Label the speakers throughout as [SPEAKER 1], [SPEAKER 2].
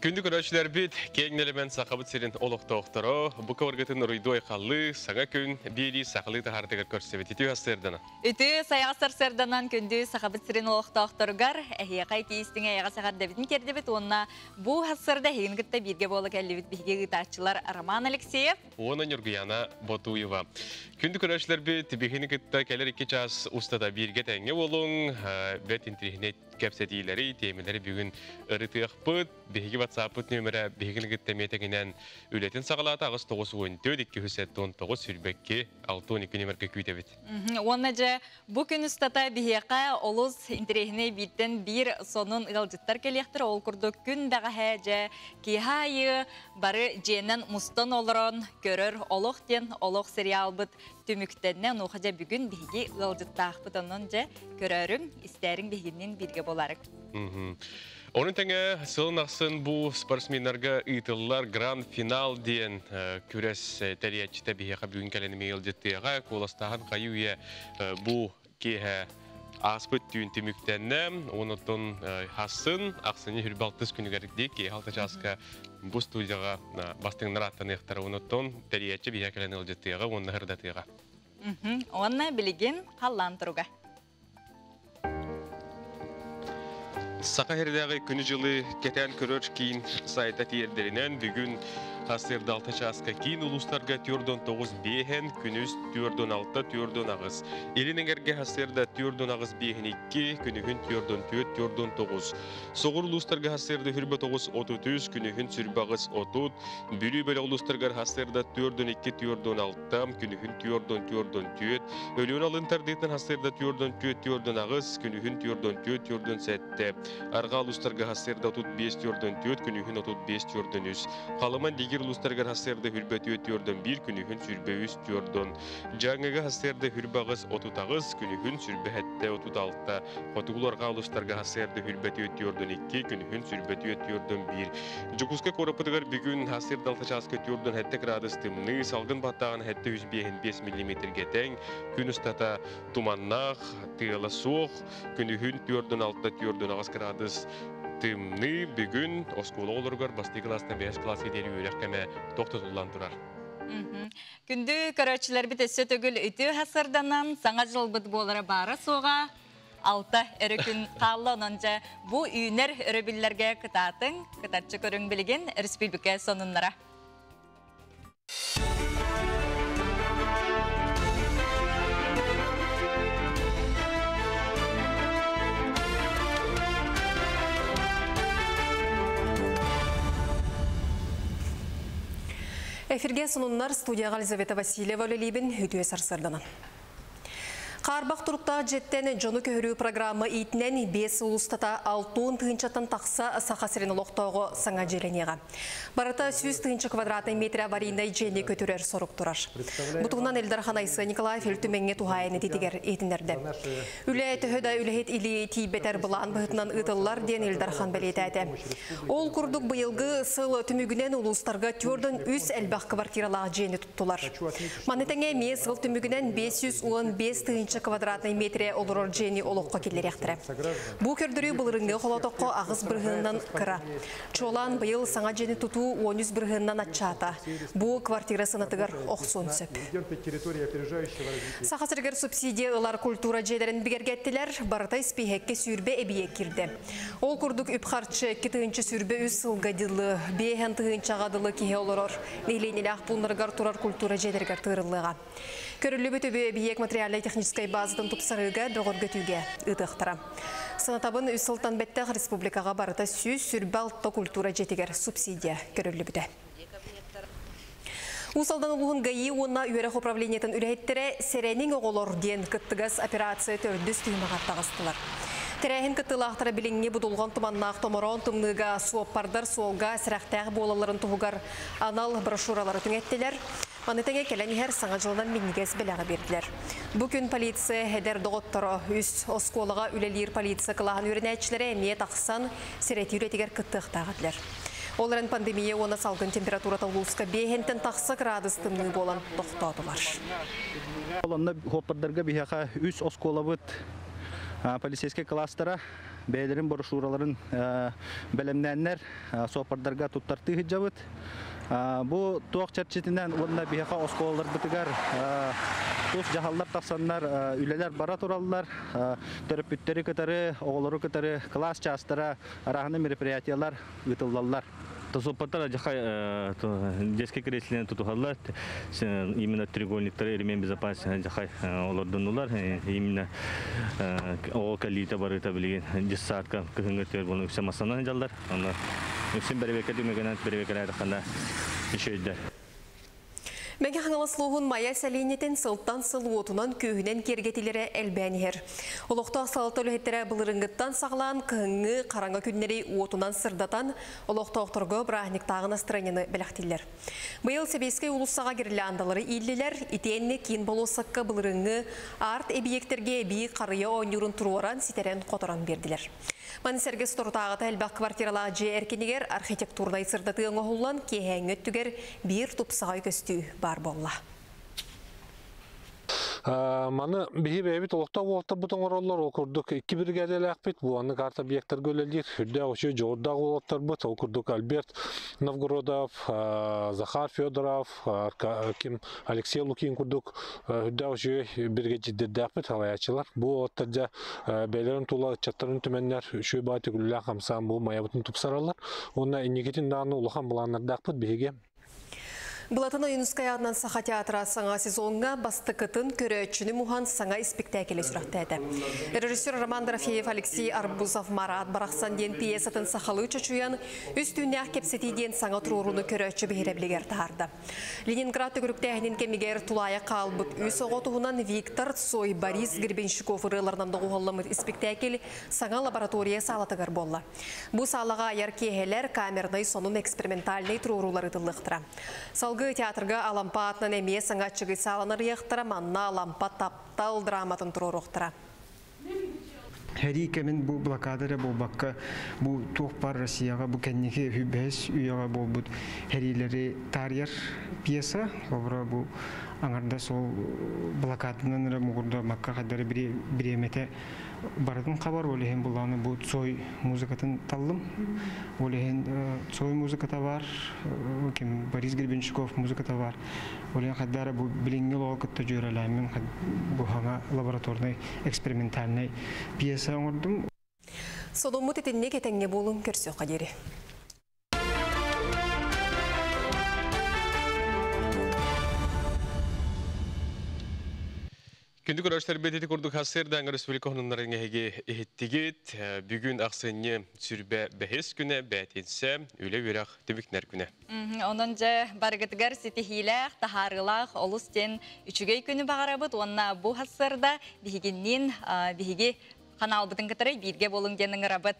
[SPEAKER 1] Күндү көрөөччүлэрбит, киэҥ нэлэмэн Сахабыт сирин олохтоохторо, бу кыбыргытын уруйдуу айхаллыы, саҥа күн биэрии сахалыы таһаартыгар көрсөбүт. Үтүө сарсыарданан.
[SPEAKER 2] Үтүө сайаҕас сарсыарданан күндү Сахабыт сирин олохтоохторугар эһиэхэ итии-истиҥ эйэҕэс эҕэрдэбитин тиэрдэбит уонна бу сарсыарда эһигини кытта бииргэ буола кэллибит биһиги ыытааччылар Роман Алексеев
[SPEAKER 1] уонна Ньургуяна Ботуева. Күндү көрөөччүлэрбит, биһигини кытта кэлэр 2 чаас устата бииргэ тэҥҥэ буолуҥ, бэрт интириэһинэй кэпсэтиилэри, тиэмэлэри бүгүн ырытыахпыт. Биһиги WhatsApp-пыт нүөмэрэ биһигини кытта эмиэ тэҥинэн үлэтин саҕалаата 8 94 279 22 62 нүөмэргэ күүтэбит.
[SPEAKER 2] Уонна дьэ бу күн устата биһиэхэ олус интэриэһинэй бииртэн биир сонун ыалдьыттар кэлиэхтэрэ. Ол курдук күн бэҕэһээ дьэ киэһэ аайы бары дьиэнэн мустан олорон көрөр Олох диэн олох сериалбыт түмүктэннэ. Онуоха дьэ бүгүн биһиги ыалдьыттаахпыт. Онон дьэ көрөөрүҥ, истээриҥ биһигинниин бииргэ буолаарыҥ.
[SPEAKER 1] Ону тэҥэ сылын ахсын бу спортсменнарга ыытыллар гранд-финал диэн күрэс тэрийээччитэ биһиэхэ бүгүн кэлэн эмиэ ыалдьыттыаҕа. Куоластааһын хайы-үйэ бу киэһэ ааспыт түүн түмүктэннэ. Онон хасын ахсынньы 26 күнүгэр киэһэ 6 чааска бу студияҕа бастыҥнар ааттаныахтара. Онон тэрийээччи биһиэхэ кэлэн ыалдьыттыаҕа уонна сырдатыаҕа.
[SPEAKER 2] Уонна билигин халлаан туруга.
[SPEAKER 1] Саха сиринээҕи күнү-дьылы кэтээн көрөр киин сайта тиэрдэринэн бүгүн сарсыарда 6 чааска киин улуустарга 49 биэһэн, күнүс 46 48. Илин эҥэргэ сарсыарда 48 биэһин 2, күнүһүн 44 49. Соҕур улуустарга сарсыарда 29 33, күнүһүн 28 30. Бүлүү бөлөх улуустарыгар сарсыарда 42 46, күнүһүн 44 Өлүөн алын тардыытынан сарсыарда 44 48, күнүһүн 44 47. Арҕаа улуустарга сарсыарда 35 44, күнүһүн 35 43. Халыма Дигир улуустарыгар сарсыарда 24 41, күнүһүн 23 40. Дьааҥыга сарсыарда 28 38, күнүһүн 27 36. Хотугу арҕаа улуустарга сарсыарда 24 42, күнүһүн 24 41. Дьокуускай куораппытыгар бүгүн сарсыарда 6 чааска 47 градус тымныы, салгын баттааҕын 705 миллиметргэ тэҥ, күн устата туманнаах, тыала суох, күнүһүн 46-48 градус тымныы. Бүгүн оскуола оҕолоругар бастакы кылаастан 5 кылааска диэри үөрэх кэмэ тохтотуллан турар.
[SPEAKER 2] Күндү көрөөччүлэрбит өссө төгүл үтүө сарсыарданан саҥа дьылбыт буолара баара суоҕа 6 эрэ күн хаалла. Онон дьэ бу үүнэр өрөбүллэргэ кытаатыҥ, кытарчы көрүҥ билигин республика сонуннара.
[SPEAKER 3] Эфирге сонуннар, студияға Елизавета Васильева үлэлиибин, үтүө сарсыарданан. Хаарбах туруктаах дьиэттэн дьону көһөрүү программа иитинэн 5 сыл устата 60 тыһыынчаттан тахса Саха сирин олохтооҕо саҥа дьиэлэниэҕэ. Барыта 100 тыһыынча квадратный метр аварийнай дьиэни көтүрэр сорук турар. Бу туһунан Ил Дархан Айсен Николаев Ил Түмэҥҥэ туһаайан этиитигэр иһитиннэрдэ. Үлэ төһө да үлэһит илии тиийбэтэр былаан быһыытынан ыытыллар диэн Ил Дархан бэлиэтээтэ. Ол курдук быйылгы сыл түмүгүнэн улуустарга 403 элбэх квартиралаах дьиэни туттулар. Маны тэҥэ эмиэ сыл түмүгүнэн 515 тыһыынча квадратный метрэ олорор дьиэни олоххо киллэриэхтэрэ. Бу көрдөрүү былырыыҥҥы холотоххо 8 бырыһыанынан кыра. Чуолаан быйыл саҥа дьиэни тутуу 13 бырыһыанынан аччаата. Бу квартира сыанатыгар охсуон сөп. Саха сиригэр субсидия ылар культура дьиэлэрин бигэргэттилэр, барыта испииһэккэ 20 эбийиэк киирдэ. Ол курдук үп-харчы 2023 сылга дылы 5 тыһыынчаҕа дылы киһи олорор нэһилиэнньэлээх пууннарыгар турар культура дьиэлэригэр тыырыллыаҕа. Көрүллүбүт үбү эбийиэк материальнай техническай базатын тупсарыыга, бөҕөргөтүүгэ ыытыахтара. Санатабын, 3 сылтан бэттэх республикаҕа барыта 126 культура дьиэтигэр субсидия көрүллүбүтэ. Уус Алдан улууһун ГАИ уонна үөрэх управлениетын үлэһиттэрэ «Сэрэниҥ оҕолор» диэн кыттыгас операция төрдүс түһүмэҕэр таҕыстылар. Тэрээһин кыттыылаахтара билиҥҥи будулҕан туманнаах томороон тымныыга суоппардар суолга сэрэхтээх буолалларын туһугар анал брошюралары түҥэттилэр. Маны тэҥэ кэлэн иһэр Саҥа дьылынан минньигэс бэлэҕи биэрдилэр. Бу күн полиция эдэр доҕотторо үс оскуолаҕа үлэлиир полиция кылааһын үөрэнээччилэрэ эмиэ тахсан сэрэтии үлэтигэр кыттыахтаах этилэр. Ол эрэн пандемия уонна салгын температурата улууска биэһинтэн тахса градус тымныы буолан тохтоотулар.
[SPEAKER 4] Онно суоппардарга биһиэхэ үс оскуолабыт Полицейский класстара бэйэлэрин брошюраларын бэлэмнээннэр суоппардарга туттартыы сылдьабыт. Бу туох чэрчитинэн уонна биһиэхэ оскуолаларбытыгар тус дьаһаллар тахсаннар үлэлэр бара тураллар. Төрөппүттэри кытары, оҕолору кытары кылаас чаастара, арааһына мероприятиялар ыытыллаллар.
[SPEAKER 5] Суоппардар жахай детский креслени тутуһаллар, именно треугольниктары ремень безопасности жахай олордунулар, именно оҕо кэлиитэ барыта билигин детсадка кыһыҥҥы түөр буолан үксэ массанан дьаллар. Онно үксүн бэрэбиэркэ түмүгүнэн бэрэбиэркэлээтэххинэ үчүгэйдэр.
[SPEAKER 3] Мэҥэ Хаҥалас улууһун Майа сэлиэнньэтин сылтан сыл уотунан күүһүнэн киэргэтиилэрэ элбээн иһэр. Олохтоох салалта үлэһиттэрэ былырыыҥҥыттан саҕалаан кыһыҥҥы хараҥа күннэри уотунан сырдатан, олохтоохторго бырааһынньыктааҕы настырыанньаны бэлэхтииллэр. Быйыл Сэбиэскэй уулуссаҕа гирляндалары ииллилэр, итиэннэ киин болуоссакка былырыыҥҥы арт-эбийиэктэргэ эбии харыйа оонньуурун туруоран, ситэрэн-хоторон биэрдилэр. Маны сэргэ соторутааҕыта элбэх квартиралаах дьиэ эркинигэр архитектурнай сырдатыы оҥоһуллан, киэһээҥҥи өттүгэр биир тупсаҕай көстүү баар буолла.
[SPEAKER 6] Маны биһи бэйэбит олохтоох уолаттарбыт оҥороллор, ол курдук икки биригээдэлээхпит, бу аннык арт-объектарга үлэлиир үрдээх үчүгэй дьоҕурдаах уолаттарбыт, ол курдук Альберт Новгородов, Захар Федоров, ким Алексей Лукин курдук үрдээх үчүгэй биригэдьиирдэрдээхпит салайааччылар. Бу уолаттар дьэ бэйэлэрин тула ыччаттарын түмэннэр үчүгэй баҕа түгүллээх хамсаан бу майабытын тупсараллар. Уонна инникитин даҕаны улахан былааннардаахпыт биһиги.
[SPEAKER 3] Былатын Ойуунускай аатынан Саха театра саҥа сезоҥҥа бастакытын көрөөччүнү муһан саҥа испиктээкили сүрэхтээтэ. Режиссер Роман Дорофеев Алексей Арбузов Марат барахсан диэн пьесатын сахалыы чочуйан, үс түүннээх кэпсэтии диэн саҥа туруорууну көрөөччү биһирэбилигэр таһаарда. Ленинград төгүрүктээһинин кэмигэр тулаайах хаалбыт үс оҕо туһунан Виктор Цой, Борис Гребенщиков ырыаларынан доҕуһуолламмыт испиктээкил саҥа лаборатория саалатыгар буолла. Бу саалаҕа айар киэһэлэр камернай сонун экспериментальнай туруоруулар ыытыллыахтара. Салгыы театрга Алампа аатынан эмиэ саҥа аччыгый сааланы арыйыахтара, манна Алампа таптал драматын туруоруохтара.
[SPEAKER 7] Сэрии кэмин бу блокада эрэ буолбакка, бу туох баар Россияҕа бу кэнники үһүс үйэҕэ буолбут сэриилэри таарыйар пьеса. Холобура, бу аҥардас ол блокаданан эрэ муҥурдаммакка хайдары бириэмэтэ барытын хабар, ол иһин булааны бу Цой музыкатын таллым. Ол иһин Цой музыката бар, ким Борис Гребенщиков музыката бар. Ол иһин хайдара бу билиҥҥи олоҕу кытта дьүөрэлээммин бу хаҥа лабораторнай экспериментальнай пьеса оҥордум.
[SPEAKER 3] Соломмут итинник этэҥҥэ буолуҥ көрсүөххэ диэри.
[SPEAKER 1] Күндү көрөөччүлэр ити курдук сарсыардаҥҥа республика хонуннарын эһиги иһиттигит. Бүгүн ахсынньы сүрбэ бэһис күнэ, бээтинсэ, үлэ үөрэх түмүктэнэр күнэ.
[SPEAKER 2] Онон дьэ барыгытыгар ситиһиилээх, таһаарыылаах олус диэн үчүгэй күнү баҕарабыт уонна бу сарсыарда биһигинниин биһиги ханаалбытын кытары бииргэ буолуҥ диэн ыҥырабыт.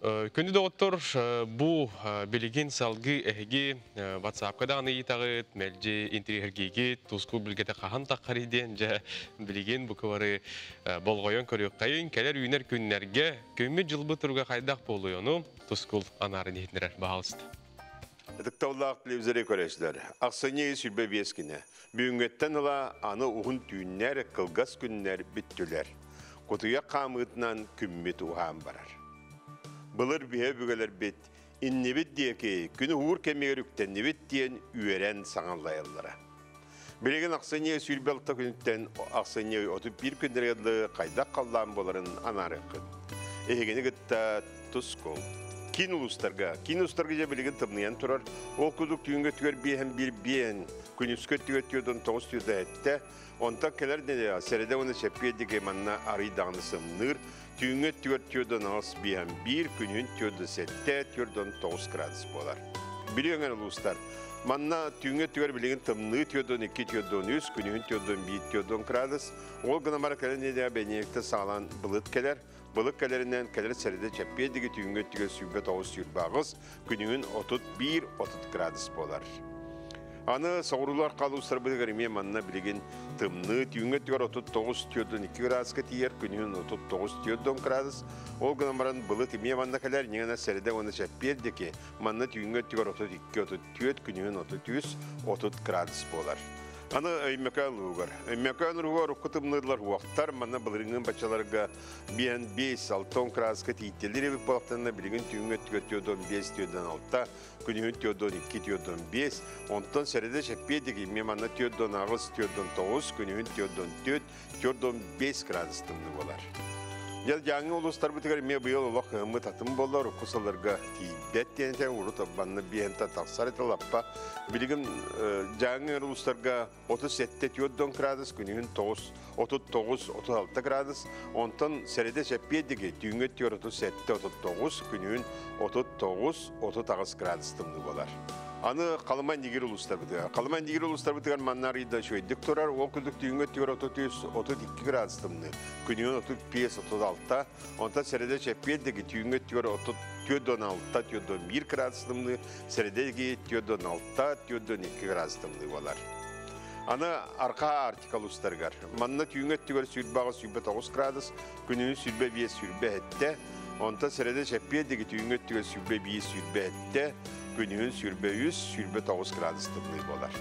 [SPEAKER 1] Күндү доҕоттор, бу билигин салгыы эһиги WhatsApp-ка даҕаны ыйытаҕыт, мэлдьи интириэһиргиигит, туску билгэтэ хаһан таххарый диэн дьэ билигин бу кыбары болҕойон көрүөххэйин, кэлэр үүнэр күннэргэ күммүт-дьылбыт туруга хайдах буолуой ону тускул анаарын иһитиннэрэр баһаалыста.
[SPEAKER 8] Ытыктабыллаах телевизоры көрөөччүлэр, ахсынньы 25 күнэ. Бүгүҥҥүттэн ыла аны уһун түүннэр, кылгас күннэр бүттүлэр. Кутуйах хаамыытынан күммүт уһаан барар. Былыр биһэ өбүгэлэрбит иннибит диэки күн уһуур кэмигэр үктэннибит диэн үөрэн саҥаллайаллара. Билигин ахсынньы 26 күнүттэн ахсынньы 31 күннэргэ дылы хайдах халлаан буоларын анаарыаххыт. Эһигини кытта тускул. Киин улуустарга, киин улуустарга дьэ билигин тымныйан турар. Ол курдук түүҥҥү өттүгэр биэһэн биир биэн, күнүскү өттүгэр түөрт тоҕус түөрт эттэ. Онтон кэлэр нэдиэлэҕэ сэрэдэ уонна чэппиэр диэки манна арый даҕаны сымныыр. Түүҥҥү өттүгэр түөрт аҕыс биэһэн биир, күнүһүн түөрт сэттэ, түөрт тоҕус градус буолар. Бүлүү өҥөр улуустар. Манна түүҥҥү өттүгэр билигин тымныы түөрт икки, түөрт үс, күнүһүн түөрт биир, түөрт градус. Ол гынан баран кэлэр нэдиэлэҕэ бэнидиэнньиктэн саҕалаан былыт кэлэр. Былыт кэлэринэн кэлэр сэрэдэ чэппиэр диэки түүҥҥү өттүгэр 29 28, күнүһүн 31 30 градус буолар. Аны соҕуруулар халуустарбытыгар эмиэ манна билигин тымныы түүҥҥү өттүгэр 39 42 градуска тиийэр, күнүһүн 39 40 градус. Ол гынан баран былыт эмиэ манна кэлэр, ньиҥэнэ сэрэдэ уонна чэппиэр диэки манна түүҥҥү өттүгэр 32 34, күнүһүн 33 30 градус буолар. Аны Өймөкөөн улууһугар. Өймөкөөн улууһугар урукку тымныылар уохтар, манна былырыыҥҥы баччаларга биэн 5 6 градуска тиийтэлиир эбит буоллахтарына, билигин түүҥҥү өттүгэр 45 46, күнүһүн 42 45, онтон сэрэдэ чэппиэдик имме манна 48 49, күнүһүн 44 45 градус тымныы буолар. Дьэл дьааҥы улуустарбытыгар эмиэ быйыл олох кыһыммыт атын буолла, урукку сылларга тиийбэт диэн этэ, урут манна биэһэнтэн тахсар этэ лаппа. Билигин дьааҥы улуустарга 37 4 градус, күнүһүн 9 39 36 градус, онтон сэрэдэ чэппиэдиги түүҥҥэ 37 39, күнүһүн 39 38 градус тымныы буолар. Аны Халыма Нигир улуустарбытыгар. Халыма Нигир улуустарбытыгар манна арыйда үчүгэйдик турар, ол курдук түүҥҥэ 33 32 градус тымныы. Күнүһүн 35 36, онтон сэрэдэ чэппиэрдиги түүҥҥэ 34 6 41 градус тымныы, сэрэдэги 46 42 градус тымныы буолар. Аны Арка Арктика улуустарыгар. Манна түүҥҥэ өттүгэр сүүрбэ 29 градус, күнүһүн 25 27, онтон сэрэдэ чэппиэрдиги түүҥҥэ өттүгэр 25 27, күнүһүн 23 29 градус тымныы буолар.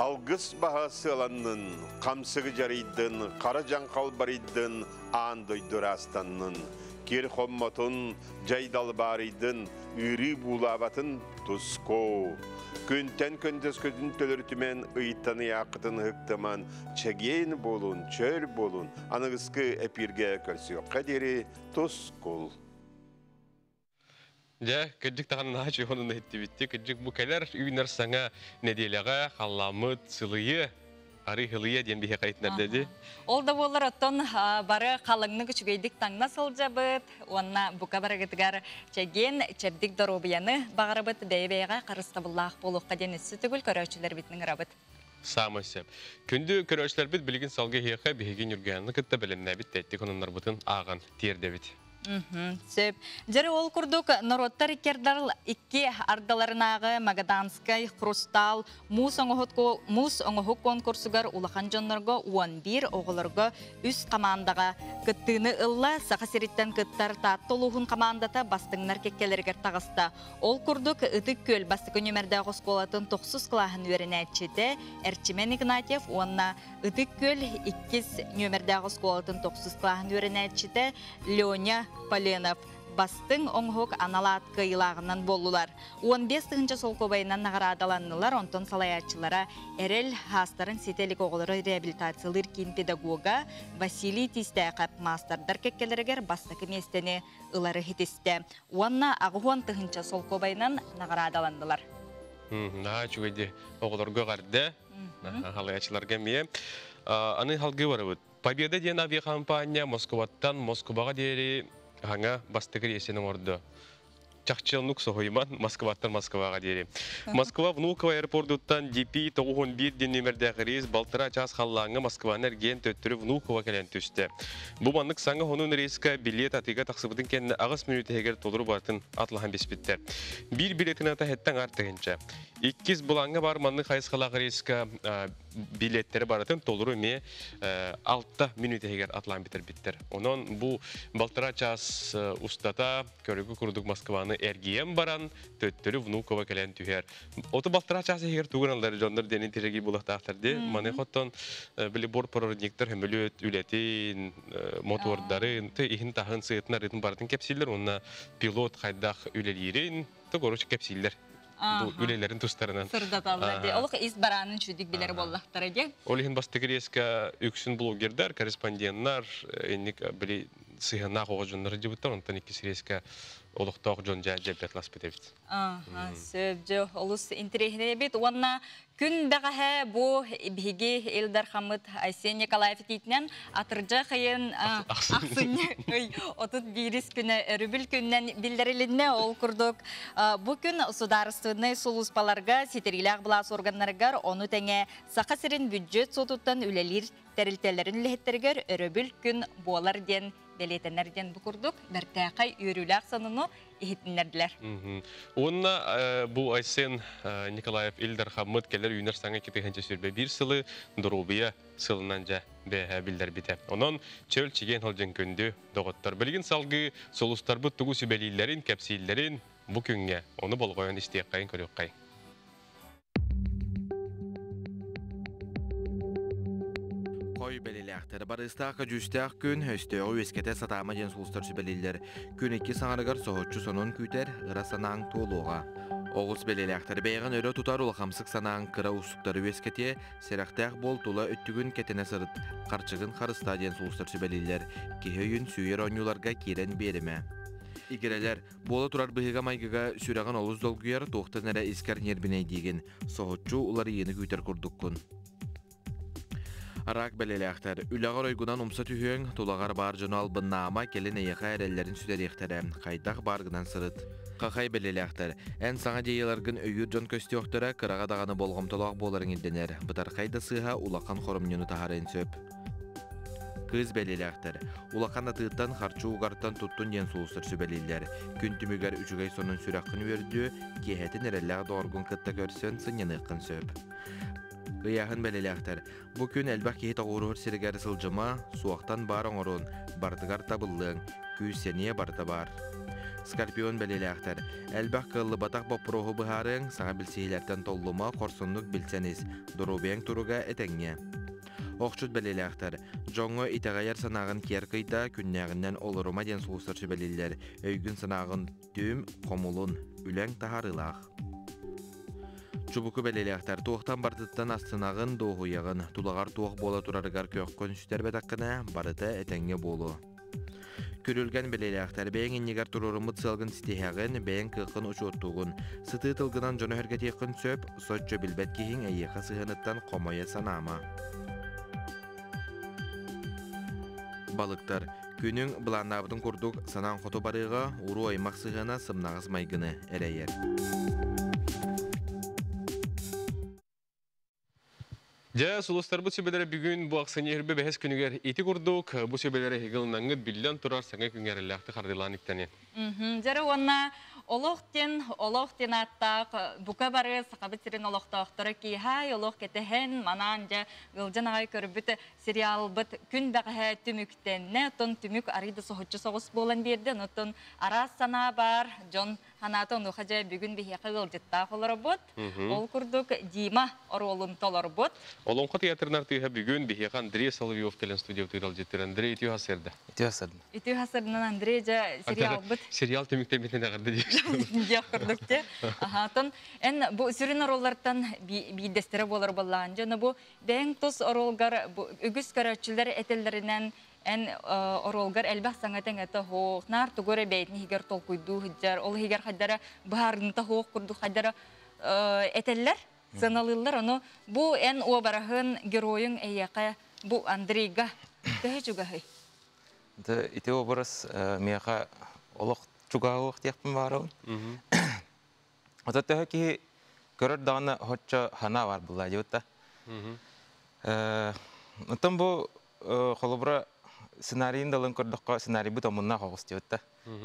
[SPEAKER 8] Алгыс баһа сыаланнын, хамсыгы жарыйдын, хара дьаҥхал барыйдын, аан дойду ыраастаннын, кир хоммотун, жайдал баарыйдын, ыырыы буулаабатын туско. Күнтэн көндөскөтүн төлөрүтүмэн, ыйтан ыйааккытын ыһыктыман, чэгиэн буолун, чөл буолун, аныгыскы эпииргэ көрсүөххэ диэри тускул.
[SPEAKER 1] Дьэ, кырдьык даҕаны наһаа үчүгэй онон иһиттибитти. Кырдьык бу кэлэр үүнэр саҥа нэдиэлэҕэ халлааммыт сылыйыа, арыы хылыйыа диэн биһиэхэ иһитиннэрдэ.
[SPEAKER 2] Ол да буоллар оттон бары халыҥнык үчүгэйдик таҥна сылдьабыт уонна бука барыгытыгар чэгиэн, чэбдик доруобуйаны баҕарабыт, бэйэ-бэйэҕэ харыстабыллаах буолуохха диэн өссө төгүл көрөөччүлэрбитин ыҥырабыт.
[SPEAKER 1] Саамай сөп. Күндү көрөөччүлэрбит билигин салгыы иһиэхэ биһиги Ньургуйааны кытта бэлэмнээбит тэттик ононнорбутун ааҕан тиэрдэбит.
[SPEAKER 2] Сөп. Дьэрэ ол курдук норуоттар иккердар икки ардыларынааҕы Магаданскай хрустал муус оҥоһук муус оҥоһук конкурсугар улахан дьоннорго 11 оҕолорго үс командаҕа кыттыыны ылла. Саха сириттэн кыттар Таатта улууһун командата бастыҥнар кэккэлэригэр таҕыста. Ол курдук Ытык Күөл бастакы нүмердээх оскуолатын тохсус кылааһын үөрэнээччитэ Эрчимэн Игнатьев уонна Ытык Күөл иккис нүөмэрдээх оскуолатын тохсус кылааһын үөрэнээччитэ Леня Поленов бастыҥ оҥоһук анал аат кыайыылааҕынан буоллулар. 15 тыһыынча солкуобайынан наҕараадаланнылар, онтон салайааччылара Эрэл хаастарын ситэ илик оҕолору реабилитациялыыр киин педагога Василий Тистээхэп маастардар кэккэлэригэр бастакы миэстэни ылары ситистэ уонна 80 тыһыынча солкуобайынан наҕараадаланнылар.
[SPEAKER 1] Наһаа үчүгэй дии. Оҕолорго эҕэрдэ. Халаячыларга эмиэ. Аны халгыы барабыт. Победа диэн авиакомпания Москваттан Москваҕа диэри хаҥа бастакы рейсин оҥордо. Чахчы оннук соһуйман Москваттан Москваҕа диэри. Москва Внуково аэропордуттан DP 91 диэн нүөмэрдээх рейс балтараа чаас халлааҥҥа Москваны эргийэн төттөрү Внуково кэлэн түстэ. Бу маннык саҥа хонун рейска билиэт атыыга тахсыбытын кэннэ аҕыс мүнүүтэ иһигэр толору барытын атлаһан биспиттэр. Биир билиэтин ата хэттэн аар тыһынча. Иккис былааҥҥа баар маннык хайысхалаах рейска билиэттэри барытын толору эмиэ 6 мүнүүтэ иһигэр атлаан бүтэрбиттэр. Онон бу балтараа чаас устата көрүгү курдук Москваны эргийэн баран төттөрү Внуково кэлэн түһэр. Оту балтараа чаас иһигэр тугун аллар дьоннор диэн интирэги булахтаахтар ди. Маны хоттон били бортпроводниктар хөмөлөт үлэтин, мотордарын, иһин таһын сыытын арытын барытын кэпсииллэр уонна пилот хайдах үлэлиирин короче кэпсииллэр бу үлэлэрин тустарынан.
[SPEAKER 2] Сырдаталлар ди. Олох ис бараанын чүдүк билэр буоллахтара ди.
[SPEAKER 1] Ол иһин бастакы рейска үксүн блогердар, корреспонденттар, инник били сыһыаннаах оҕо дьоннор дьыбыттар, онтон иккис рейска олохтоох дьон дьэ дьэббэт эбит.
[SPEAKER 2] Сөп дьэ олус интэриэһинэй эбит уонна күн бэҕэһээ бу биһиги Ил Дархаммыт Айсен Николаев этиитинэн атырдьах ыйын ахсынньы ый 31 күнэ өрөбүл күнүнэн биллэрилиннэ. Ол курдук бу күн судаарыстыбаннай сулууспаларга, ситэриилээх былаас органнарыгар, ону тэҥэ Саха сирин бүддьүөт суотуттан үлэлиир тэрилтэлэрин үлэһиттэригэр өрөбүл күн буолар диэн бэлиэтэнэр диэн бу курдук бэртээхэй үөрүүлээх сонуну иһитиннэрдилэр.
[SPEAKER 1] Уонна бу Айсен Николаев Ил Дархаммыт кэлэр үүнэр саҥа 2021 сылы доруобуйа сылынан дьэ бэйэһэ биллэрбитэ. Онон чөл чигиэн сылдьан күндү доҕоттор. Билигин салгыы сулустарбыт тугу сүбэлииллэрин, кэпсииллэрин бу күҥҥэ ону болҕойон истиэххэйин көрүөххэйин.
[SPEAKER 9] Ой бэлилээхтэр барыстаах көдьүүстээх күн өстөөҕү үөскэтэ сатаама диэн сулустар сүбэлииллэр. Күн икки саҥарыгар соһуччу сонун күүтэр, ыра санааҥ туолуоҕа. Оҕус бэлиэлээхтэр бэйэҕин өрө тутар улахамсык санааҥ кыра уустуктары үөскэтиэ, сэрэхтээх буол тула өттүгүн кэтэнэ сырыт, харчыгын харыстаа диэн сулустар сүбэлииллэр. Киһи өйүн сүүйэр оонньууларга киирэн биэримэ. Игирэлэр, буола турар быһыыга-майгыга сүрэҕин олус долгуйар, туохтан эрэ искэр ньиэрбинэйдиигин, соһуччу уларыйыыны күүтэр курдуккун. Араак бэлиэлээхтэр, үлэҕэр ойгунан умса түһүөҥ, тулаҕар баар дьону албыннаама, кэлин эйиэхэ эрэллэрин сүтэриэхтэрэ, хайдах бааргынан сырыт. Хахай бэлиэлээхтэр, эн саҥа идеяларгын өйүүр дьон көстүөхтэрэ, кыраҕа даҕаны болҕомтолоох буоларыҥ ирдэнэр, бытархай да сыыһа улахан хоромньуну таһаарыан сөп. Кыыс бэлиэлээхтэр, улахан атыыттан харчы угартан туттун диэн сулустар сүбэлииллэр. Күн түмүгэр үчүгэй сонун сүрэххин үөрдүө, киэһэтин эрэллээх доҕоргун кытта көрсөн сынньаныаххын сөп. Ыйааһын бэлиэлээхтэр. Бу күн элбэх киһи тоҕуоруһар сиригэр сылдьыма, суохтан баар оҥорун, барытыгар табыллыаҥ, күүс-сэниэ барыта баар. Скорпион бэлиэлээхтэр. Элбэх кыаллыбатах боппуруоһу быһаарыаҥ, саҥа билсиһиилэртэн толлума, хорсуннук билсэн ис, доруобуйаҥ туруга этэҥҥэ. Охчут бэлиэлээхтэр. Дьоҥҥо итэҕэйэр санааҕын киэр кыйда, күннээҕинэн олорума диэн сулустар сүбэлииллэр. Өйгүн-санааҕын түм, хомулун, үлэҥ таһаарыылаах. Чубуку бэлиэлээхтэр туохтан барытыттан астынаҕын, дуоһуйаҕын, тулаҕар туох буола турарыгар көххүн сүтэрбэтэххинэ, барыта этэҥҥэ буолуо. Күрүлгэн бэлиэлээхтэр бэйэҥ иннигэр туруоруммут сыалгын ситиһэҕин, бэйэҥ кыаххын учуоттуугун. Сытыы тылгынан дьону өһүргэтиэххин сөп, соччо билбэт киһиҥ эйиэхэ сыһыаныттан хомойо санаама. Балыктар, күнүҥ былааннаабытын курдук санаан хоту барыыга уруу-аймах сыһыана сымнаҕас майгыны эрэйэр.
[SPEAKER 1] Дьэ, сулустарбыт сүбэлэрэ бүгүн бу ахсынньы үрбэ бэһис күнүгэр ити курдук бу сүбэлэри ыгылыннаҥҥыт биллэн турар саҥа күҥҥэ эрэллээхтик хардыылаан үктэни.
[SPEAKER 2] Дьэрэ уонна олох диэн олох диэн ааттаах бука бары Сахабыт сирин олохтоохторо киэһэ олох кэтэһэн манаан дьэ ыалдьан аҕай көрбүт сериалбыт күн бэҕэһээ түмүктэннэ. Оттон түмүк арый да соһуччу соҕус буолан биэрдэ. Онтон араас санаа баар, дьон санаата онуоха дьэ бүгүн биһиэхэ ыалдьыттаах олоробут. Ол курдук Дима оруолун толорбут.
[SPEAKER 1] Олоҥхо театрын артыыһа бүгүн биһиэхэ Андрей Соловьев кэлэн студиябытыгар ыалдьыттыыр. Андрей, үтүө сарсыарда.
[SPEAKER 10] Үтүө сарсыарда.
[SPEAKER 2] Үтүө сарсыарданан Андрей дьэ сериалбыт.
[SPEAKER 1] Сериал түмүктэммитин эҕэрдэ диир.
[SPEAKER 2] Диэх курдук те. Аха, эн бу сүрүн оруоллартан биирдэстэрэ буолар буоллаҕын. Дьэ, бу Бэйэҥ тус оруолгар үгүс көрөөччүлэр этэллэринэн эн оруолгар элбэх саҥа тэҥэтэ суох, наар тугу эрэ бэйэтин иһигэр толкуйдуу сылдьар, ол иһигэр хайдара быһаарыныта суох курдук хайдара этэллэр, сыаналыыллар. Ону бу эн уобараһын, геройуҥ эйиэхэ бу Андрейга төһө чугаһый?
[SPEAKER 10] Ити образ миэхэ олох чугаһыах диэхпин баарабын. Ото төһө киһи көрөр даҕаны оччо санаа бар булла диэбит да. Оттон бу холобура сценарийын далын көрдөххө сценарийбыт омуннаах оҕус диэбит да.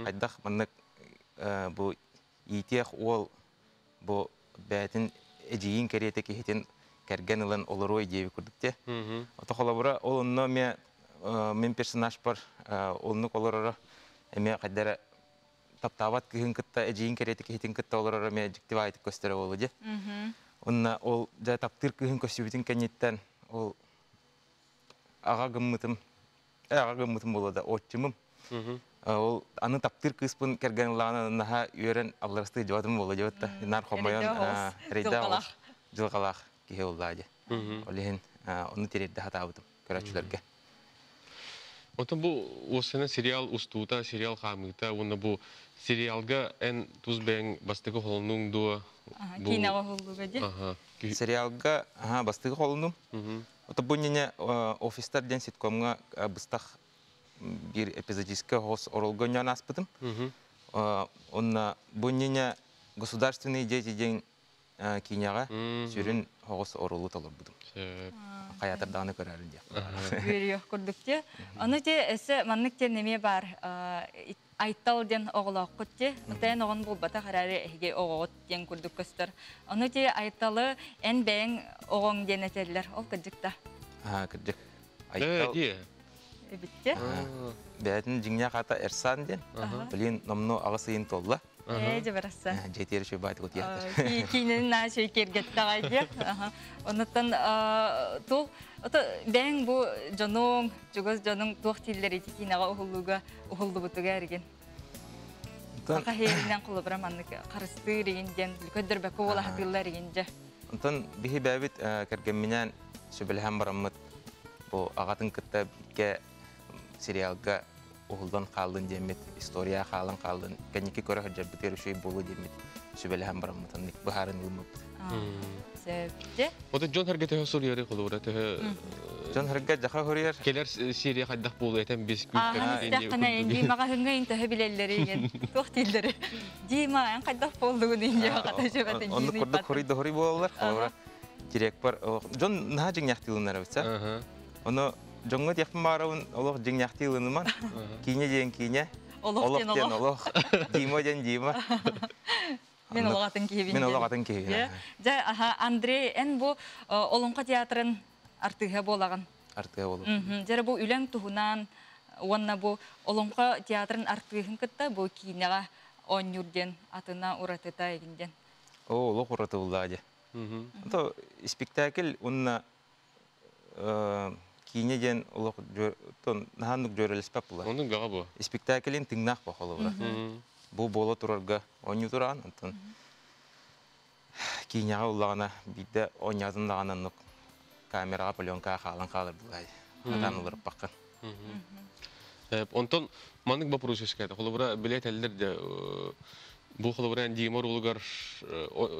[SPEAKER 10] Хайдах маннык бу иитиэх уол бу бэйэтин эдьиийин кэриэтэ киһитин кэргэн ылан олоруой диэбит курдук те. Ото холобура ол онно эмиэ мин персонажпар оннук олороро эмиэ хайдара таптаабат кыыһын кытта эдьиийин кэриэтэ киһитин кытта олороро эмиэ дьикти баайытык көстөрө буолуо дии. Уонна ол дьэ таптыыр кыыһын көстүбүтүн кэнниттэн ол аҕа гыммытым аҕа гыммытым буолуо да отчимым. Ол аны таптыыр кыыспын кэргэн ыллаҕына наһаа үөрэн алларастыы дьыбатым буолуо диэбит да. Наар хомойон эрэйдээх дьылҕалаах киһи буоллаа дии. Ол иһин ону тириэрдэ сатаабытым көрөөччүлэргэ.
[SPEAKER 1] Оттон бу уоссана сериал устуута, сериал хаамыыта уонна бу сериалга эн тус бэйэҥ бастакы холонуҥ дуо?
[SPEAKER 2] Киинэҕэ уһуллууга дии.
[SPEAKER 10] Сериалга бастакы холонум. Ото бу иннинэ офистар диэн ситкомҥа быстах биир эпизодическай оһос оролго өнньөөн ааспытым. Онно бу иннинэ государственные дети диэн киинэҕэ сүрүн оҕус оруолу толорбутум. Хайатар даҕаны көрөөрүн диэх.
[SPEAKER 2] Үөрүйэх курдук те. Ону те өссө маннык диэн эмиэ баар. Айтал диэн оҕолооххут те. Эн оҕон буолбатах эрээри эһиги оҕоҕут диэн курдук көстөр. Ону те Айталы эн бэйэҥ оҕоҥ диэн этэллэр. Ол кырдьык да?
[SPEAKER 10] Кырдьык. Айтал.
[SPEAKER 2] Эбитте.
[SPEAKER 10] Бэйэтин дьиҥнээх аата Эрсан диэн. Блин, номнуо аҕыс ыйын туолла.
[SPEAKER 2] Ээ, дьэ барахсан.
[SPEAKER 10] Дьиэтигэр үчүгэй баайдык утуйахтар.
[SPEAKER 2] Киинэни наа үчүгэй киэргэттэҕэй диэх. Онуттан туох ото бэйэҥ бу дьонуҥ, чугас дьонуҥ туох дииллэр ити киинэҕэ уһуллууга уһуллубутуга эргин? Саха иһинэн холобура маннык харыстыыр игин диэн көрдөрбөккө буолаһатыыллар игин дьэ.
[SPEAKER 10] Онтон биһи бэйэбит кэргэмминээн сүбэлэһэн бараммыт бу аҕатын кытта бииргэ сериалга уһуллан хааллын диэммит, история хаалан хааллын, кэнники көрө сылдьарбытыгар үчүгэй буолуо диэммит сүбэлэһэн бараммыт, оннук быһааран ылыммыппыт.
[SPEAKER 2] Сөптө.
[SPEAKER 1] Ото дьон хэргэ төһө суруйары холобура төһө
[SPEAKER 10] Дьон хэргэ жаха суруйар.
[SPEAKER 1] Келер серия хайдах буолуо этэн бис
[SPEAKER 2] Ааһан истэххинэ Дима маҕаһыҥҥа ин төһө билэллэри иген туох дииллэри Дима эн хайдах буоллугун инде хата жөбөтө
[SPEAKER 10] Оннук курдук хуруй да хуруй буолаллар. Холобура директор дьон наһаа дьиҥнээхтии ылынар эбит. Ону дьоҥҥо диэхпин баарабын олох дьиҥнээхтии ылыныман. Киинэ диэн киинэ, олох диэн олох, Дима диэн Дима.
[SPEAKER 2] Мин олох атын киһибин.
[SPEAKER 10] Мин олох атын киһибин.
[SPEAKER 2] Дьэ, аха, Андрей, эн бу Олоҥхо театрын артыыһа буолаҕын.
[SPEAKER 10] Артыыһа буолабын.
[SPEAKER 2] Дьэ, бу үлэҥ туһунан уонна бу Олоҥхо театрын артыыһын кытта бу киинэҕэ оонньуур диэн атына уратыта игин диэн.
[SPEAKER 10] Оо, олох ураты буллаа дьэ. То спектакль уонна киинэ диэн олох наһааннык дьүөрэлэспэт буолар.
[SPEAKER 1] Оннук бөҕө бу.
[SPEAKER 10] Спектаклин тыҥнаах бу холобура. Бу буола турарга оонньуу тураан, онтон киинэҕэ уллаҕына биирдэ оонньоотун даҕаны оннук камераҕа пленкаҕа хаалан хаалар буолай. Хатаан олоруппаккын.
[SPEAKER 1] Онтон маннык вопрос үөскээтэ. Холобура, билэ этэллэр да бу холобура Дима ролугар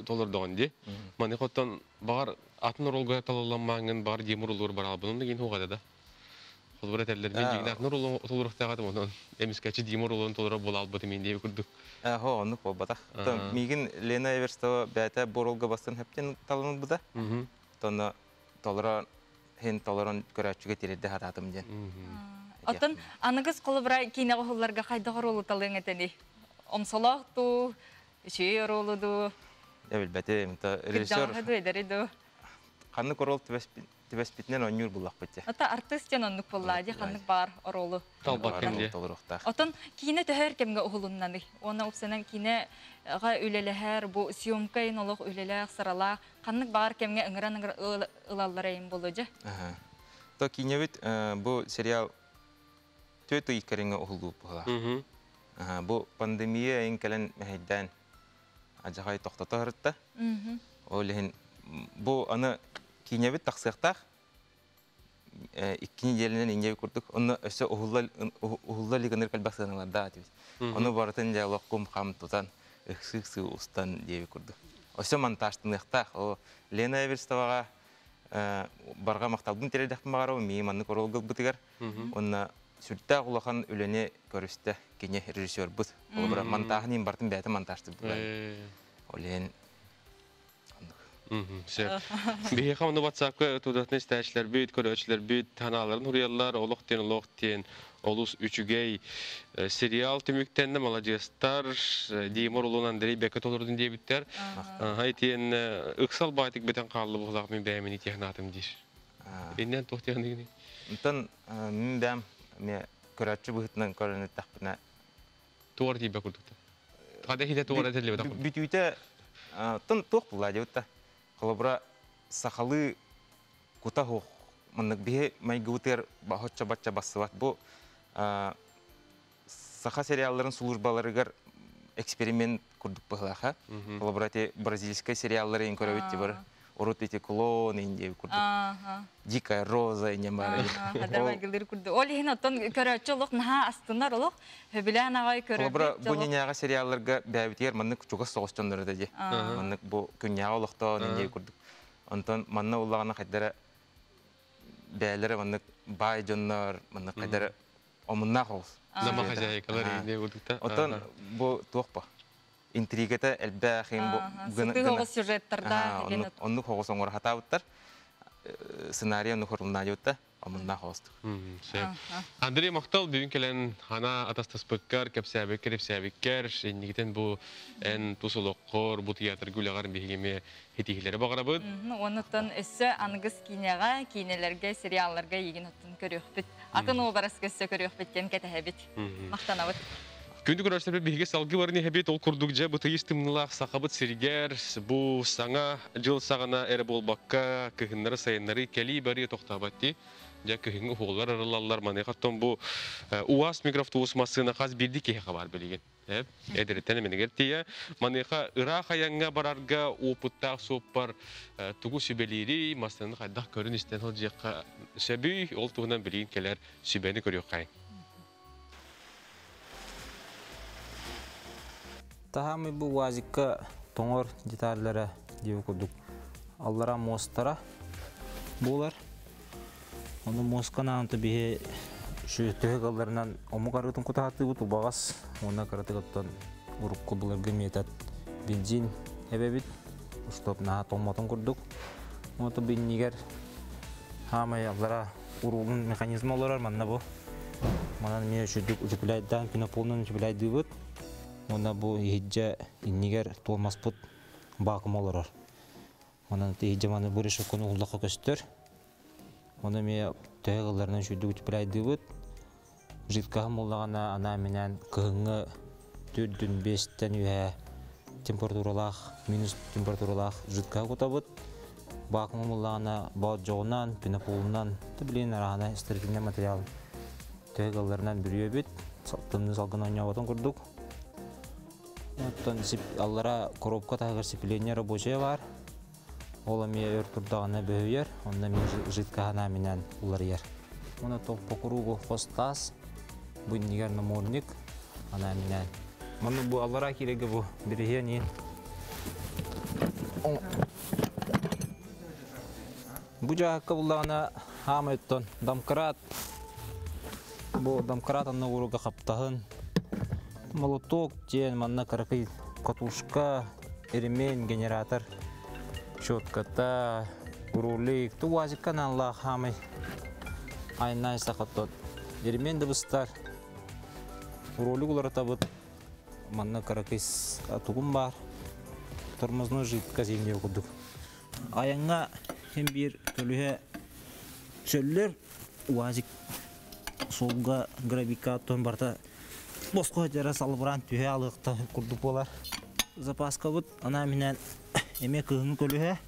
[SPEAKER 1] толордоҕун дии. Маны оттон баҕар атын ролга талылламмааҥҥын баҕар Дима ролугар бараалбын онно киин хуҕата да. Холобура этэллэр мин дьиҥнээх атын ролу толоруохтаах этим онон эмискэччи Дима ролун толоро буолаалбытым мин диэби курдук.
[SPEAKER 10] Хо оннук буолбатах. Миигин Лена Эверстова бэйэтэ бу ролга бастан хэптен талынылбыта. Тонно толоро хин толорон көрөөччүгэ тириэрдэ сатаатым диэн.
[SPEAKER 2] Оттон аныгыс холобура киинэҕэ уһулларга хайдах оруолу талыаҥ этэний? Омсолоох дуу, үчүгэй оруолу дуу?
[SPEAKER 10] Дьэ билбэтим. Режиссер
[SPEAKER 2] Кырдьаҕаһы дуу, эдэри дуу?
[SPEAKER 10] Ханнык оруол түбэспитинэн оонньуур буллахпыт дьэ.
[SPEAKER 2] Ата артыыс диэн оннук буоллаа дии, ханнык баар оруолу
[SPEAKER 1] талбаккын дии.
[SPEAKER 10] Толоруохтаах.
[SPEAKER 2] Оттон киинэ төһөр кэмҥэ уһулуннаный? Уонна упсанан киинэҕэ үлэлэһэр, бу съемка ин олох үлэлээх, сыралаах, ханнык баар кэмҥэ ыҥыран ылаллар эйин буолуо дьэ?
[SPEAKER 10] То киинэбит бу сериал түөрт ый кэриҥэ уһуллубут быһыылаах. Бу пандемия эйин кэлэн мэһэйдээн адьахай тохтото сырытта. Ол иһин бу аны киинэбит тахсыахтаах икки неделянан инньэ курдук онно өссө уһулла уһулла илик ыныр кэлбэх сыаналардаах этибит. Ону барытын дьэ олох кум-хам тутан ыксыы-ыксыы устан диэби курдук. Өссө монтажтаныахтаах. О Лена Эверстоваҕа барҕа махталбын тириэрдэхпин баҕарабын мии маннык оруол ылбытыгар. Уонна сүрдээх улахан үлэни көрүстэ кини режиссербут. Холобура монтааһын иһин барытын бэйэтэ монтажтыыр. Ол иһин
[SPEAKER 1] Сөп. Биһиэхэ ону WhatsApp-ка тудатны истээччилэрбит, көрөөччүлэрбит танааларын хуруйаллар, олох диэн олох диэн олус үчүгэй сериал түмүктэннэ, маладьыастар, Дима Рулун Андрей бэккэ толордун диэбиттэр. Итиэн ыксал баайтык бэтэн хаалла буолаах мин бэйэмин итиэхнаатым диир. Иннен туох диэхныгыный?
[SPEAKER 10] Онтон мин бэйэм эмиэ көрөөччү быһыытынан көрөн эттэхпинэ
[SPEAKER 1] туор тиийбэ курдук. Хада хите туора этиллибэтэх курдук.
[SPEAKER 10] Бүтүүтэ тон туох булла диэбит Холобура сахалыы кута хуох маннык биһи майгыбытыгар баһоччо бачча бассыбат. Бу саха сериалларын службаларыгар эксперимент курдук быһылаха. Холобура ити бразильскай сериаллары ин көрөбүт тибар урут ити клон ин курдук. Дикая роза инем бар.
[SPEAKER 2] Хадar курдук. Ол иһин оттон көрөөччү олох наһаа астынар олох хөбүлээн аҕай көрөбүт.
[SPEAKER 10] Холобура бу ньээҕэ сериалларга бэйэбитигэр маннык чугас соҕус дьоннор да дии. Маннык бу күннээҕи олохтоон инньэ курдук. Онтон манна уллаҕына хайдара бэйэлэрэ маннык баай дьоннор маннык хайдара омуннаах оҕус.
[SPEAKER 1] Нама хозяйкалар инньэ курдук
[SPEAKER 10] Оттон бу туох ба? Интригата элбэх им бу
[SPEAKER 2] сытыы оҕус сюжеттардаах
[SPEAKER 10] оннук оҕус оҥоро хатаабыттар. Сценарий оннук хорулнаадьыбытта омуннаах оҕустук.
[SPEAKER 1] Сөп. Андрей махтал бүгүн кэлэн хана атастаспыккар, кэпсээбиккэр, ипсээбиккэр, иннигитин бу эн тус олоххор, бу театрга үлэҕэр биһиги эмиэ хитиһилэри баҕарабыт.
[SPEAKER 2] Онуттан өссө аныгыс киинэҕэ, киинэлэргэ, сериалларга ийигин оттон көрүөхпүт. Атын уобараска өссө көрүөхпүт диэн кэтэһэбит. Махтанабыт.
[SPEAKER 1] Күндү көрөөччүлэр, биһиги салгыы баран иһэбит. Ол курдук дьэ бу тыйыс тымныылаах Сахабыт сиригэр бу саҥа дьыл саҕана эрэ буолбакка кыһыннары сайыннары кэлии барыы тохтообот дии. Дьэ кыһыҥҥы уһуоллар арыллаллар. Маныаха оттон бу УАЗ микроавтобус массыына хас биирдии киһиэхэ баар билигин. Эдэриттэн эмэнигэр тиийэ. Маныаха ыраах айаҥҥа барарга опыттаах суоппар тугу сүбэлиирий, массыынаны хайдах көрөн-истэн сылдьыахха сөбүй, ол туһунан билигин кэлэр сүбэни көрүөххэйиҥ.
[SPEAKER 11] Таһаамый бу УАЗикка тоҥор деталлара диэби курдук аллара муостара буолар. Ону муосканаан биһи төһө кылларынан омук арыытын кутаатыыбыт убаҕас уонна кыратык оттон урукку былыргы метод бензин эбэбит чтоб наһаа тоҥмотун курдук. Ото биннигэр хаамай аллара уруулун механизма олорор манна бу. Манан эмиэ үчүгдүк утепляйдаан пенополунан утепляйдыыбыт. Уонна бу иһирдьэ иннигэр туолмаспыт баакум олорор. Онон иһирдьэ маны бу решетканы уһуллахха көстөр. Ону эмиэ төһө кылларынан үчүгдүк утепляйдыыбыт. Жидкаһым буоллаҕына анаан-минээн кыһыҥҥы төрдүн биэстэн үөһэ температуралаах, минус температуралаах жидкаһы кутабыт. Баакум буоллаҕына боодьоҕунан, пенополунан, билигин арааһына строительный материал төһө кылларынан бүрүөбүт. Тымныы салгын оонньооботун курдук. Оттон аллара коробка таһыгар сцепление рабочая баар. Ол эмиэ өр турдаҕына бөһүйэр, онно эмиэ жидкаһына минэн уларыйар. Уна топ по кругу хостаас, бу иннигэр намордник, ана минэн. Манна бу аллара киирэгэ бу бириһиэн Бу дьаһакка буллаҕына хаамай оттон домкрат, бу домкрат анна ууруга хаптаһын, молоток диэн манна кыракый катушка, ремень, генератор, щетката, рулик, ту УАЗикка аналлаах хаамай айнай сахаттот ремень да быстар, ролик уларытабыт, манна кыракый тугум бар, тормозной жидкость индия курдук. Айаҥҥа син биир көлүһэ сөллөр, УАЗик суолга гравика оттон барыта босхо дьара салыбыраан түһэ алыахта курдук буолар. Запаскабыт анаан-минээн эмиэ кыһыҥҥы көлүһэ,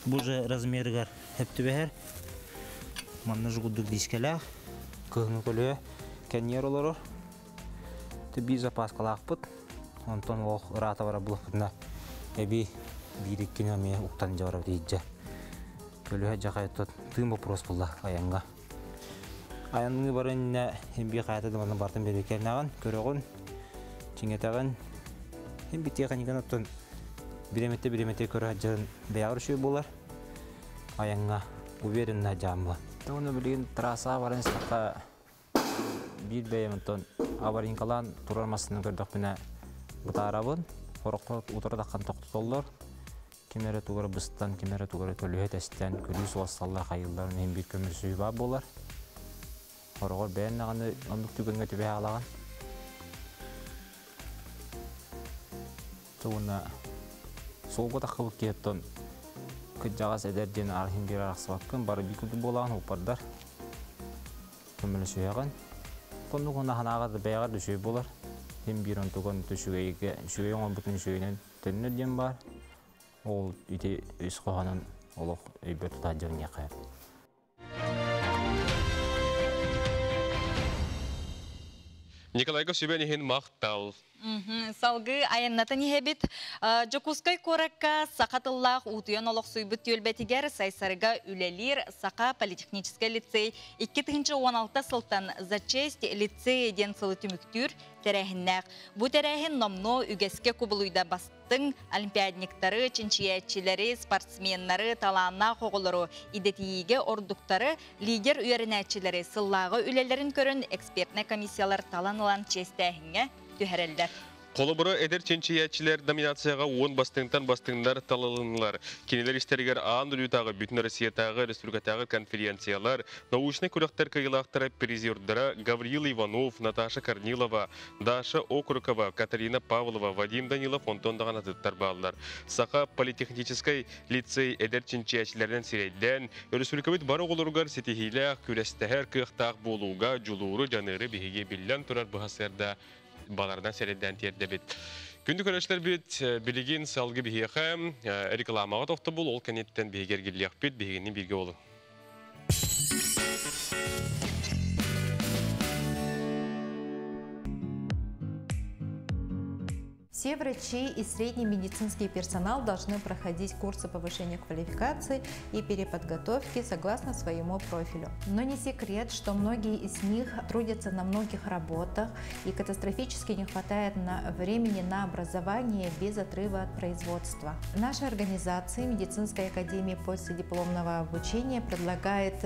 [SPEAKER 11] бу же размерыгар сөп түбэһэр. Манна же курдук дискэлээх, кыһыҥҥы көлүһэ кэнниэр олорор. Биир запаскалаахпыт, онтон ол ыраата барар булахпытына эбии биир-иккини эмиэ уктан дьэ барабыт иһирдьэ. Көлүөһэ дьахай тыын боппуруос буолла айаҥҥа. Айанныы баран иннэ биир хайата да манна бартын бэрэбиэркэлэнэҕин, көрөҕүн, чиҥэтэҕин. Һин би тиэхиньиканы оттон бириэмэтэ бириэмэтэ көрө сылдьарын бэйэҕэр үчүгэй буолар. Айаҥҥа уверенно дьааммы. Уонна билигин трассаҕа баран истэххэ Биир бэйэм онтон аварийкалаан турар массыынаны көрдөхпүнэ бытаарабын, сороххо утары таххан тохтотоллор. Ким эрэ тугу эрэ быстан, ким эрэ тугу эрэ көлүөһэ тэстэн, күлүү суосталлар, хайыылларын иһин биир көмүрсүү баар буолар. Хороҕор бэйэн даҕаны оннук түгэҥҥэ түбэһэ алаҕын. Уонна суолга таххыбыт киһи оттон кырдьаҕас эдэр диэн арыһын биэр арахсыбаккын, бары биир курдук буолаҕын, уппардар. Көмөлөсүһэҕин. Оннук уонна санааҕар да бэйэҕэр да үчүгэй буолар. Син биир онтугун үчүгэйгэ үчүгэй оҥорбутун үчүгэйинэн төннөр диэн баар. Ол ити үс хоһоонун олох өйбөр тута сылдьабын диэххэ сөп.
[SPEAKER 1] Николайга сүбэн иһин махтал.
[SPEAKER 2] Салгыы айаннатан иһэбит. Дьокуускай куоракка саха тыллаах уутуйан олохсуйбут түөлбэтигэр Сайсарыга үлэлиир Саха политехническэй лицей 2016 сылтан «За честь лицея» диэн сылы түмүктүүр тэрээһиннээх. Бу тэрээһин номнуо үгэскэ кубулуйда бастыҥ олимпиадниктары, чинчийээччилэри, спортсменнары, талааннаах оҕолору, идэтийиигэ ордуктары, лидер үөрэнээччилэри сыллааҕы үлэлэрин көрөн экспертнэй комиссиялар талан ылан чиэстээһиҥҥэ түһэрэллэр.
[SPEAKER 1] Холобура, эдэр чинчийээччилэр номинацияҕа уон бастыҥтан бастыҥнар талылыннылар. Кинилэр истэригэр аан дойдутааҕы, Бүтүн Россиятааҕы, республикатааҕы конференциялар, научнай күрэхтэр кыайыылаахтара призердара Гаврил Иванов, Наташа Корнилова, Даша Окрукова, Катарина Павлова, Вадим Данилов онтон даҕаны атыттар бааллар. Саха политехническай лицей эдэр чинчийээччилэринэн сирэйдээн, өрөспүүбүлүкэбит бары оҕолоругар ситиһиилээх, күрэстэһэр кыахтаах буолууга дьулууру, дьаныары биһиги биллэн турар быһа сыарда балардан сәрәддән тиердебит. Күндү көрөчлөр бит билигин салгы биһиэхэ рекламаға тохтобул, ол кэнниттэн биһигэр киириэхпит, биһигини бииргэ болун.
[SPEAKER 12] Все врачи и средний медицинский персонал должны проходить курсы повышения квалификации и переподготовки согласно своему профилю. Но не секрет, что многие из них трудятся на многих работах и катастрофически не хватает на времени на образование без отрыва от производства. Наша организация Медицинская академия последипломного обучения предлагает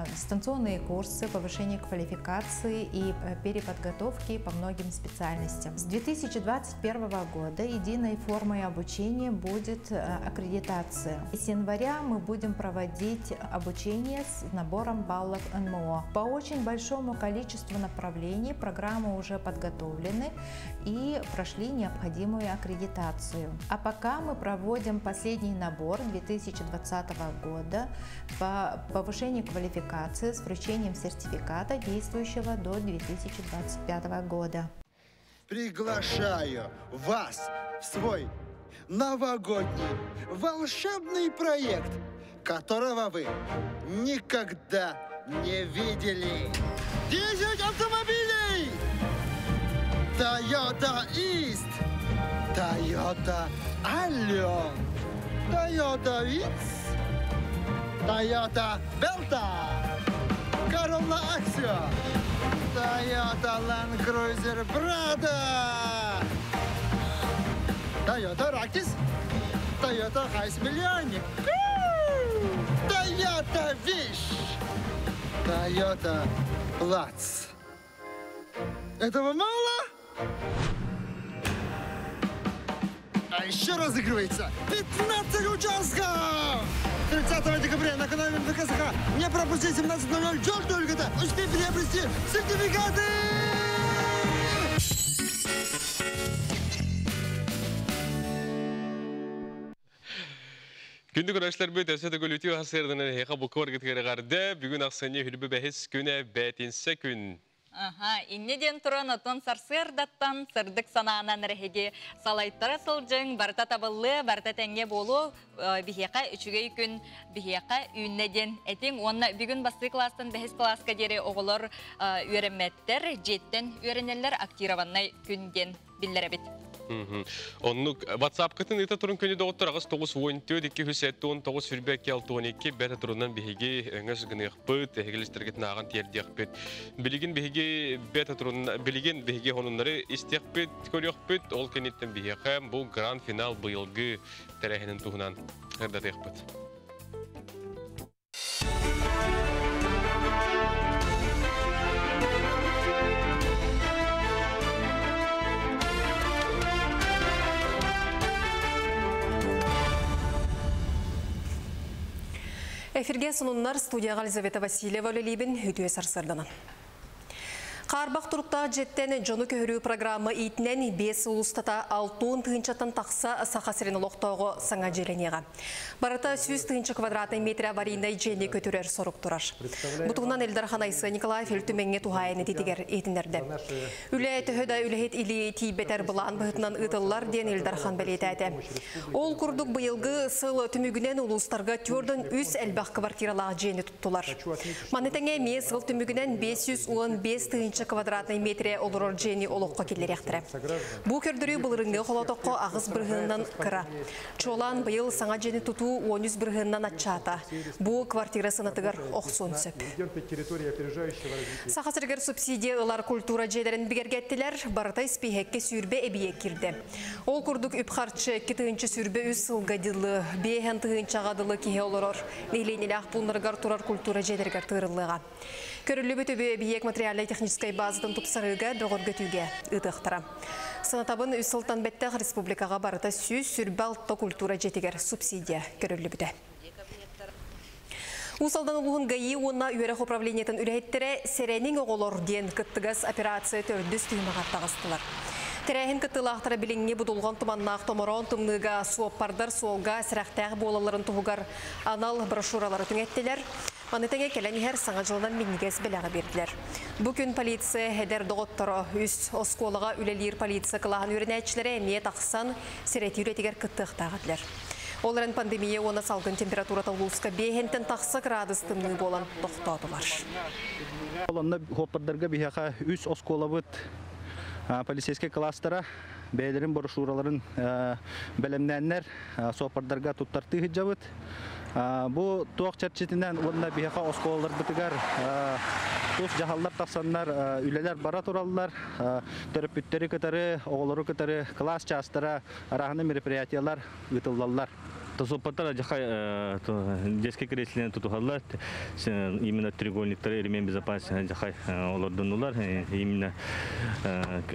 [SPEAKER 12] дистанционные курсы повышения квалификации и переподготовки по многим специальностям. С 2021 года единой формой обучения будет аккредитация. С января мы будем проводить обучение с набором баллов НМО. По очень большому количеству направлений программы уже подготовлены и прошли необходимую аккредитацию. А пока мы проводим последний набор 2020 года по повышению квалификации с вручением сертификата, действующего до 2025 года.
[SPEAKER 13] Приглашаю вас в свой новогодний волшебный проект, которого вы никогда не видели. 10 автомобилей! Toyota Ist, Toyota Allion, Toyota Vitz, Toyota Belta, Corolla Axio, Toyota Land Cruiser Prado, Toyota Ractis, Toyota Hiace Миллионник, Toyota Wish, Toyota Platz. Этого мало? А еще разыгрывается 15 участков! 30 декабря на канале НТК не пропусти 17.00 Черт только-то! Успей приобрести сертификаты!
[SPEAKER 1] Күндү көрөөччүлэрбит өссө төгүл үтүө сарсыарданан эһиэхэ бука барыгытыгар эҕэрдэ. Бүгүн ахсынньы 25 күнэ бээтинсэ күн.
[SPEAKER 2] Аха, инньэ диэн туран отон сарсыардаттан сырдык санаанан эһиги салайтара сылдьыҥ, барыта табыллыа, барыта этэҥҥэ буолуо, биһиэхэ үчүгэй күн биһиэхэ үүннэ диэн этиҥ. Уонна бүгүн бастакы кылаастан бэһис кылааска диэри оҕолор үөрэммэттэр, дьиэттэн үөрэнэллэр, актированнай күн диэн биллэрэбит.
[SPEAKER 1] Оннук WhatsApp-кытын ыыта туруҥ күндү доҕоттор 8 9 14 279 22 62 бэрт турунан биһиги өҥөс гыныахпыт, эһигилистэргитин ааҕан тиэрдиэхпит. Билигин биһиги бэрт турун билигин биһиги сонуннары истиэхпит, көрүөхпүт, ол кэнниттэн биһиэхэ бу гранд-финал быйылгы тэрээһинин туһунан сырдатыахпыт.
[SPEAKER 3] Эфиргэ сонуннар студияҕа Елизавета Васильева үлэлиибин үтүө сарсыарданан. Хаарбах туруктаах дьиэттэн дьону көһөрүү программа иитинэн 5 сыл устата 60 тыһыынчаттан тахса Саха сирин олохтооҕо саҥа дьиэлэниэҕэ. Барыта 100 тыһыынча квадратный метр аварийнай дьиэни көтүрэр сорук турар. Бу туһунан Ил Дархан Айсен Николаев Ил Түмэҥҥэ туһаайан этиитигэр иһитиннэрдэ. Үлэ төһө да үлэһит илии тиийбэтэр былаан быһыытынан ыытыллар диэн Ил Дархан бэлиэтээтэ. Ол курдук быйылгы сыл түмүгүнэн улуустарга 43 элбэх квартиралаах дьиэни туттулар. Маны тэҥэ эмиэ сыл түмүгүнэн 515 тыһыынча квадратный метр олорор дьиэни олоххо киллэриэхтэрэ. Бу көрдөрүү былырыыҥҥыга холоотоххо 8% кыра. Чуолаан быйыл саҥа дьиэни тутуу 13% аччаата. Бу квартира сыанатыгар охсуон сөп. Саха сиригэр субсидия ылар культура дьиэлэрин бигэргэттилэр, барыта испииһэккэ 20 эбийиэк киирдэ. Ол курдук үп-харчы 2023 сылга дылы 5 тыһыынчаҕа дылы киһи олорор нэһилиэнньэлээх пууннарыгар турар культура дьиэлэригэр тыырыллыаҕа. Көрүллүбүт үбү эбийиэк материальнай техническэй базатын тупсарыыга бөҕөргөтүүгэ ыытыахтара. Санатабын үс сылтан бэттэх республикаҕа барыта 126 культура дьиэтигэр субсидия көрүллүбүтэ. Уус Алдан улууһун ГАИ уонна үөрэх управлениетын үлэһиттэрэ «Сэрэниҥ оҕолор» диэн кыттыгас операция төрдүс түһүмэҕэр таҕыстылар. Тэрээһин кыттыылаахтара билиҥҥи будулҕан туманнаах томороон тымныыга суоппардар суолга сэрэхтээх буолалларын туһугар анал брошюралары түҥэттилэр. Маны тэҥэ кэлэн иһэр Саҥа дьылынан минньигэс бэлэҕи биэрдилэр. Бу күн полиция эдэр доҕотторо үс оскуолаҕа үлэлиир полиция кылааһын үөрэнээччилэрэ эмиэ тахсан сэрэтии үлэтигэр кыттыахтаах этилэр. Ол эрэн пандемия уонна салгын температурата улууска биэһинтэн тахса кыраадыс тымныы буолан тохтоотулар.
[SPEAKER 4] Онно суоппардарга биһиэхэ үс оскуолабыт полицейскай класстара бэйэлэрин брошюраларын бэлэмнээннэр суоппардарга туттартыы сылдьабыт. Бу туох чэрчитинэн уонна биһиэхэ оскуолаларбытыгар тус дьаһаллар тахсаннар үлэлэр бара тураллар. Төрөппүттэри кытары, оҕолору кытары кылаас чаастара, арааһына мероприятиялар ыытыллаллар.
[SPEAKER 5] Суоппардар жахай детский креслени тутуһаллар, именно треугольниктары ремень безопасности жахай олордунулар, именно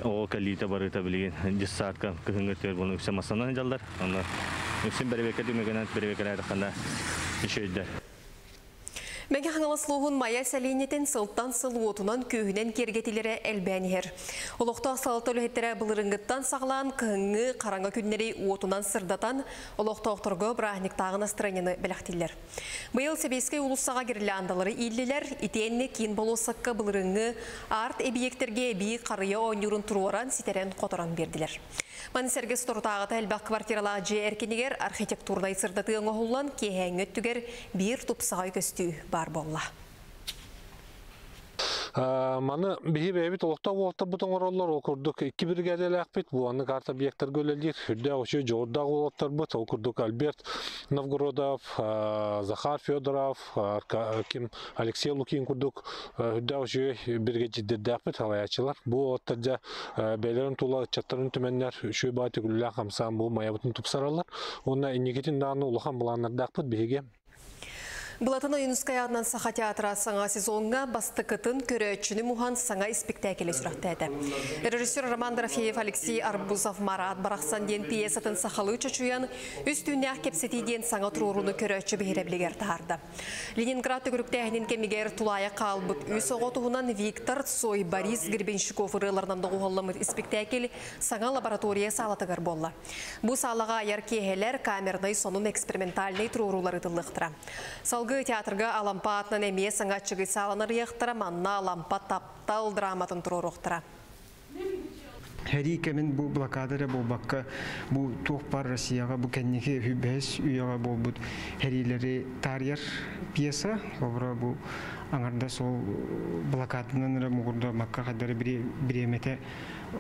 [SPEAKER 5] оҕо кэлиитэ барыта билигин детсадка кыһыҥҥы өттүгэр буолан үксэ массанан сылдьаллар. Онно үксүн бэрэбиэркэ түмүгүнэн бэрэбиэркэлээтэххинэ үчүгэйдэр.
[SPEAKER 3] Мэҥэ Хаҥалас улууһун Майа сэлиэнньэтин сылтан сыл уотунан-күөһүнэн киэргэтиилэрэ элбээн иһэр. Олохтоох салалта үлэһиттэрэ былырыыҥҥыттан саҕалаан кыһыҥҥы хараҥа күннэри уотунан сырдатан, олохтоохторго бырааһынньыктааҕы настырыанньаны бэлэхтииллэр. Быйыл Сэбиэскэй уулуссаҕа гирляндалары ииллилэр, итиэннэ киин болуоссакка былырыыҥҥы арт-эбийиэктэргэ эбии харыйа оонньуурун туруоран, ситэрэн-хоторон биэрдилэр. Маны сэргэ соторутааҕыта элбэх квартиралаах дьиэ эркинигэр архитектурнай сырдатыы оҥоһуллан, киэһээҥҥи өттүгэр биир тупсаҕай көстүү баар буолла.
[SPEAKER 6] Маны биһи бэйэбит олохтоох уолаттарбыт оҥороллор, ол курдук икки биригээдэлээхпит, бу аннык арт-объектарга үлэлиир сүрдээх үчүгэй дьоҕурдаах уолаттарбыт, ол курдук Альберт Новгородов, Захар Федоров, ким Алексей Лукин курдук үрдээх үчүгэй биригэдьиирдэрдээхпит салайааччылар. Бу уолаттар дьэ бэйэлэрин тула ыччаттарын түмэннэр үчүгэй баҕа түгүллээх хамсаан бу майабытын тупсараллар. Уонна инникитин даҕаны улахан былааннардаахпыт биһиги.
[SPEAKER 3] Былатын Ойуунускай аатынан Саха театра саҥа сезоҥҥа бастакытын көрөөччүнү муһан саҥа испиктээкили сүрэхтээтэ. Режиссер Роман Дорофеев Алексей Арбузов Марат барахсан диэн пьесатын сахалыы чочуйан, үс түүннээх кэпсэтии диэн саҥа туруорууну көрөөччү биһирэбилигэр таһаарда. Ленинград төгүрүктээһинин кэмигэр тулаайах хаалбыт үс оҕо туһунан Виктор Цой, Борис Гребенщиков ырыаларынан доҕуһуолламмыт испиктээкил саҥа лаборатория саалатыгар буолла. Бу саалаҕа айар киэһэлэр камернай сонун экспериментальнай туруоруулар ыытыллыахтара. Салгыы театрга Алампа аатынан эмиэ саҥа аччыгый сааланы арыйыахтара, манна Алампа таптал драматын туруоруохтара.
[SPEAKER 7] Сэрии кэмин бу блокада эрэ буолбакка, бу туох баар Россияҕа бу кэнники үһүс үйэҕэ буолбут сэриилэри таарыйар пьеса. Холобура, бу аҥардас ол блокаданан эрэ муҥурдаммакка хайдары бириэмэтэ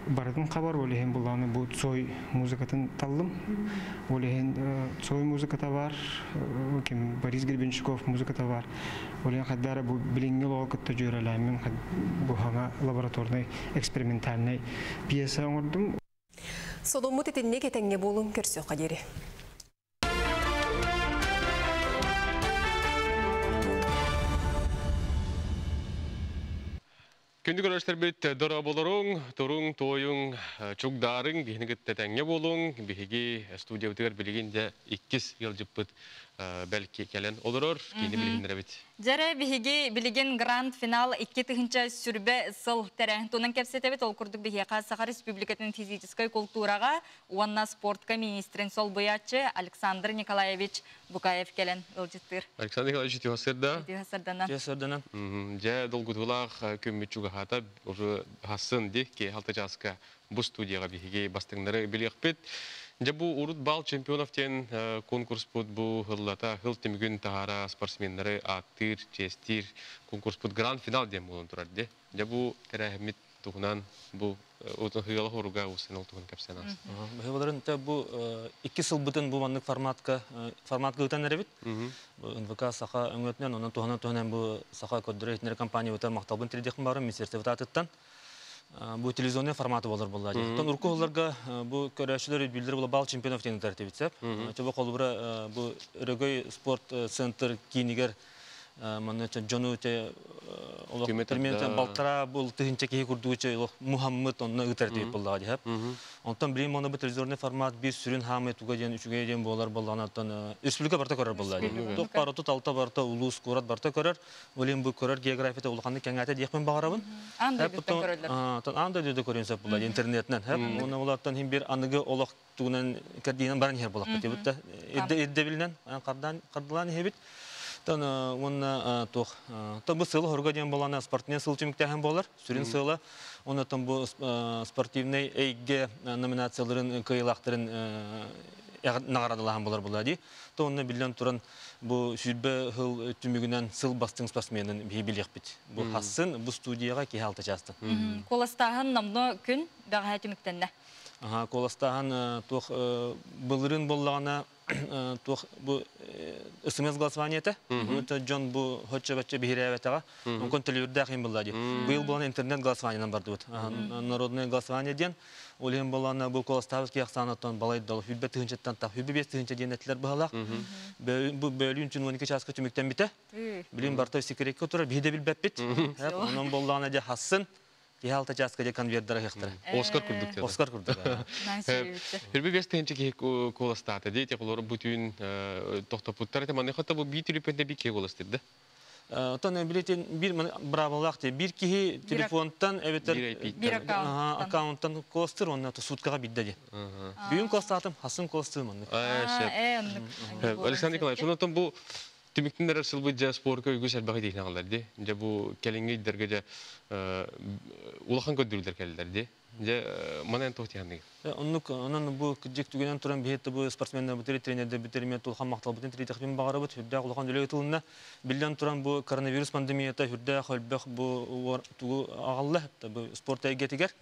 [SPEAKER 7] барытын хабар. Ол иһин булааны бу Цой музыкатын таллым. Ол иһин Цой музыката бар, ким Борис Гребенщиков музыката бар. Ол иһин хайдары бу билиҥҥи олоҕу кытта дьүөрэлээммин бу хаҥа лабораторнай экспериментальнай пьеса оҥордум.
[SPEAKER 3] Соломмут итинник этэҥҥэ буолуҥ көрсүөххэ диэри.
[SPEAKER 1] Күндү көрөштөрбүт дорооболоруҥ, туруҥ, туойуҥ, чугдаарыҥ, биһини кытта тэҥҥэ буолуҥ. Биһиги студиябытыгар билигин дьэ иккис ыалдьыппыт бэлки кэлэн олорор, киини билиһиннэрэбит.
[SPEAKER 2] Дьэрэ биһиги билигин гранд-финал 2000 сүрбэ сыл тэрээһин туһунан кэпсэтэбит. Ол курдук биһиэхэ Саха Республикатын физическай култуураҕа уонна спортка министрин солбуйааччы Александр Николаевич Букаев кэлэн ыалдьыттыыр.
[SPEAKER 1] Александр Николаевич үтүө сарсыарда.
[SPEAKER 2] Үтүө сарсыарданан.
[SPEAKER 14] Үтүө сарсыарданан.
[SPEAKER 1] Дьэ долгутуулаах күммүт чугаһаата уже хасын ди ки алта чааска бу студияға биһиги бастыҥнары билиэхпит. Дьэ бу урут бал чемпионов диэн конкурспут бу хыллата хыл түмүгүн таһара спортсменнары ааттыыр, чиэстиир конкурспут гранд-финал диэн буолан турар ди. Дьэ бу тэрээһиммит туһунан бу хыала хоруга усын ол туһун кэпсээн аас.
[SPEAKER 14] Быһыбаларын та бу икки сылбытын бу маннык форматка форматка ытан эребит. НВК Саха өҥөтүнэн, онон туһанан туһанан бу Саха көрдөрөр иһитиннэрэр компания быта махталбын тириэрдиэхпин баҕарабын министерство аатыттан. Бу телевизионный форматы болар булла. Тон урку хылларга бу көрөөччүлэр билдер була бал чемпионов диэн тәртибит сеп. Чөбө холбура бу Өрөгөй спорт центр киинигэр Манна дьону те олох примерно балтара бул тыһынча киһи курдугуча олох Мухаммед онно ытар дип буллаҕа диһап. Онтон билим оны бу телевизорный формат бир сүрүн хаамай туга диэн үчүгэй диэн буолар боллаҕынаттан республика барта көрөр болла ди. Туох барыты талта барта улуус куорат барта көрөр. Олен бу көрөр географията улаханнык кэҥээтэ диэхпин баҕарабын.
[SPEAKER 2] Аан дойдуттан көрөллөр.
[SPEAKER 14] Аан дойдута көрүөн сөп була интернетинэн. Оны олартан хим бир аныгы олох тугунан кэрдиинэн баран иһэр буолахпыт дебит да. Ирдэбилинэн кардан кардылаан иһэбит. Тон уонна туох тон бу сылы хорга диэн болана спортивный сыл түмүктээһин болар. Сүрүн сыла оннотон бу спортивный эйге номинацияларын кыйылаахтарын наградалаһан болар була ди. То онно биллэн туран бу сүрбэ хыл түмүгүнэн сыл бастыҥ спортсменин биһи билиэхпит. Бу хассын бу студияга киһи алта частын.
[SPEAKER 2] Коластааһын номно күн бэҕэһээ түмүктэннэ.
[SPEAKER 14] Аха, коластааһын туох былырын боллаҕына туох бу СМС голосование этэ. Оны дьон бу хоччо-бачча биһирээбэтэҕэ. Онкон төлөбүрдээх иһин булла дии. Быйыл буолан интернет голосованиенан бардыбыт. Народное голосование диэн. Ол иһин буолан бу коластаабыт киһи ахсаанаттан балайдал хүлбэ тыһынчаттан тах хүлбэ бес тыһынча диэн этилэр быһалаах. Бу бөлүүн түн 12 чааска түмүктэнбитэ. Билин барта секретке турар биһи де билбэппит. Онон боллаҕына дьэ хассын киһи алта чааска дьэ конверттара ыһыахтара.
[SPEAKER 1] Оскар курдук.
[SPEAKER 14] Оскар курдук.
[SPEAKER 1] Хүрбэ бес тыһынча киһи куоластаата дии, олор бүтүн тохтоппуттар этэ. Манна хата бу бии түлүппэнтэ би киһи куоластырды.
[SPEAKER 14] Оттон билетин бир бравалаах те бир киһи телефонтан эбэтэр аккаунттан куоластыр, онна суткаға бидде ди. Бүгүн куоластаатым, хасын куоластыр маннык.
[SPEAKER 1] Александр Николаевич, онотон бу түмүктүн эрэр сылбыт жа спорка үгүс элбэҕи диихин ди. Дьэ бу кэлиҥҥи иддэргэ дьэ улахан көрдүрүлэр кэллэр ди. Дьэ манан туох тиһанныгын?
[SPEAKER 14] Оннук, онон бу кыдьык түгэнэн туран биһиэт бу спортсменнар бутери тренердер бүтериме тулхан макталбытын тритехпин баҕарабыт хүрдээх улахан үлэ ытылынна. Биллэн туран бу коронавирус пандемията хүрдээх өлбөх бу тугу аҕалла бу спорт эйгэтигэр.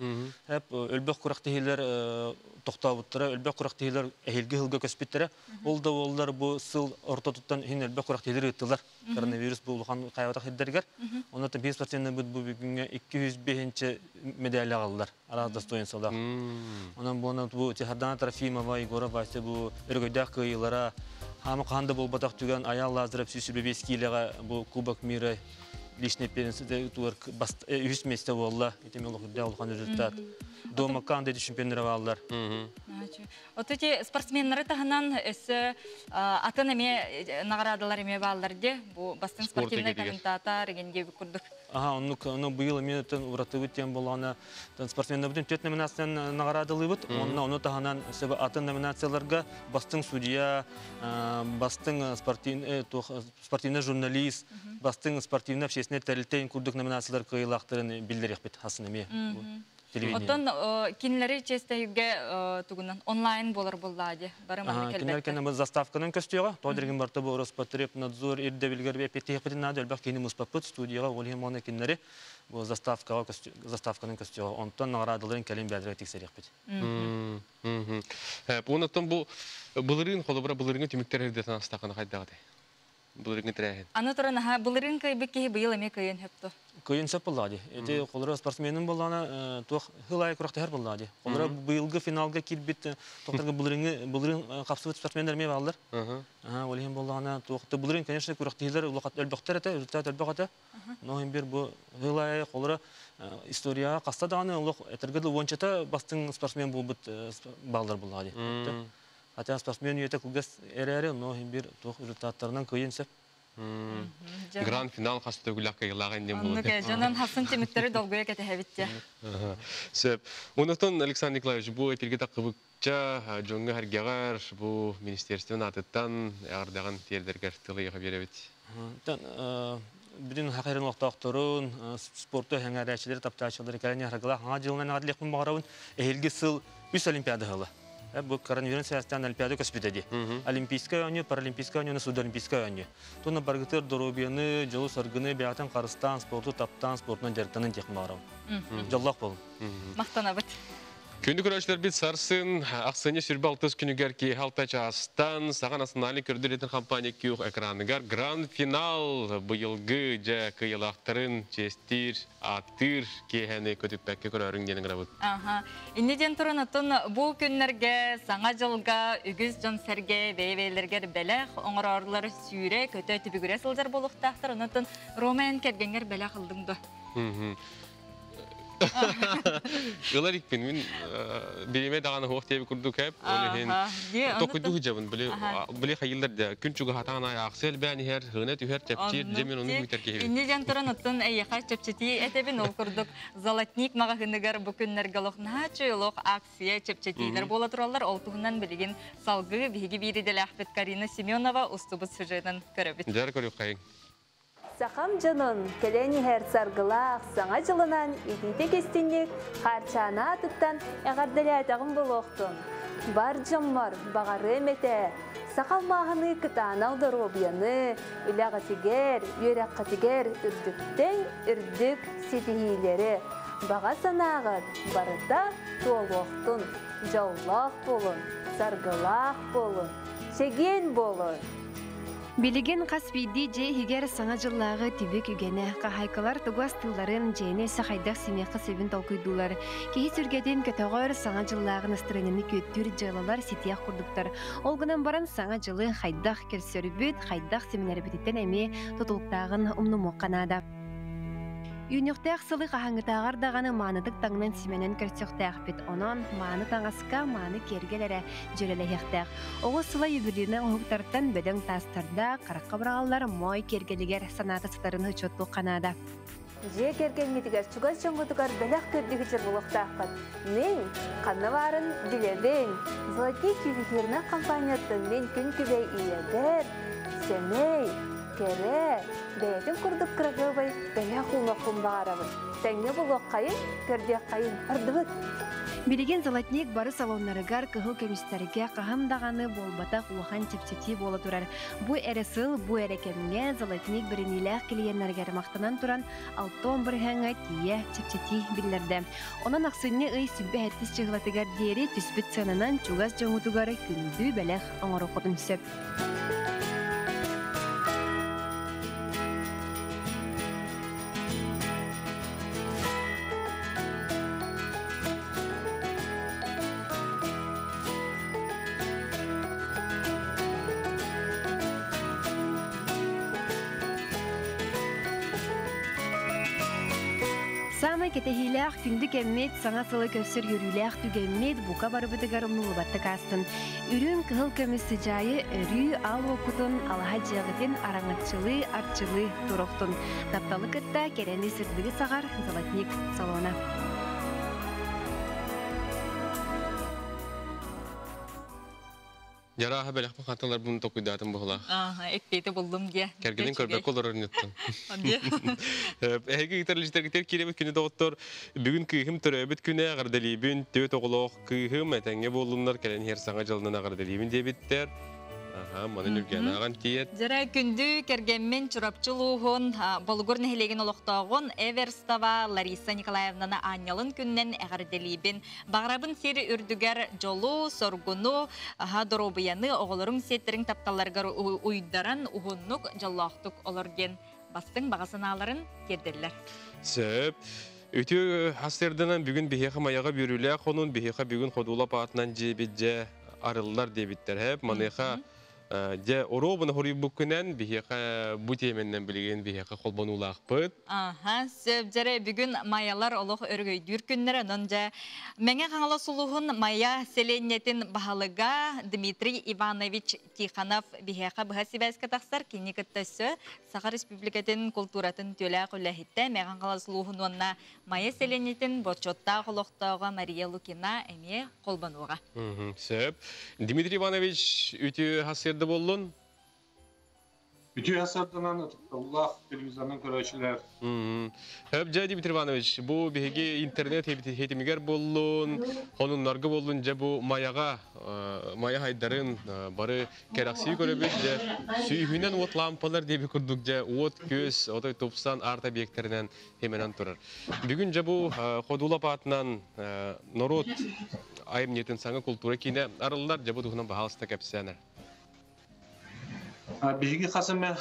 [SPEAKER 14] Хеп өлбөх курахтыһилер тохтообуттара, өлбөх курахтыһилер эһилги хылга көспүттэрэ. Ол да боллар бу сыл ортотуттан хин өлбөх курахтыһилер ыттылар. Коронавирус бу улахан кайбатах хиддергер. Онно бир спортсменнер бу бүгүнгө 205 медаль алалар. Араз достоинстволар. Онон буона бу Тихардана Трофимова, Егора Вася бу өргөйдөөх кыйылара хамы қанды болбатақ түгэн Аял Лазарев сүүсүбэ бес килеға бу Кубок мира личный первенствода туар үс месте болла. Итеме олох улахан результат. Дома кандай чемпионер алалар.
[SPEAKER 2] Вот эти спортсменнары таһынан өссө атын эме наградалар эме баалар де. Бу бастын спортивный комментатор генге курдук.
[SPEAKER 14] Ага, оннук, ону быйыл эме тен уратыбыт тем болғаны, тен спортсменнер бүтүн төрт номинацияны наградалыбыт. Онна ону таһынан себе атын номинацияларга бастын судья, бастын спортивный журналист, бастын спортивный общественный тәрилтейн курдук номинациялар кыйылаактарын билдирехпит хасын эме.
[SPEAKER 2] Оттон кинилери честейге тугунан онлайн болар буллади. Бары манна
[SPEAKER 14] келбетте. Кинилер кene заставканын көстүгө, тодирген барты бу Роспотребнадзор ирдебилгер бе петихпитин нады өлбөх кини муспаппыт студияга олихин моны кинилери бу заставкага заставканын көстүгө. Онтон наградаларын келин бәдирге тиксерехпит.
[SPEAKER 1] Бу бу былырын холобура былырынгы түмүктер эрдетен астаканы хайдагы. Былырынгы тирәһин.
[SPEAKER 2] Аны туран аха былырын кыйбык киһи быйыл эме кыйын хөптү.
[SPEAKER 14] Кыйын сөп буллади. Эти холора спортсменин боллана туох хылай курахтар буллади. Холора быйылгы финалга кирбит тохторга былырынгы былырын капсыбыт спортсмендер ме баллар. Аха, олихин боллана туох былырын, конечно, курахтыйлар улахат өлбөхтер эте, результат өлбөх эте. Но хим бир бу хылай холора история каста даганы улах этергедл вончата бастың спортсмен булбут баллар буллади. Хотя спортсмен үйете кылгас эрэри, но хим бир туох результаттарынан кыйын сөп.
[SPEAKER 1] Гранд финал хасты гүләк кыйлаган дем
[SPEAKER 2] булды. Жанан хасын темиктери долгуя кетехебитте.
[SPEAKER 1] Сөп. Онотон Александр Николаевич бу эфирге такыбыкча жоңга харгагар бу министерствонун атыттан ардаган тердергер тылы беребит.
[SPEAKER 14] Бүтүн хакырын октоокторун, спорту хәңәрәчилер, таптаачылар кәлән яргыла хаңа жылынан адлык багарабын эхилги сыл үс олимпиада хылы. Бу коронавирус сәстән олимпиада көспүтәди. Олимпийская ойну, паралимпийская ойну, судолимпийская ойну. Туны баргытыр доробияны, жылы саргыны, бәятын карыстан, спорту таптан, спортунан жарыктанын техин багарабын. Жоллок болун.
[SPEAKER 2] Мактанабыт.
[SPEAKER 1] Күндү көрөөччүлэрбит сарсын ахсынньы 26 күнүгэр киэһэ алта чаастан Саха национальнай көрдөрүүтүн компания күөх экраныгар гранд-финал быйылгы дьэ кыайыылаахтарын чиэстиир, ааттыыр киэһэни көтүппэккэ көрөөрүҥ диэн ыҥырабыт.
[SPEAKER 2] Аха. Инни диэн туран оттон бу күннэргэ саҥа дьылга үгүс дьон-сэргэ бэйэ-бэйэлэригэр бэлэх оҥороорулар сүүрэ көтө түбүгүрэ сылдьар буолуохтаахтар. Онон Рома эн кэргэҥҥэр бэлэх ыллыҥ дуо?
[SPEAKER 1] Ылар икпин мин бириэмэ даҕаны хуох диэби курдук эп ол иһин токуйду хыдьабын били били хайыллар да күн чугаһатаан аахсы элбээн иһэр хына түһэр чэпчиир дьэ мен ону бүтэр киһибин.
[SPEAKER 2] Инни дьэн туран оттон эйиэхэ чэпчэтии этэбин ол курдук Золотник маҕаһыыныгар бу күннэргэ олох наһаа олох акция чэпчэтиилэр буола тураллар. Ол туһунан билигин салгыы биһиги биир идэлээхпит Карина Семенова устубут сюжетын көрөбүт.
[SPEAKER 1] Дьэр көрүөххэйиҥ.
[SPEAKER 15] Сахам дьонун кэлэн иһэр саргылаах Саҥа дьылынан итиитик-истиҥник Хаарчаана аатыттан эҕэрдэлээтэҕим буолуохтун! Бар дьоммор баҕарыам этэ, саха алмааһыныы кытаанах доруобуйаны, үлэҕитигэр, үөрэххитигэр үрдүктэн үрдүк ситиһиилэри, баҕа санааҕыт барыта туолуохтун, дьоллоох буолун, саргылаах буолун, чэгиэн буолун!
[SPEAKER 16] Билигин хас биирдии дьиэ иһигэр Саҥа дьыллааҕы түбүк үгэнэ. Хаһаайкалар тугу астыылларын, дьиэни өссө хайдах симиэххэ сөбүн толкуйдуулар. Киһи сүргэтин көтөҕөр, Саҥа дьыллааҕы настырыанньаны күөттүүр дьыалалар ситиэх курдуктар. Ол гынан баран Саҥа дьылы хайдах көрсөрбүт, хайдах симэнэрбититтэн эмиэ тутулуктааҕын умнумуохха наада. Үүнүөхтээх сылы хаһааҥҥытааҕар даҕаны маанытык таҥнан симэнэн көрсүөхтээхпит. Онон мааны таҥаска мааны киэргэл эрэ дьүөрэлэһиэхтээх. Оҕус сыла юбилейнай оҥоһуктартан бөдөҥ таастардаах, харахха быраҕаллар моой киэргэлигэр санаата сытарын учуоттуохха наада.
[SPEAKER 15] Дьиэ кэргэҥҥитигэр, чугас дьоҥҥутугар бэлэх көрдүүһүчэр буолуохтааххыт. Мин ханна баарын билэбин. Золотник ювелирнай компанияттан мин күн күбэй ийэбэр, сэмэй, кэрэ, бэйэтин курдук кыраһыабай бэлэх уунуохпун баҕарабын. Тэҥҥэ булуоххайын, көрдүөххэйин. Бардыбыт!
[SPEAKER 16] Билигин Золотник бары салоннарыгар кыһыл көмүстэргэ хаһан даҕаны буолбатах улахан чэпчэтии буола турар. Бу эрэ сыл, бу эрэ кэмҥэ Золотник бэриниилээх клиеннэригэр махтанан туран 60 бырыһыаҥҥа тиийэ чэпчэтии биллэрдэ. Онон ахсынньы ый 27 чыһылатыгар диэри түспүт сыананан чугас дьоҥҥутугар күндү бэлэх оҥоруоххутун сөп. Саамай кэтэһиилээх күндү кэммит, саҥа сылы көрсөр үөрүүлээх түгэммит бука барыбытыгар умнуллубаттык аастын. Үрүҥ кыһыл көмүс сыдьаайы өрүү аал уоккутун алаһа дьиэҕитин араҥаччылыы, арчылыы туруохтун. Тапталы кытта кэрэни сырдыгы саҕар Золотник салона.
[SPEAKER 1] Жарааһа бэлэхпин ханталарбын токуйдаатым буһулаах.
[SPEAKER 2] Ааха, эппиэти буллум диэ.
[SPEAKER 1] Кэргэнин көрбөккө олорор ньуттан. Эһиги ыытар киирэбит күнү доҕоттор бүгүн кыыһым төрөөбүт күнэ эҕэрдэлиибин түөрт оҕолоох кыыһым этэҥҥэ буоллуннар кэлэн иһэр саҥа дьылынан эҕэрдэлиибин диэбиттэр. Аха, маны Нүргээнааҕан тиийэт.
[SPEAKER 2] Дьэрэ күндү кэргэммин Чурапчы улууһун Болугур нэһилиэгин олохтооҕун Эверстова Лариса Николаевнаны аанньалын күнүнэн эҕэрдэлиибин. Баҕарабын сир үрдүгэр дьолу, соргуну, аһа доруобуйаны оҕолоруҥ сиэттэриҥ тапталларыгар уйдаран уһуннук, дьоллоохтук олор диэн бастыҥ баҕа санааларын тиэрдэллэр.
[SPEAKER 1] Сөп. Үтүө сарсыарданан бүгүн биһиэхэ Майаҕа үөрүүлээх хонун, биһиэхэ бүгүн Ходула аатынан дьиэбит дьэ арыллар диэбиттэр. Хэп, маныаха дьэ оруобуна хоруйбуккунан биһиэхэ бу тиэмэннэн билигин биһиэхэ холбонуулаахпыт.
[SPEAKER 2] Аха, сөп дьэрэ бүгүн Майалар олох өрөгөйдүүр күннэрэ, онон дьэ Мэҥэ Хаҥалас улууһун Майа сэлиэнньэтин баһылыга Дмитрий Иванович Тихонов биһиэхэ быһа сибээскэ тахсар. Кини кытта өссө Саха Республикатын култууратын үтүөлээх үлэһитэ Мэҥэ Хаҥалас улууһун уонна Майа сэлиэнньэтин бочуоттаах олохтооҕо Мария Лукина эмиэ холбонуоҕа.
[SPEAKER 1] Сөп. Дмитрий Иванович, үтүө сарсыарда буоллун.
[SPEAKER 17] Үтүө сарданан ытыктабыллаах телевизорынан көрөөчүлэр.
[SPEAKER 1] Хөп дьэ Дмитрий Иванович, бу биһиги интернет хитимигэр боллун, хонуннарга боллун дьэ бу Майаҕа, Майа хайдарын бары кэрэхсии көрөбүт дьэ сүүһүнэн уот лампалар диэби курдук дьэ уот күөс отой тупсан арт объектарынан хименен турар. Бүгүн дьэ бу Ходулап аатынан норуот айымньытын саҥа култуура киинэ арыллар дьэ бу туһунан баһаалыста кэпсээнэр.
[SPEAKER 17] Биһиги хас эмэ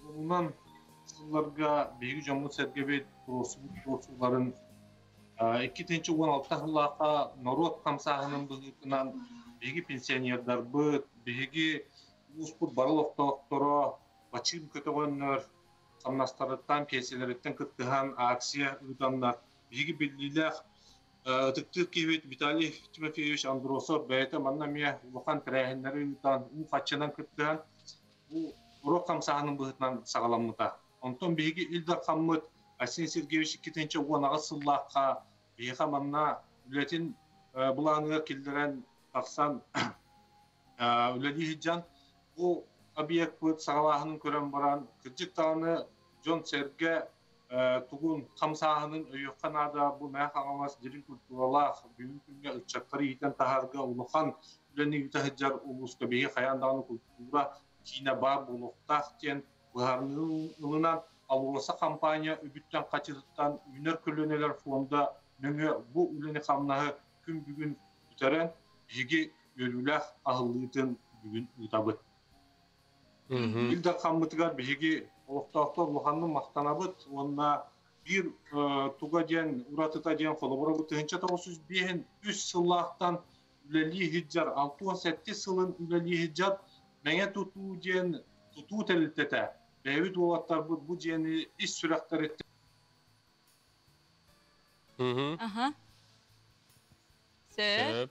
[SPEAKER 17] уонунан сылларга биһиги дьоммут-сэргэбит туруорсубут туруорсууларын 2016 сыллаахха норуот хамсааһынын быһыытынан биһиги пенсионердарбыт, биһиги улууспут бары олохтоохторо бачыым көтөҕөннөр, хамнастарыттан, пенсияларыттан кыттыһан акция ыытаннар, биһиги биллиилээх ытыктыыр киһибит Виталий Тимофеевич Андросов бэйэтэ манна эмиэ улахан тэрээһиннэри ыытан, уу хаччынан кыттыһан, бу уруок хамсааһынын быһыытынан саҕаламмыта. Онтон биһиги Ил Дархаммыт Айсен Сергеевич 2018 сыллаахха биһиэхэ манна үлэтин былааныгар киллэрэн тахсан үлэлии сылдьан, бу объекпыт саҕалааһынын көрөн баран, кырдьык даҕаны дьон-сэргэ тугун хамсааһынын өйүөххэ наада. Бу Мэҥэ Хаҥалас дириҥ культуралаах, бүгүн күҥҥэ ыччаттары иитэн таһаарга улахан үлэни ыыта сылдьар улууска биһиги хайаан даҕаны культура киинэ баар буолуохтаах диэн быһаарыныы ылынан, АЛРОСА компания үбүттэн-хачытыттан Үүнэр көлүөнэлэр фонда нөҥүө бу үлэни-хамнаһы күн бүгүн бүтэрэн, биһиги үөрүүлээх аһыллыытын бүгүн ыытабыт. Ил Дархаммытыгар биһиги олохтоохтор улаханнык махтанабыт уонна биир туга диэн уратыта диэн холобура бу 1905 сыллаахтан үлэлии сылдьар 67 сылын үлэлии сылдьар Мэҥэ тутуу диэн тутуу тэрилтэтэ бэйэбит уолаттарбыт бу дьиэни ис сүрэхтэриттэн
[SPEAKER 2] Аха. Сөп.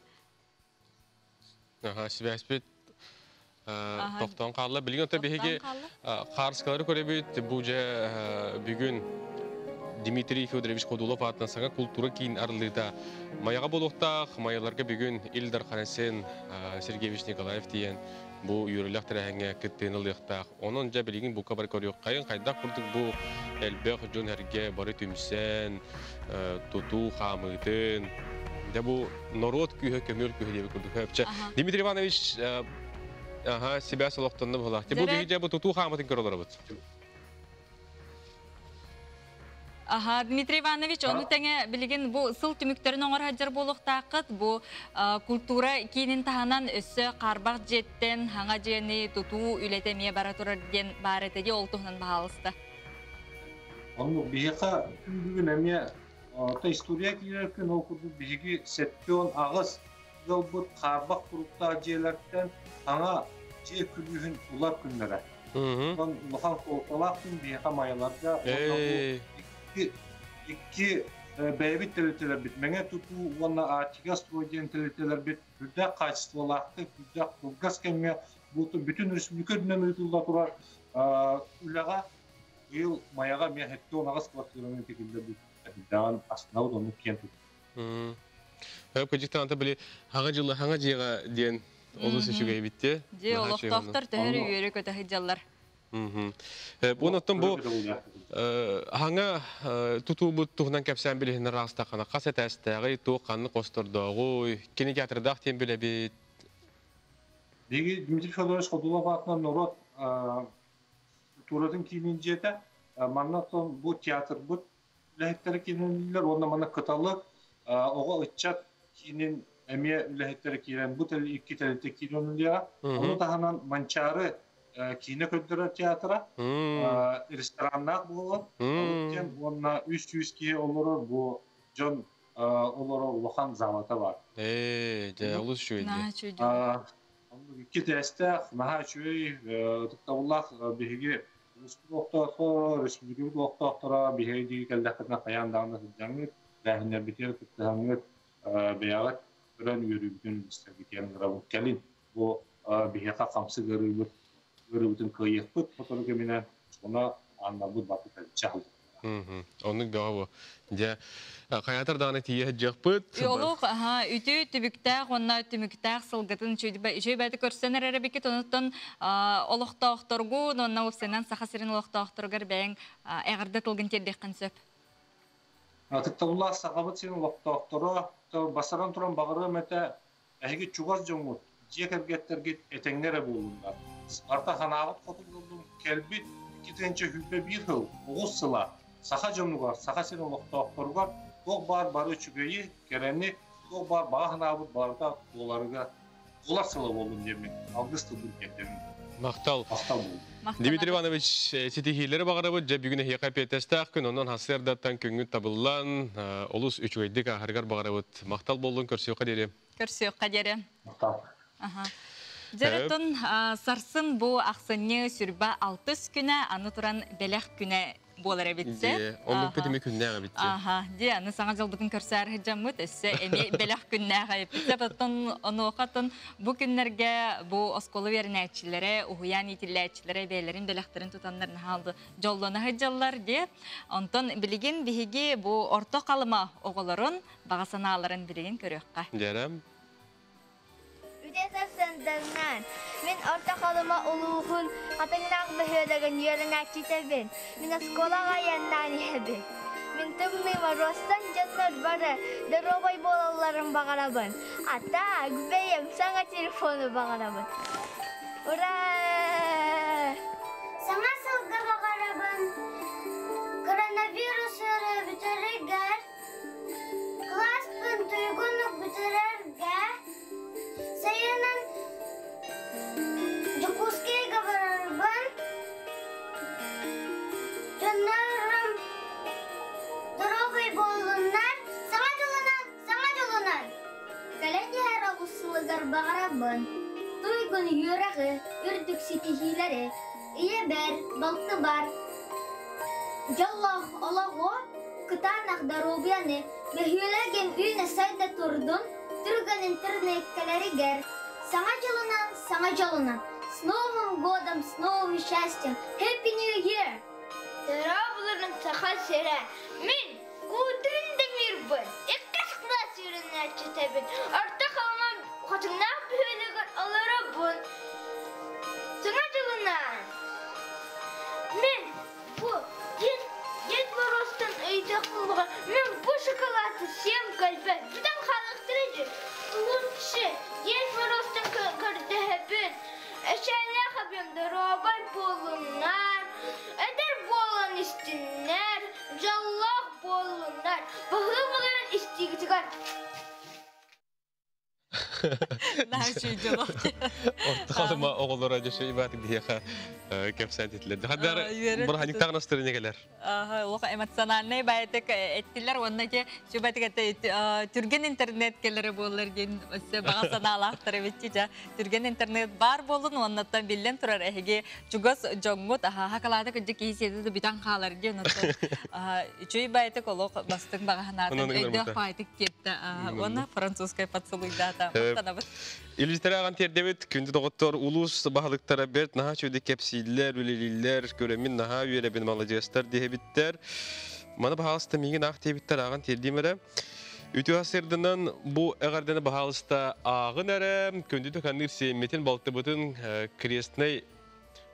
[SPEAKER 1] Аха, сибээспит тохтоон хаалла. Билигин ото биһиги хаарыскалары көрөбүт. Бу дьэ бүгүн Дмитрий Федорович Ходулов аатынан саҥа култуура киин арыллыыта Майаҕа буолуохтаах. Майаларга бүгүн Ил Дархан Сергеевич Николаев тиийэн бу үөрүүлээх тэрээһиҥҥэ кыттыыны ылыахтаах. Онон дьэ билигин бука бары көрүөххэйин хайдах курдук бу элбэх дьон эргэ бары түмсэн тутуу хаамыытын дьэ бу норуот күүһэ көмүөл күүһэ диэбит курдук хөпчө. Дмитрий Иванович аха сибээс олохтонно быһылаах. Бу биһи дьэ бу тутуу хаамытын көрө олоробут.
[SPEAKER 2] Аха, Дмитрий Иванович, ону тэҥэ билигин бу сыл түмүктэрин оҥоро сылдьар буолуохтааххыт. Бу культура киинин таһынан өссө хаарбах дьиэттэн хаҥа дьиэни тутуу үлэтэ эмиэ бара турар диэн баар этэ дии, ол туһунан баһаалыста.
[SPEAKER 17] Оннук биһиэхэ күн бүгүн эмиэ орто история киирэр күн ол курдук биһиги 78 ыалбыт хаарбах туруктаах дьиэлэртэн саҥа дьиэ күлүүһүн ылар күннэрэ. Онон улахан суолталаах күн биһиэхэ майаларга уонна бу икки бэйэбит тэрилтэлэрбит Мэҥэ тутуу уонна Арктика строй диэн тэрилтэлэрбит үрдээх хаачыстыбалаахтык, үрдээх кылгас кэмҥэ бу бүтүн республика үрдүнэн ыытылла турар үлэҕэ быйыл Майаҕа эмиэ 78 квартираны тигиллэр даҕан астынабыт оннук киэн тут.
[SPEAKER 1] Хөп кыдьыктаанта били хаҥа жылы хаҥа дьиэҕэ диэн олус үчүгэй битте.
[SPEAKER 2] Дьиэ олохтоохтор төһөр үөрэ көтө сылдьаллар.
[SPEAKER 1] Бу оттон бу хаҥа тутуубут туһунан кэпсээн билиһиннэр аастаххына хас этээстээҕий, туох ханнык хостордооҕуй, кини театрдаах диэн билэбит.
[SPEAKER 17] Биһиги Дмитрий Федорович Ходулов аатынан норуот культуратын киинин дьиэтэ. Манна оттон бу театрбыт үлэһиттэрэ киирэннилэр уонна манна Кыталы оҕо ыччат киинин эмиэ үлэһиттэрэ киирэн бу икки тэрилтэ киирэн үлэлиэҕэ. Ону таһынан Манчаары киинэ көрдөрөр театра рестораннаах буолан диэн уонна 300 киһи олорор бу дьон олорор улахан залата бар.
[SPEAKER 1] Ээ, дьэ, олус үчүгэй дии.
[SPEAKER 17] Икки тээстээх, наһаа үчүгэй, ытыктабыллаах биһиги улууспут олохтоохторо, республикабыт олохтоохторо биһиги дии кэллэххитинэ хайаан даҕаны сылдьаҥҥыт, тэрээһиннэрбитигэр кыттыһаҥҥыт, бэйэҕит көрөн үөрүүбүтүн истэргитигэр ыҥырабын. Кэлин бу биһиэхэ хамсык ыарыыбыт ыарыыбытын кыайыахпыт сотору кэминэн, ону ааннарбыт барбыт элчэ.
[SPEAKER 1] Оннук бөҕө бу. Дьэ, хайаатар даҕаны тиийэ сылдьыахпыт.
[SPEAKER 2] Олох үтүө түбүктээх уонна түмүктээх сылгытын үчүгэй бэйэтэ көрсөн эрэр эбиккит. Онуттан олохтоохторгун уонна уопсайынан Саха сирин олохтоохторугар бэйэҥ эҕэрдэ тылгын тиэрдиэххин сөп.
[SPEAKER 17] Ытыктабыллаах Сахабыт сирин олохтоохторо, бастатан туран баҕарыам этэ, эһиги чугас дьоҥҥут, дьиэ кэргэттэргит этэҥҥэ эрэ буоллуннар. Барыта санааҕыт хоту буоллун, кэлбит 2021 сыл оҕус сыла саха дьонугар, Саха сирин олохтоохторугар туох баар бары үчүгэйи, кэрэни, туох баар баҕа санаабыт барыта буоларыгар буолар сыла буоллун диэммин алгыс тылбын тиэрдэбин.
[SPEAKER 1] Махтал.
[SPEAKER 17] Махтал буоллун.
[SPEAKER 1] Дмитрий Иванович, ситиһиилэри баҕарабыт. Дьэ, бүгүн эһиэхэ эпиэтэстээх күн, онон сарсыардаттан күҥҥүт табыллан, олус үчүгэйдик ааһарыгар баҕарабыт. Махтал буоллун, көрсүөххэ диэри.
[SPEAKER 2] Көрсүөххэ диэри.
[SPEAKER 17] Махтал.
[SPEAKER 2] Дьэ, сарсын бу ахсынньы сүрбэ алтыс күнэ, аны туран бэлэх күнэ буолар эбитсе.
[SPEAKER 1] Оннук күтүмү күннээх эбитсе.
[SPEAKER 2] Аха, ди аны саҥа дьылбытын көрсөөр сылдьаммыт, өссө эми бэлэх күннээх эбитсе. Оттон онуохатын бу күннэргэ бу оскуола үөрэнээччилэрэ, уһуйаан иитиллээччилэрэ бэйэлэрин бэлэхтэрин тутаннар наһаа дьоллоно сылдьаллар ди. Онтон билигин биһиги бу орто халыма оҕолорун баҕа санааларын билигин көрүөххэ.
[SPEAKER 1] Дьэрэм.
[SPEAKER 18] Үтэ сарсынданнан, мин Орто Халыма улууһун Хатыҥнаах бөһүөлэгин үөрэнээччитэбин. Мин оскуолаҕа айаннаан иһэбин. Мин тымныы Моруостан дьоннор бары доруобай буолалларын баҕарабын. А так бэйэм саҥа телефону баҕарабын. Ура!
[SPEAKER 19] Саҥа сылга баҕарабын коронавирус ыарыы бүтэригэр Кылааспын туйгуннук бүтэрэргэ сайынын Дьокуускайга барарбын, дьоннорум доруобай буоллуннар, саҥа дьолунан, саҥа дьолунан! Кэлэн иһэр оҕус сылыгар баҕарабын туйгун үөрэҕи, үрдүк ситиһиилэри, ийэбэр, балтыбар дьоллоох олоҕу Кытаанах доруобуйаны, бөһүөлэгин үүнэ-сайда турдун, түргэн интернеккэлэригэр Саҥа дьылынан, саҥа дьолунан! С Новым годом, с новым счастьем! Happy New Year!
[SPEAKER 18] Дорооболорун Саха сирэ! Мин Куутун Демирбын, иккис кылаас үөрэнээччитэбин. Орто Халыма Хотуҥнаах бөһүөлэгэр олоробун. Саҥа дьылынан! Мин Бу Дед, Дед Морозтан ыйытыахпын баҕар, мин бу шоколады сиэм кэлбэт. Бүтэн хаалыахтара дии. Лучше Дед Морозтан көрдөһөбүн. Эчээлээх эбиэм доруобай буоллуннар, эдэр буолан истиннэр, дьоллоох буоллуннар. Баһыыбаларын истиигитигэр.
[SPEAKER 1] Ортохалыма оҕолоро дьэ ибаатык биһиэхэ кэпсээн титилэр. Хаддар быраханьыктаах настырыня кэлэр.
[SPEAKER 2] Олох эмоциональный баайтык эттилер уонна те сүбэтик түргэн интернет келери буоллар диэн өссө баҕа санаалаахтар эбитчи жа түргэн интернет бар буолун уоннаттан биллэн турар эһиги чугас дьоҥҥут аха хакалаата кырдьык киһи сиэтэ бүтэн хаалар диэн оттон үчүй баайтык олох бастыҥ баҕаһынаатын өйдөөх баайтык тиэртэ уонна французскай поцелуйдаата махтанабыт.
[SPEAKER 1] Илдьитэрээҕин тиэрдэбит күндү доҕоттор улуус баһылыктара бэрт наһаа үчүгэйдик кэпсииллэр, үлэлииллэр, көрөммүн наһаа үөрэбин, маладьыастар диэбиттэр. Маны баһаалыста миигин аах диэбиттэр ааҕан тиэрдиим эрэ. Үтүө сырдынан бу эҕэрдэни баһаалыста ааҕын эрэ, күндү туканныыр сиэммитин, балтыбытын крестный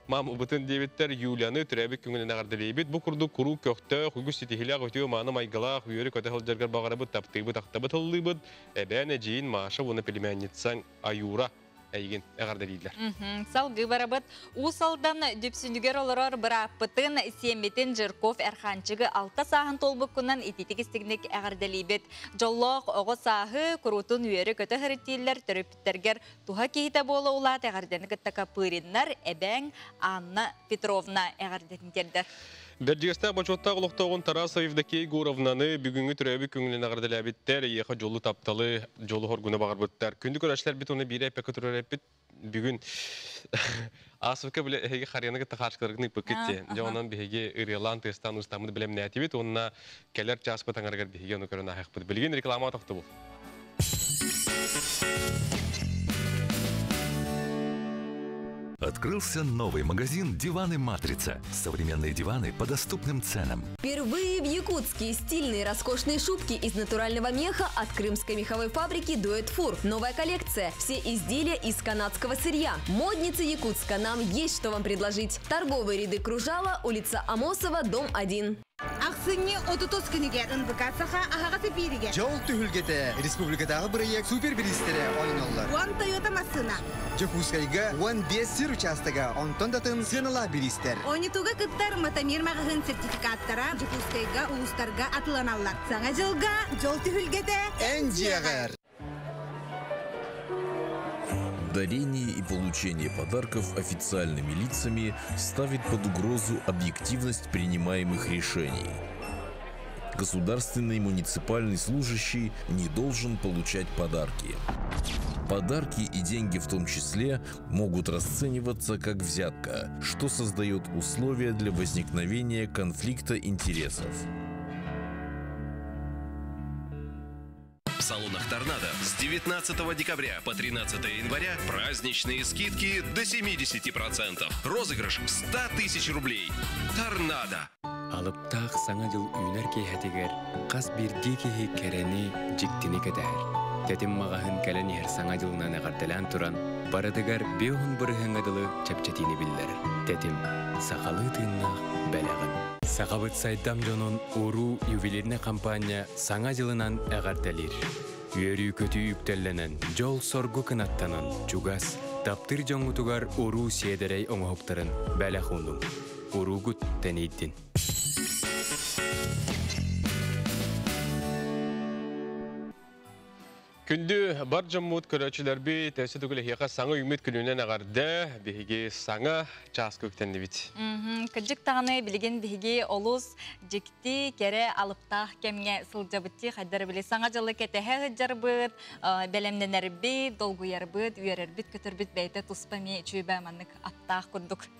[SPEAKER 1] Маамыбытын диэбиттэр Юлияны төрөөбүт күҥүнэн эҕэрдэлиибит. Бу курдук куруук көхтөөх, үгүс ситиһиилээх үтүө-мааны майгылаах, үөрэ-көтө сылдьаргар баҕарабыт, таптыыбыт, ахтабыт ыллыыбыт. Эбээн эдьиийин Маша уонна племянницаҥ Аюра эйигин эҕэрдэлииллэр.
[SPEAKER 2] Салгыы барабыт. Уус Алдан Дүпсүнүгэр олорор бырааппытын, сиэммитин Жирков Эрханчыгы алта сааһын туолбуккунан ититик истигник эҕэрдэлиибит. Дьоллоох оҕо сааһы куруутун үөрэ-көтө сырыттииллэр төрөппүттэргэр Туһа киһитэ буола улаат эҕэрдэни кытта Копыриннар эбээҥ Анна Петровна эҕэрдэтин тиэрдэр.
[SPEAKER 1] Бэрдьигэстээх бочуоттаах олохтооҕун Тарасова Евдокия Егоровнаны бүгүҥҥү төрөөбүт күҥүнэн эҕэрдэлээбиттэр, эйиэхэ дьолу тапталы, дьолу хоргуну баҕарбыттар. Күндү көрөөччүлэрбит уонна биирэ эппэккэ турар эппит бүгүн Аасыбыкка биле эһиги харыйаны кытта хаачкаларгын ыыппыккыт дии. Дьэ онон биһиги ырыалаан тыастаан устаммыт бэлэмнээтибит уонна кэлэр чааспыт аҥарыгар биһиги ону көрөн ааһыахпыт. Билигин реклама тохтобул.
[SPEAKER 20] Открылся новый магазин «Диваны Матрица». Современные диваны по доступным ценам.
[SPEAKER 21] Впервые в Якутске стильные роскошные шубки из натурального меха от крымской меховой фабрики «Дуэт Фур». Новая коллекция. Все изделия из канадского сырья. Модницы Якутска. Нам есть что вам предложить. Торговые ряды Кружала, улица Амосова, дом 1.
[SPEAKER 22] Ахсынньы отутус күнүгэр НВК Саха аһаҕас эпииригэр.
[SPEAKER 23] Дьол түһүлгэтэ республикатааҕы бырайыак супер бириистэрэ оонньоллор.
[SPEAKER 22] Уон Тойота массыына.
[SPEAKER 23] Дьокуускайга 15 сир учаастага, онтон да атын сыаналаах бириистэр.
[SPEAKER 22] Оонньотууга кыттар Матамир маҕаһыын сертификаттара Дьокуускайга, улуустарга атыыланаллар. Саҥа дьылга дьол түһүлгэтэ
[SPEAKER 23] эн дьиэҕэр!
[SPEAKER 24] Дарение и получение подарков официальными лицами ставит под угрозу объективность принимаемых решений. Государственный муниципальный служащий не должен получать подарки. Подарки и деньги в том числе могут расцениваться как взятка, что создает условия для возникновения конфликта интересов.
[SPEAKER 25] В салонах «Торнадо» с 19 декабря по 13 января праздничные скидки до 70%. Розыгрыш 100 тысяч рублей. «Торнадо».
[SPEAKER 26] Алыптаах Саҥа дьыл үүнэр киэһэтигэр хас биирдии киһи кэрэни, дьиктини кэтэһэр. Тэтим маҕаһыын кэлэн иһэр Саҥа дьылынан эҕэрдэлээн туран, барытыгар биэһун бырыһыаҥҥа дылы чэпчэтиини биллэрэр. Тэтим, сахалыы тыыннаах бэлэҕин. Сахабыт сайдам дьонун уруу ювелирнай хампаанньа Саҥа дьылынан эҕэрдэлиир. Үөрүү-көтүү үктэллэнэн, дьол-соргу кынаттанан, чугас, таптыыр дьоҥҥутугар уруу сиэдэрэй оҥоһуктарын бэлэх уунуҥ. Уруугут тэнийдин.
[SPEAKER 1] Күндү бар дьоммут көрөөччүлэрбит өссө төгүл эһиэхэ саҥа үүммүт күнүнэн эҕэрдэ, биһиги саҥа чааска үктэннибит.
[SPEAKER 2] Кырдьык даҕаны билигин биһиги олус дьикти, кэрэ, алыптаах кэмҥэ сылдьабыт дии хайдары били саҥа дьылы кэтэһэ сылдьарбыт, бэлэмнэнэрбит, долгуйарбыт, үөрэрбит-көтөрбүт бэйэтэ туспа эмиэ үчүгэй маннык аттаах курдук.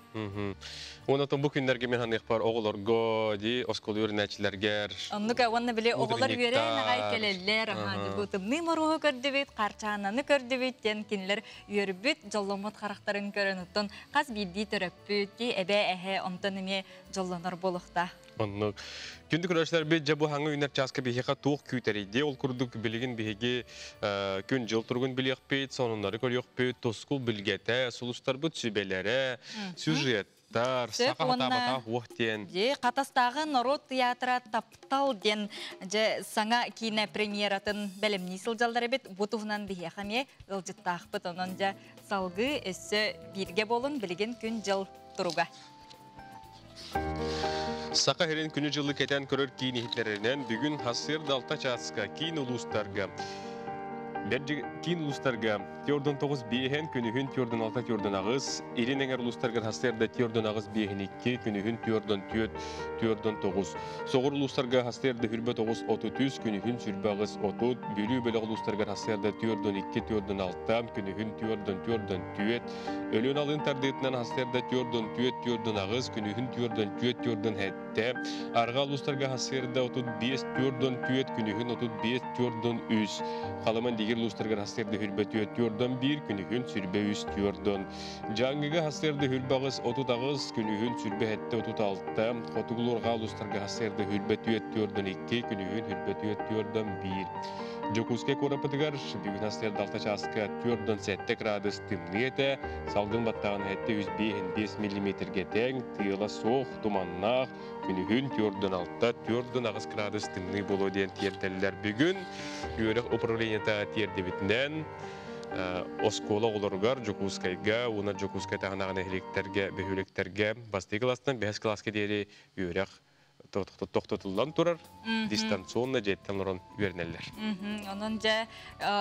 [SPEAKER 1] Уонна бу күннэргэ мин ханыахпар оҕолорго дии оскуола үөрэнээччилэргэр
[SPEAKER 2] Оннук уонна били оҕолор үөрэн аҕай кэлэллэр бу тымныы моруоһу көрдүбүт, харчаананы көрдүбүт диэн кинилэр үөрбүт, дьолломмут харахтарын көрөн оттон хас биирдии төрөппүт ди эбээ эһэ онтон эмиэ дьоллонор буолуохтаах.
[SPEAKER 1] Оннук. Күндү көрөөччүлэрбит дьэ бу хаҥы үүнэр чааска биһиэхэ туох күүтэрий Ол курдук билигин биһиги күн-дьыл туругун билиэхпит, сонуннары көрүөхпүт, тускул билгэтэ, сулустарбыт сүбэлэрэ, сюжеттар, саха хатаабатаах уох диэн.
[SPEAKER 2] Дьэ, Хатастааҕы норуот театра Таптал диэн дьэ саҥа киинэ премьератын бэлэмнии сылдьаллар эбит. Бу туһунан биһиэхэ эмиэ ыалдьыттаахпыт. Онон дьэ салгыы өссө бииргэ буолун билигин күн-дьыл туруга.
[SPEAKER 1] Саха сирин күнү-дьылы кэтэн көрөр киин иһитлэринэн бүгүн сарсыарда алта чааска киин улуустарга киин улуустарга төрдөн тоҕус биэһэн күнүһүн төрдөн алта төрдөн аҕыс, илин эҥэр улуустарга сарсыарда төрдөн аҕыс биэһин икки, күнүһүн төрдөн түөрт төрдөн тоҕус. Соҕур улуустарга сарсыарда хүрбэ тоҕус отут үс, күнүһүн сүрбэ аҕыс отут, Бүлүү бөлөх улуустарыгар сарсыарда төрдөн икки төрдөн алта, күнүһүн төрдөн төрдөн түөрт, Өлүөн алын тардыытынан сарсыарда төрдөн түөрт төрдөн аҕыс, күнүһүн төрдөн түөрт төрдөн сэттэ, арҕаа улуустарга сарсыарда отут биэс төрдөн түөрт, күнүһүн отут биэс төрдөн үс, Халыман дигир улуустарыгар сарсыарда хүрбэ түөрт төрдөн биир, күнүһүн сүрбэ үс төрдөн. Дьааҥыга сарсыарда хүрбэ аҕыс отут аҕыс, күнүһүн сүрбэ сэттэ отут алта, хотугу арҕаа улуустарга сарсыарда хүрбэ түөрт төрдөн икки, күнүһүн хүрбэ түөрт төрдөн биир. Дьокуускай куораппытыгар бүгүн сарсыарда алта чааска 4,7 градус тымныы этэ, салгын баттааҕын 705 миллиметргэ тэҥ, тыала суох, туманнаах, күнүһүн 4,6, 4,8 градус тымныы буолуо диэн тиэрдэллэр. Бүгүн үөрэх управлениета тиэрдибитинэн оскуола оҕолоругар Дьокуускайга уонна Дьокуускай таһынааҕы нэһилиэктэргэ, бөһүөлэктэргэ бастакы класстан бэһис кылааска диэри үөрэх тохтотуллан турар, дистанционно дьиэттэн олорон үөрэнэллэр.
[SPEAKER 2] Онон дьэ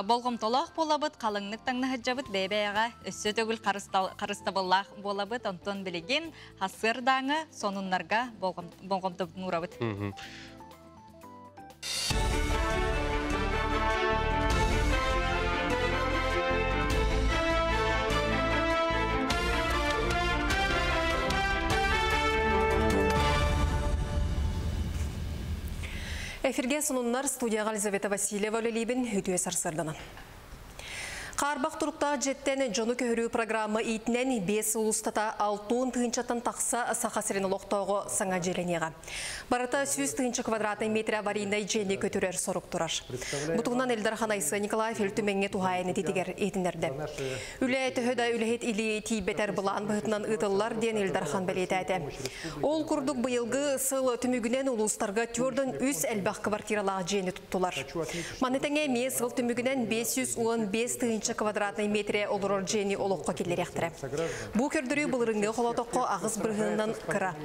[SPEAKER 2] болҕомтолоох буолабыт, халыҥнык таҥнаһыдьабыт, бэйэ-бэйэҕэ өссө төгүл харыстабыллаах буолабыт. Онтон билигин сарсыардааҥы сонуннарга болҕомтобутун уурабыт.
[SPEAKER 3] Эфирге сонуннар студияға Елизавета Васильева үлелейбін үтіе сарсырданан. Хаарбах туруктаах дьиэттэн дьону көһөрүү программа иитинэн 5 сыл устата 60 тыһыынчаттан тахса Саха сирин олохтооҕо саҥа дьиэлэниэҕэ. Барыта 100 тыһыынча квадратнай метр аварийнай дьиэни көтүрэр сорук турар. Бу туһунан Ил Дархан Айсен Николаев Ил Түмэҥҥэ туһаайан этиитигэр иһитиннэрдэ. Үлэ төһө да үлэһит илии тиийбэтэр былаан быһыытынан ыытыллар диэн Ил Дархан бэлиэтээтэ. Ол курдук быйылгы сыл түмүгүнэн улуустарга 43 элбэх квартиралаах дьиэни туттулар. Маны тэҥэ эмиэ сыл түмүгүнэн 515 тыһыынча квадратнай метрэ олорор дьиэни олоххо киллэриэхтэрэ. Бу көрдөрүү былырыыҥҥы холоотоххо 8 бырыһыанынан кыра.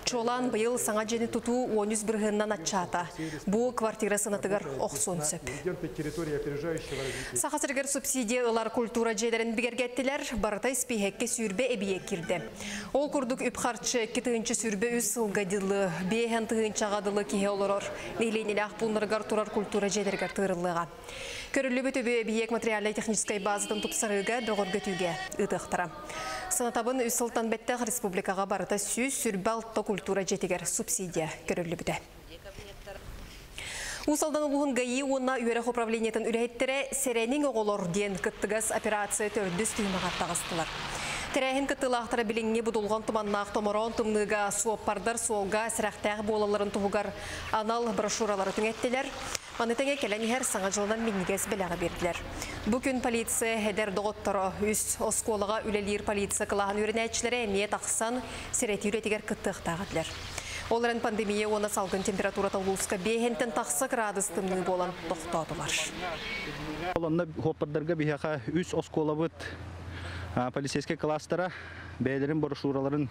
[SPEAKER 3] Чуолаан быйыл саҥа дьиэни тутуу 13 бырыһыанынан аччаата. Бу квартира сыанатыгар охсуон сөп. Саха сиригэр субсидия ылар культура дьиэлэрин бигэргэттилэр, барыта испииһэккэ сүүрбэ эбийиэк киирдэ. Ол курдук үп-харчы 2 тыһыынча 23 сылга дылы, 5 тыһыынчаҕа дылы киһи олорор нэһилиэнньэлээх пууннарыгар турар культура дьиэлэригэр тыырыллыаҕа. Көрүллүбүт үбү эбийиэк материальнай-техническай базатын тупсарыыга, бөҕөргөтүүгэ ыытыахтара. Санатабын, 3 сылтан бэттэх республикаҕа барыта 126 культура дьиэтигэр субсидия көрүллүбүтэ. Уус Алдан улууһун ГАИ уонна үөрэх управлениетын үлэһиттэрэ «Сэрэниҥ, оҕолор» диэн кыттыгас операция төрдүс түһүмэҕэр таҕыстылар. Тэрээһин кыттыылаахтара билиҥҥи будулҕан туманнаах томороон тымныыга суоппардар суолга сэрэхтээх буолалларын туһугар анал брошюралары түҥэттилэр. Маны тэҥэ кэлэн иһэр Саҥа дьылынан минньигэс бэлэҕи биэрдилэр. Бу күн полиция эдэр доҕотторо, үс оскуолаҕа үлэлиир полиция кылааһын үөрэнээччилэрэ эмиэ тахсан сэрэтии үлэтигэр кыттыахтаах этилэр. Ол эрэн пандемия уонна салгын температурата улууска биэһинтэн тахса градус тымныы буолан тохтоотулар.
[SPEAKER 4] Онно суоппардарга биһиэхэ үс оскуолабыт полицейскай класстара бэйэлэрин брошюраларын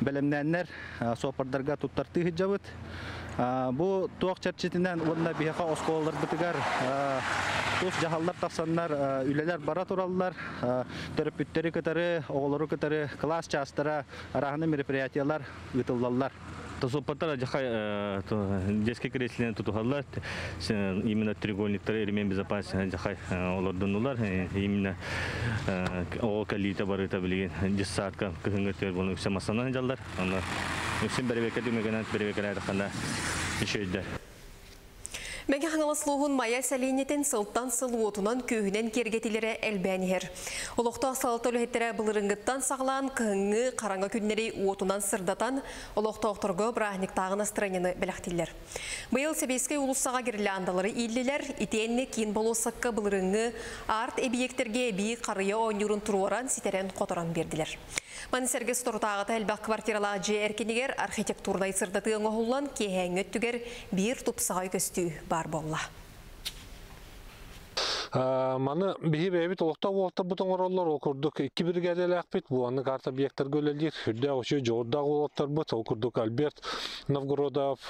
[SPEAKER 4] бэлэмнээннэр суоппардарга туттартыы сылдьабыт. Бу туох чэрчитинэн уонна биһиэхэ оскуолаларбытыгар тус дьаһаллар тахсаннар үлэлэр бара тураллар. Төрөппүттэри кытары, оҕолору кытары кылаас чаастара, арааһынай мероприятиялар ыытыллаллар.
[SPEAKER 5] Суоппардар дьахай детский креслени тутуһаллар, именно треугольниктары ремень безопасности дьахай олордунулар, именно оҕо кэлиитэ барыта билигин детсадка кыһыҥҥы төр буолан үксэ массыынанан дьаллар. Онно үксүн бэрэбиэркэ түмүгүнэн бэрэбиэркэлээтэххинэ үчүгэйдэр.
[SPEAKER 3] Мэҥэ Хаҥалас улууһун Майа сэлиэнньэтин сылтан сыл уотунан күүһүнэн киэргэтиилэрэ элбээн иһэр. Олохтоох салалта үлэһиттэрэ былырыыҥҥыттан саҕалаан кыһыҥҥы хараҥа күннэри уотунан сырдатан, олохтоохторго бырааһынньыктааҕы настарыанньаны бэлэхтииллэр. Быйыл Сэбиэскэй уулуссаҕа гирляндалары ииллилэр, итиэннэ киин болуоссакка былырыыҥҥы арт эбийиэктэргэ эбии харыйа оонньуурун туруоран ситэрэн-хоторон биэрдилэр. Маны сэргэ соторутааҕыта элбэх квартиралаах дьиэ эркинигэр архитектурнай сырдатыы оҥоһуллан, киэһээҥҥи өттүгэр биир тупсаҕай көстүү баар буолла.
[SPEAKER 6] Маны биһи бэйэбит олохтоох уолаттарбыт оҥороллор, ол курдук икки биригээдэлээхпит, бу аннык арт объектарга үлэлиир үрдээх үчүгэй дьоҕурдаах уолаттарбыт, ол курдук Альберт Новгородов,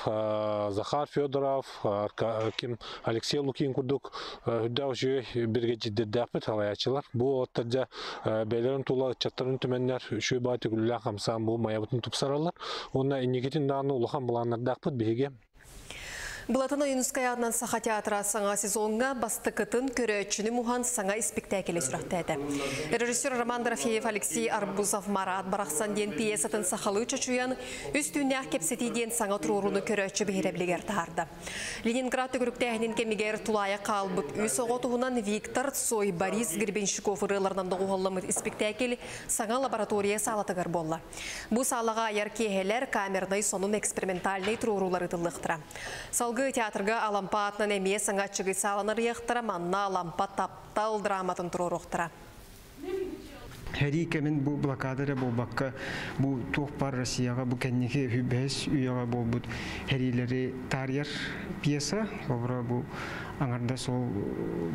[SPEAKER 6] Захар Федоров, ким Алексей Лукин курдук үрдээх үчүгэй биригэдьиирдэрдээхпит салайааччылар. Бу уолаттар дьэ бэйэлэрин тула ыччаттарын түмэннэр үчүгэй баҕа түгүллээх хамсаан бу Майабытын тупсараллар. Уонна инникитин даҕаны улахан былааннардаахпыт биһиги.
[SPEAKER 3] Былатыан Ойуунускай аатынан Саха театра саҥа сезоҥҥа бастакытын көрөөччүнү муһан саҥа испиктээкили сүрэхтээтэ. Режиссер Роман Дорофеев Алексей Арбузов «Марат барахсан» диэн пьесатын сахалыы чочуйан, «Үс түүннээх кэпсэтии» диэн саҥа туруорууну көрөөччү биһирэбилигэр таһаарда. Ленинград төгүрүктээһинин кэмигэр тулаайах хаалбыт үс оҕо туһунан Виктор Цой, Борис Гребенщиков ырыаларынан доҕуһуолламмыт испиктээкил саҥа лаборатория саалатыгар буолла. Бу саалаҕа айар киэһэлэр, камернай сонун экспериментальнай туруоруулар ыытыллыахтара. Салгыы театрга Алампа аатынан эмиэ саҥа аччыгый сааланы арыйыахтара, манна Алампа «Таптал» драматын туруоруохтара.
[SPEAKER 7] Сэрии кэмин бу блокада эрэ буолбакка, бу туох баар Россияҕа бу кэнники 25 үйэҕэ буолбут сэриилэри таарыйар пьеса. Холобура, бу аҥардас ол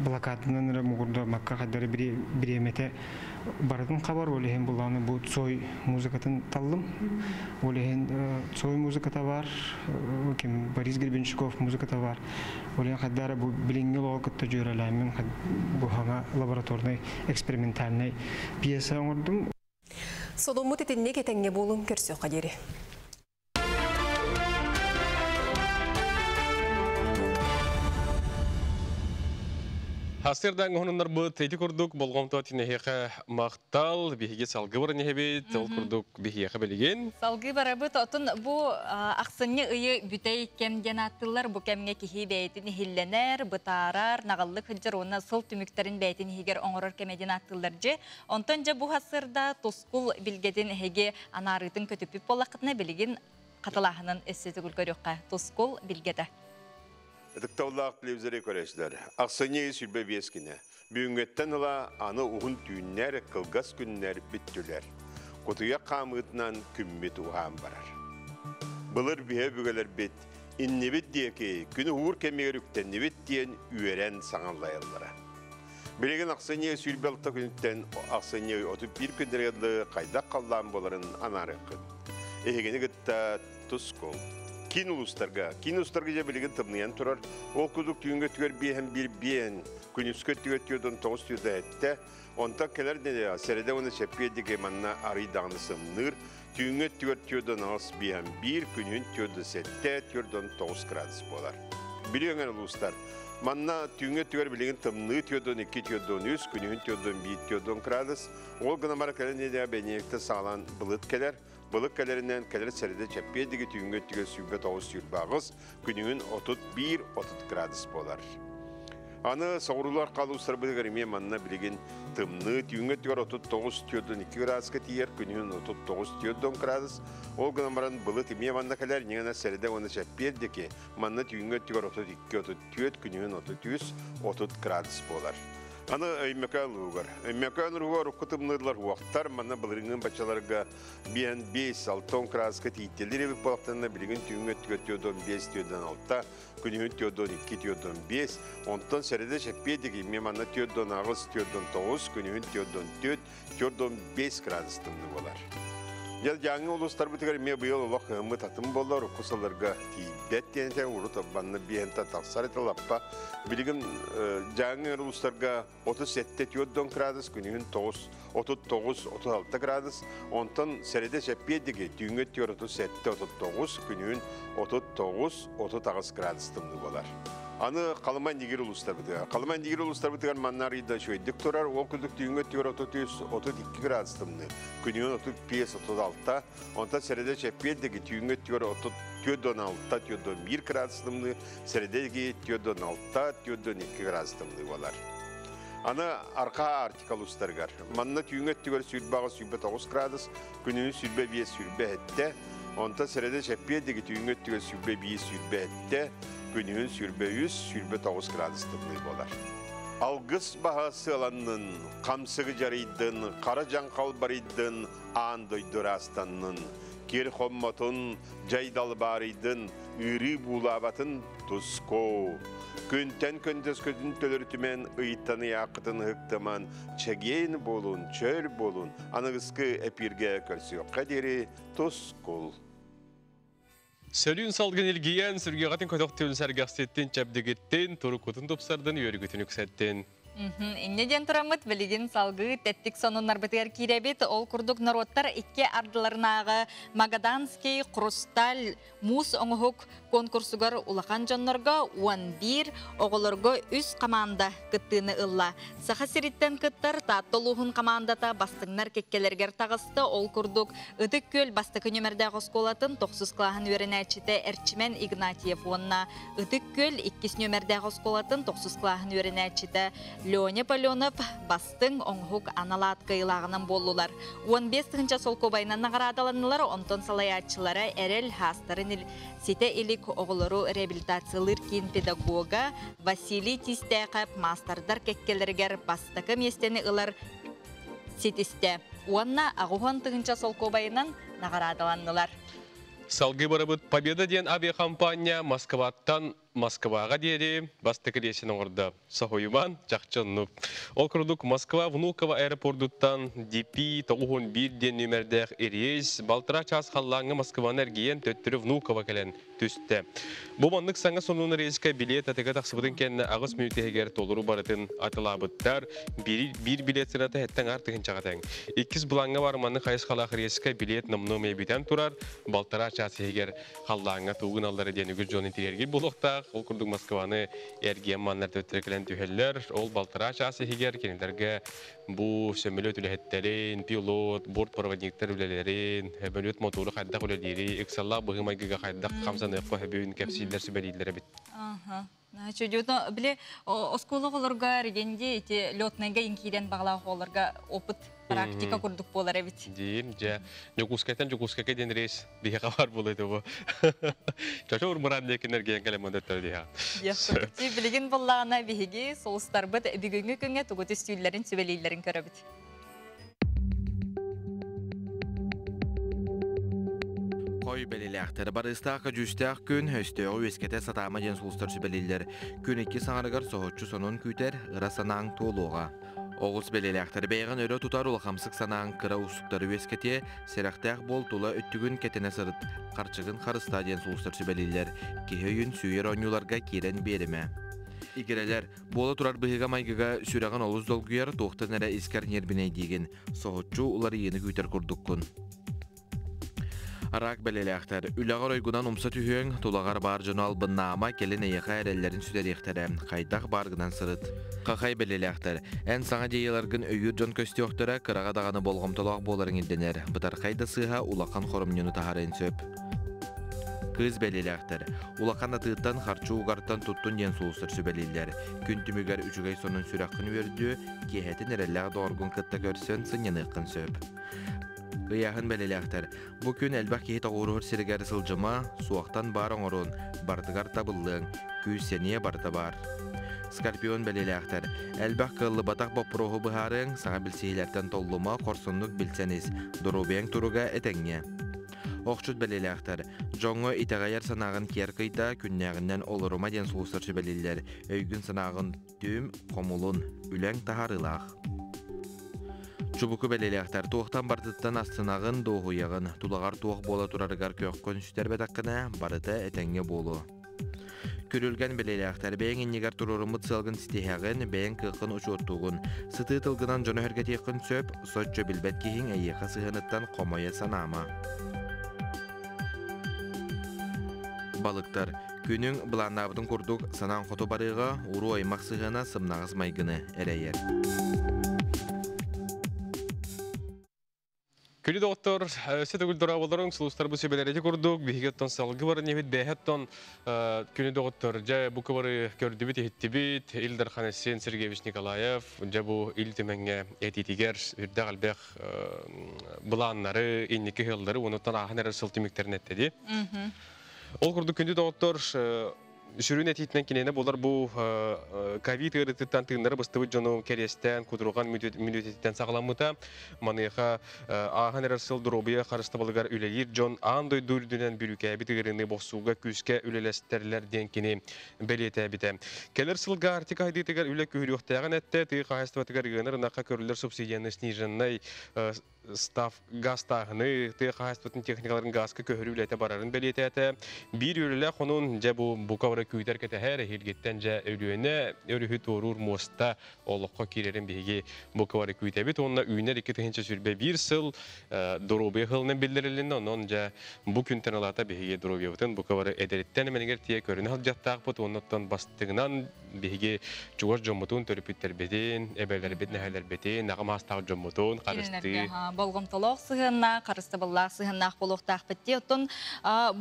[SPEAKER 7] блокаданан эрэ муҥурдаммакка хайдары бириэмэтэ барытын хабар, ол иһин булааны бу Цой музыкатын таллым. Ол иһин Цой музыката бар, ким Борис Гребенщиков музыката бар. Ол иһин хайдары бу билиҥҥи олоҕу кытта дьүөрэлээммин бу саҥа лабораторнай экспериментальнай пьеса оҥордум.
[SPEAKER 3] Соломмут итинник, этэҥҥэ буолуҥ, көрсүөххэ диэри.
[SPEAKER 1] Хасырдан хонуннарбыт ити курдук болҕомто тинэһиэхэ махтал, биһиги салгы баран иһэбит, ол курдук биһиэхэ билигин.
[SPEAKER 2] Салгыы барабыт, отун бу ахсынньы ыйы бүтэй кэм диэн ааттыыллар, бу кэмҥэ киһи бэйэтин иһиллэнэр, бытаарар, наҕыллык сылдьар уонна сыл түмүктэрин бэйэтин иһигэр оҥорор кэмэ диэн ааттыыллар дьэ. Онтон дьэ бу хасырда тускул билгэтин эһиги анаарыытын көтүппүт буоллаххытына билигин хатылааһынын өссө төгүл көрүөххэ. Тускул билгэтэ.
[SPEAKER 8] Ытыктабыллаах телевизоры көрөөччүлэр, ахсынньы 25 күнэ. Бүгүҥҥүттэн ыла аны уһун түүннэр, кылгас күннэр бүттүлэр. Кутуйах хаамыытынан күммүт уһаан барар. Былыр биһэ өбүгэлэрбит иннибит диэки күн уһуур кэмигэр үктэннибит диэн үөрэн саҥаллайаллара. Билигин ахсынньы 26 күнүттэн ахсынньы 31 күннэргэ дылы хайдах халлаан буоларын анаарыаххыт. Эһигини кытта Тускул. Киин улуустарга. Киин улуустарга дьэ билигин тымныйан турар. Ол курдук түүҥҥү өттүгэр биэһэн биир биэн, күнүскү өттүгэр түөрт тоҕус түөрт эттэ. Онтон кэлэр нэдиэлэҕэ сэрэдэ уонна чэппиэр диэки манна арый даҕаны сымныыр. Түүҥҥү өттүгэр 4,5 51, күнүһүн 4,7, 4,9 градус буолар. Бүлүү өҥөр улуустар. Манна түүҥҥү өттүгэр билигин тымныы 4,2, 4,3, күнүһүн 4,1, 4,10 градус. Ол гынан баран кэлэр нэдиэлэҕэ бэнидиэнньиктэн саҕалаан былыт кэлэр. Былыт кэлэринэн кэлэр сэрэдэ чэппиэдиги түүҥҥү өттүгэр 29-28, күнүһүн 31-30 градус буолар. Аны соҕуруулар халуустарбытыгар эмиэ манна билигин тымныы түүҥҥү өттүгэр 39-42 градуска тиийэр, күнүһүн 39-40 градус. Ол гынан баран былыт эмиэ манна кэлэр, ньыгана сэрэдэ уонна чэппиэр диэки манна түүҥҥү өттүгэр 32-34, күнүһүн 33-30 градус буолар. Аны Өймөкөөн улууһугар. Өймөкөөн улууһугар урукку тымныылар уохтар, манна былырыыҥҥы баччаларга биэн 5 6 градуска тиийтэлиир эбит буоллахтарына, билигин түүҥҥү өттүгэр 45 46, күнүһүн 42 45, онтон сэрэдэ чэппиэ диэки эмиэ манна 48 49, күнүһүн 44 45 градус тымныы буолар. Дьэ, Дьааҥы улуустарбытыгар эмиэ быйыл олох кыһыммыт атын буолла, урукку сылларга тиийбэт диэн этэ, урут манна биэһэнтэн тахсар этэ лаппа. Билигин Дьааҥы улуустарга 37-40 градус, күнүһүн 9, 39, 36 градус, онтон сэрэдэ чэппиэ диэки түүҥҥү 37-39, күнүһүн 39, 38 градус тымныы буолар. Аны Халыма Нигир улуустарбытыгар. Халыма Нигир улуустарбытыгар манна арыйда үчүгэйдик турар, ол курдук түүҥҥү өттүгэр 33, 32 градус тымныы. Күнүһүн 35, 36, онтон сэрэдэ чэппиэрдиги түүҥҥү өттүгэр 34,6, 4,1 градус тымныы, сэрэдэги 4,6, 4,2 градус тымныы буолар. Аны Арҕаа Арктика улуустарыгар. Манна түүҥҥү өттүгэр 28, 29 градус, күнүһүн 25, 27, онтон сэрэдэ чэппиэрдиги түүҥҥү өттүгэр 21, 27, күнүһүн 23, 29 градус тымныы буолар. Алгыс баһа сыаланнын, хамсыгы дьарыйдын, хара дьаҥхал барыйдын, аан дойду ыраастаннын, кир хоммотун, дьай далбаарыйдын, ыырыы буулаабатын тускоо. Күнтэн көндөскөтүн төлөрүтүмэн, ыйтан ыйааххытын ыһыктыман, чэгиэн буолун, чөл буолун, аныгыскы эпииргэ көрсүөххэ диэри тускул.
[SPEAKER 1] Сөрүүн салгын илгийэн, сүргэҕитин көтөхтүн, сэргэхситтин, чэбдигиттин, туруккутун тупсардын, үөрүүгүтүн үксэттин.
[SPEAKER 2] Инньэ диэн тураммыт билигин салгыы тэттик сонуннарбытыгар киирэбит. Ол курдук норуоттар икки ардыларынааҕы Магаданский хрусталь муус оҥоһук конкурсугар улахан дьоннорго 11, оҕолорго үс команда кыттыыны ылла. Саха сириттэн кыттар Таатта улууһун командата бастыҥнар кэккэлэригэр таҕыста. Ол курдук Ытык Күөл бастакы нүмердээх оскуолатын тохсус кылааһын үөрэнээччитэ Эрчимэн Игнатьев уонна Ытык Күөл иккис нүмердээх оскуолатын тохсус кылааһын үөрэнээччитэ Леня Поленов бастыҥ оҥоһук анал аат кыайыылааҕынан буоллулар. 15 тыһыынча солкуобайынан наҕараадаланнылар, онтон салайааччылара Эрэл хаастарын ситэ илик оҕолору реабилитациялыыр киин педагога Василий Тистээхэп маастардар кэккэлэригэр бастакы миэстэни ылар ситистэ уонна 80 тыһыынча солкуобайынан наҕараадаланнылар.
[SPEAKER 1] Салгыы барабыт. Победа диэн авиакомпания Москваттан Москваҕа диэри бастакы рейсин оҥордо. Соһуйуман, чахчы оннук. Ол курдук Москва Внуково аэропордуттан DP 91 диэн нүмердээх рейс балтараа чаас халлааҥҥа Москваны эргийэн төттөрү Внуково кэлэн түстэ. Бу маннык саҥа сонун рейскэ билиэт атыга тахсыбытын кэннэ аҕыс мүнүүтэ иһигэр толору барытын атылаабыттар. Биир, биир билиэт сыаната эттэн аар тыһыынчаҕа тэҥ. Иккис былааҥҥа бар маннык хайысхалаах рейскэ билиэт номнуо бүтэн турар. Балтараа чаас иһигэр халлааҥҥа тугун аллара диэн үгүс дьон интириэргир буолуохтаах. буолуохтаах. Ол курдук Москваны эргийэн маннар төттөрү кэлэн түһэллэр. Ол балтараа чаас иһигэр кинилэргэ бу сөмөлүөт үлэһиттэрин, пилот, бортпроводниктар үлэлэрин, сөмөлүөт мотуору хайдах үлэлиири, ыксаллаах быһыы-майгыга хайдах хамсаныахха сөбүн кэпсииллэр, сүбэлииллэр эбит.
[SPEAKER 2] Чудьуто, били оскуола оҕолорго регенди ити летнайга иҥкиирэн баҕалаах оҕолорго опыт практика курдук буолар эбит.
[SPEAKER 1] Диин, дьэ, Дьокуускайтан Дьокуускайга диэн рейс биһиэхэ бар буолуо этэ бу. Чочо урмуран диэкин эргийэн кэлэн мандаттар диэхэ.
[SPEAKER 2] Билигин буллаҕына биһиги сулустарбыт бүгүҥҥү күҥҥэ тугу түстүүллэрин сүбэлииллэрин көрөбүт.
[SPEAKER 9] Хой бэлилээхтэр барыыстаах көдьүүстээх күн өстөөҕү үөскэтэ сатаама диэн сулустар сүбэлииллэр. Күн икки саҥарыгар соһуччу сонун күүтэр, ыра санааҥ туолуоҕа. Оҕус бэлиэлээхтэр бэйэҕин өрө тутар улахамсык санааҥ кыра уустуктары үөскэтиэ, сэрэхтээх буол тула өттүгүн кэтэнэ сырыт, харчыгын харыстаа диэн сулустар сүбэлииллэр. Киһи өйүн сүүйэр оонньууларга киирэн биэримэ. Игирэлэр, Буола турар быһыыга-майгыга сүрэҕин олус долгуйар, туохтан эрэ искэр ньиэрбинэйдиигин, соһуччу уларыйыыны күүтэр курдуккун. Араак бэлиэлээхтэр, үлэҕэр ойгунан умса түһүөҥ, тулаҕар баар дьону албыннаама, кэлин эйиэхэ эрэллэрин сүтэриэхтэрэ, хайдах бааргынан сырыт. Хахай бэлиэлээхтэр, эн саҥа идеяларгын өйүүр дьон көстүөхтэрэ, кыраҕа даҕаны болҕомтолоох буоларыҥ ирдэнэр, бытархай да сыыһа улахан хоромньуну таһаарыан сөп. Кыыс бэлиэлээхтэр. Улахан атыыттан харчы угартан туттун диэн сулустар сүбэлииллэр. Күн түмүгэр үчүгэй сонун сүрэххин үөрдүө, киэһэтин эрэллээх доҕоргун кытта көрсөн сынньаныаххын сөп. Ыйааһын бэлиэлээхтэр. Бу күн элбэх киһи тоҕуоруһар сиригэр сылдьыма, суохтан баар оҥорун, барытыгар табыллыаҥ, күүс-сэниэ барыта баар. Скорпион бэлиэлээхтэр. Элбэх кыаллыбатах боппуруоһу быһаарыаҥ, саҥа билсиһиилэртэн толлума, хорсуннук билсэн ис, доруобуйаҥ туруга этэҥҥэ. Охчут бэлиэлээхтэр, дьоҥҥо итэҕэйэр санааҕын киэр кыйда, күннээҕинэн олорума диэн сулустар сүбэлииллэр. Өйгүн-санааҕын түм, хомулун, үлэҥ таһаарыылаах. Чубуку бэлиэлээхтэр, туохтан барытыттан астынаҕын, дуоһуйаҕын, тулаҕар туох буола турарыгар көххүн сүтэрбэтэххинэ, барыта этэҥҥэ буолуо. Күрүлгэн бэлиэлээхтэр, бэйэҥ иннигэр туруоруммут сыалгын ситиһэҕин, бэйэҥ кыаххын учуоттуугун. Сытыы тылгынан дьону өһүргэтиэххин сөп, соччо билбэт киһиҥ эйиэхэ сыһыаныттан хомойо санаама. Балыктар, күнүҥ былааннаабытын курдук санаан хоту барыаҕа, уруу аймах сыһыана сымнаҕас майгыны эрэйэр.
[SPEAKER 1] Күлү доҕоттор, өссө төгүл дорооболоруҥ, сулустарбыт сүбэлэри курдук, биһиги оттон салгы баран иһит бэйэһэттон күнү доҕоттор, дьэ бу кыбары көрдүбүт, иһиттибит, Ил Дархан Айсен Сергеевич Николаев, дьэ бу Ил Түмэҥҥэ этиитигэр үрдэх элбэх былааннары, инники ыһыллары, онуттан ааһан эрэр сыл түмүктэрин эттэди. Ол курдук күндү доҕоттор, Сүрүн этиитинэн киниэнэ буолар бу ковид ыарыытыттан тыыннара быстыбыт дьону кэриэстээн кутурҕан мүнүүтэтиттэн саҕаламмыта. Маныаха ааһан эрэр сыл доруобуйа харыстабылыгар үлэлиир дьон аан дойду үрдүнэн бүрүүкээбит ыарыыны бохсууга күүскэ үлэлэстэллэр диэн кини бэлиэтээбитэ. Кэлэр сылга Арктика сайдыытыгар үлэ күүһүрүөхтээҕин эттэ. Тыа хаһаайыстыбатыгар ыанар ынахха көрүллэр субсидияны сниженнай став газтааһыны, тыа хаһаайыстыбатын техникаларын газка көһөрүү үлэтэ барарын бэлиэтээтэ. Биир үөрүүлээх хонун дьэ бу бука бары күүтэр кэтэһэр эһиилгиттэн дьэ Өлүөнэ өрүһү туоруур муоста олоххо киирэрин биһиги бука бары күүтэбит уонна үүнэр 2021 сыл доруобуйа сылынан биллэрилиннэ. Онон дьэ бу күнтэн ылата биһиги доруобуйабытын бука бары эдэриттэн эмэнигэр тиийэ көрүнэ сылдьыахтаахпыт уонна оттон бастыҥынан биһиги чугас дьоммутун, төрөппүттэрбитин, эбэлэрбит, нэһэлэрбитин, аҕам аастаах дьоммутун харыстыы.
[SPEAKER 2] Болҕомтолоох сыһыаннаах, харыстабыллаах сыһыаннаах буолуохтаахпыт дии. Оттон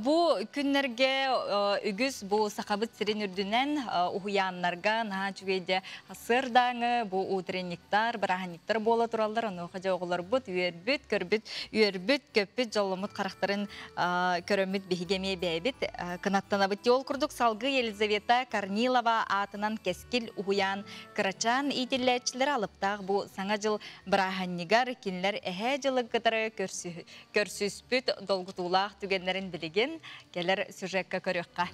[SPEAKER 2] бу күннэргэ үгүс бу Сахабыт сирин үрдүнэн уһуйааннарга наһаа үчүгэйдэ сырдааҥы бу утренниктар, бырааһынньыктар буола тураллар. Онуоха дьэ оҕолорбут үөрбүт, көрбүт, үөрбүт, көппүт, дьолломмут харахтарын көрөммүт биһиги эмиэ бэйэбит кынаттанабыт. Ол курдук салгыы Елизавета Корнилова аатынан Кэскил уһуйаан кырачаан иитиллээччилэрэ алыптаах бу Саҥа дьыл бырааһынньыгар кинилэр эһээ дьылы кытары көрсүспүт долгутуулаах түгэннэрин билигин кэлэр сюжекка көрүөххэ.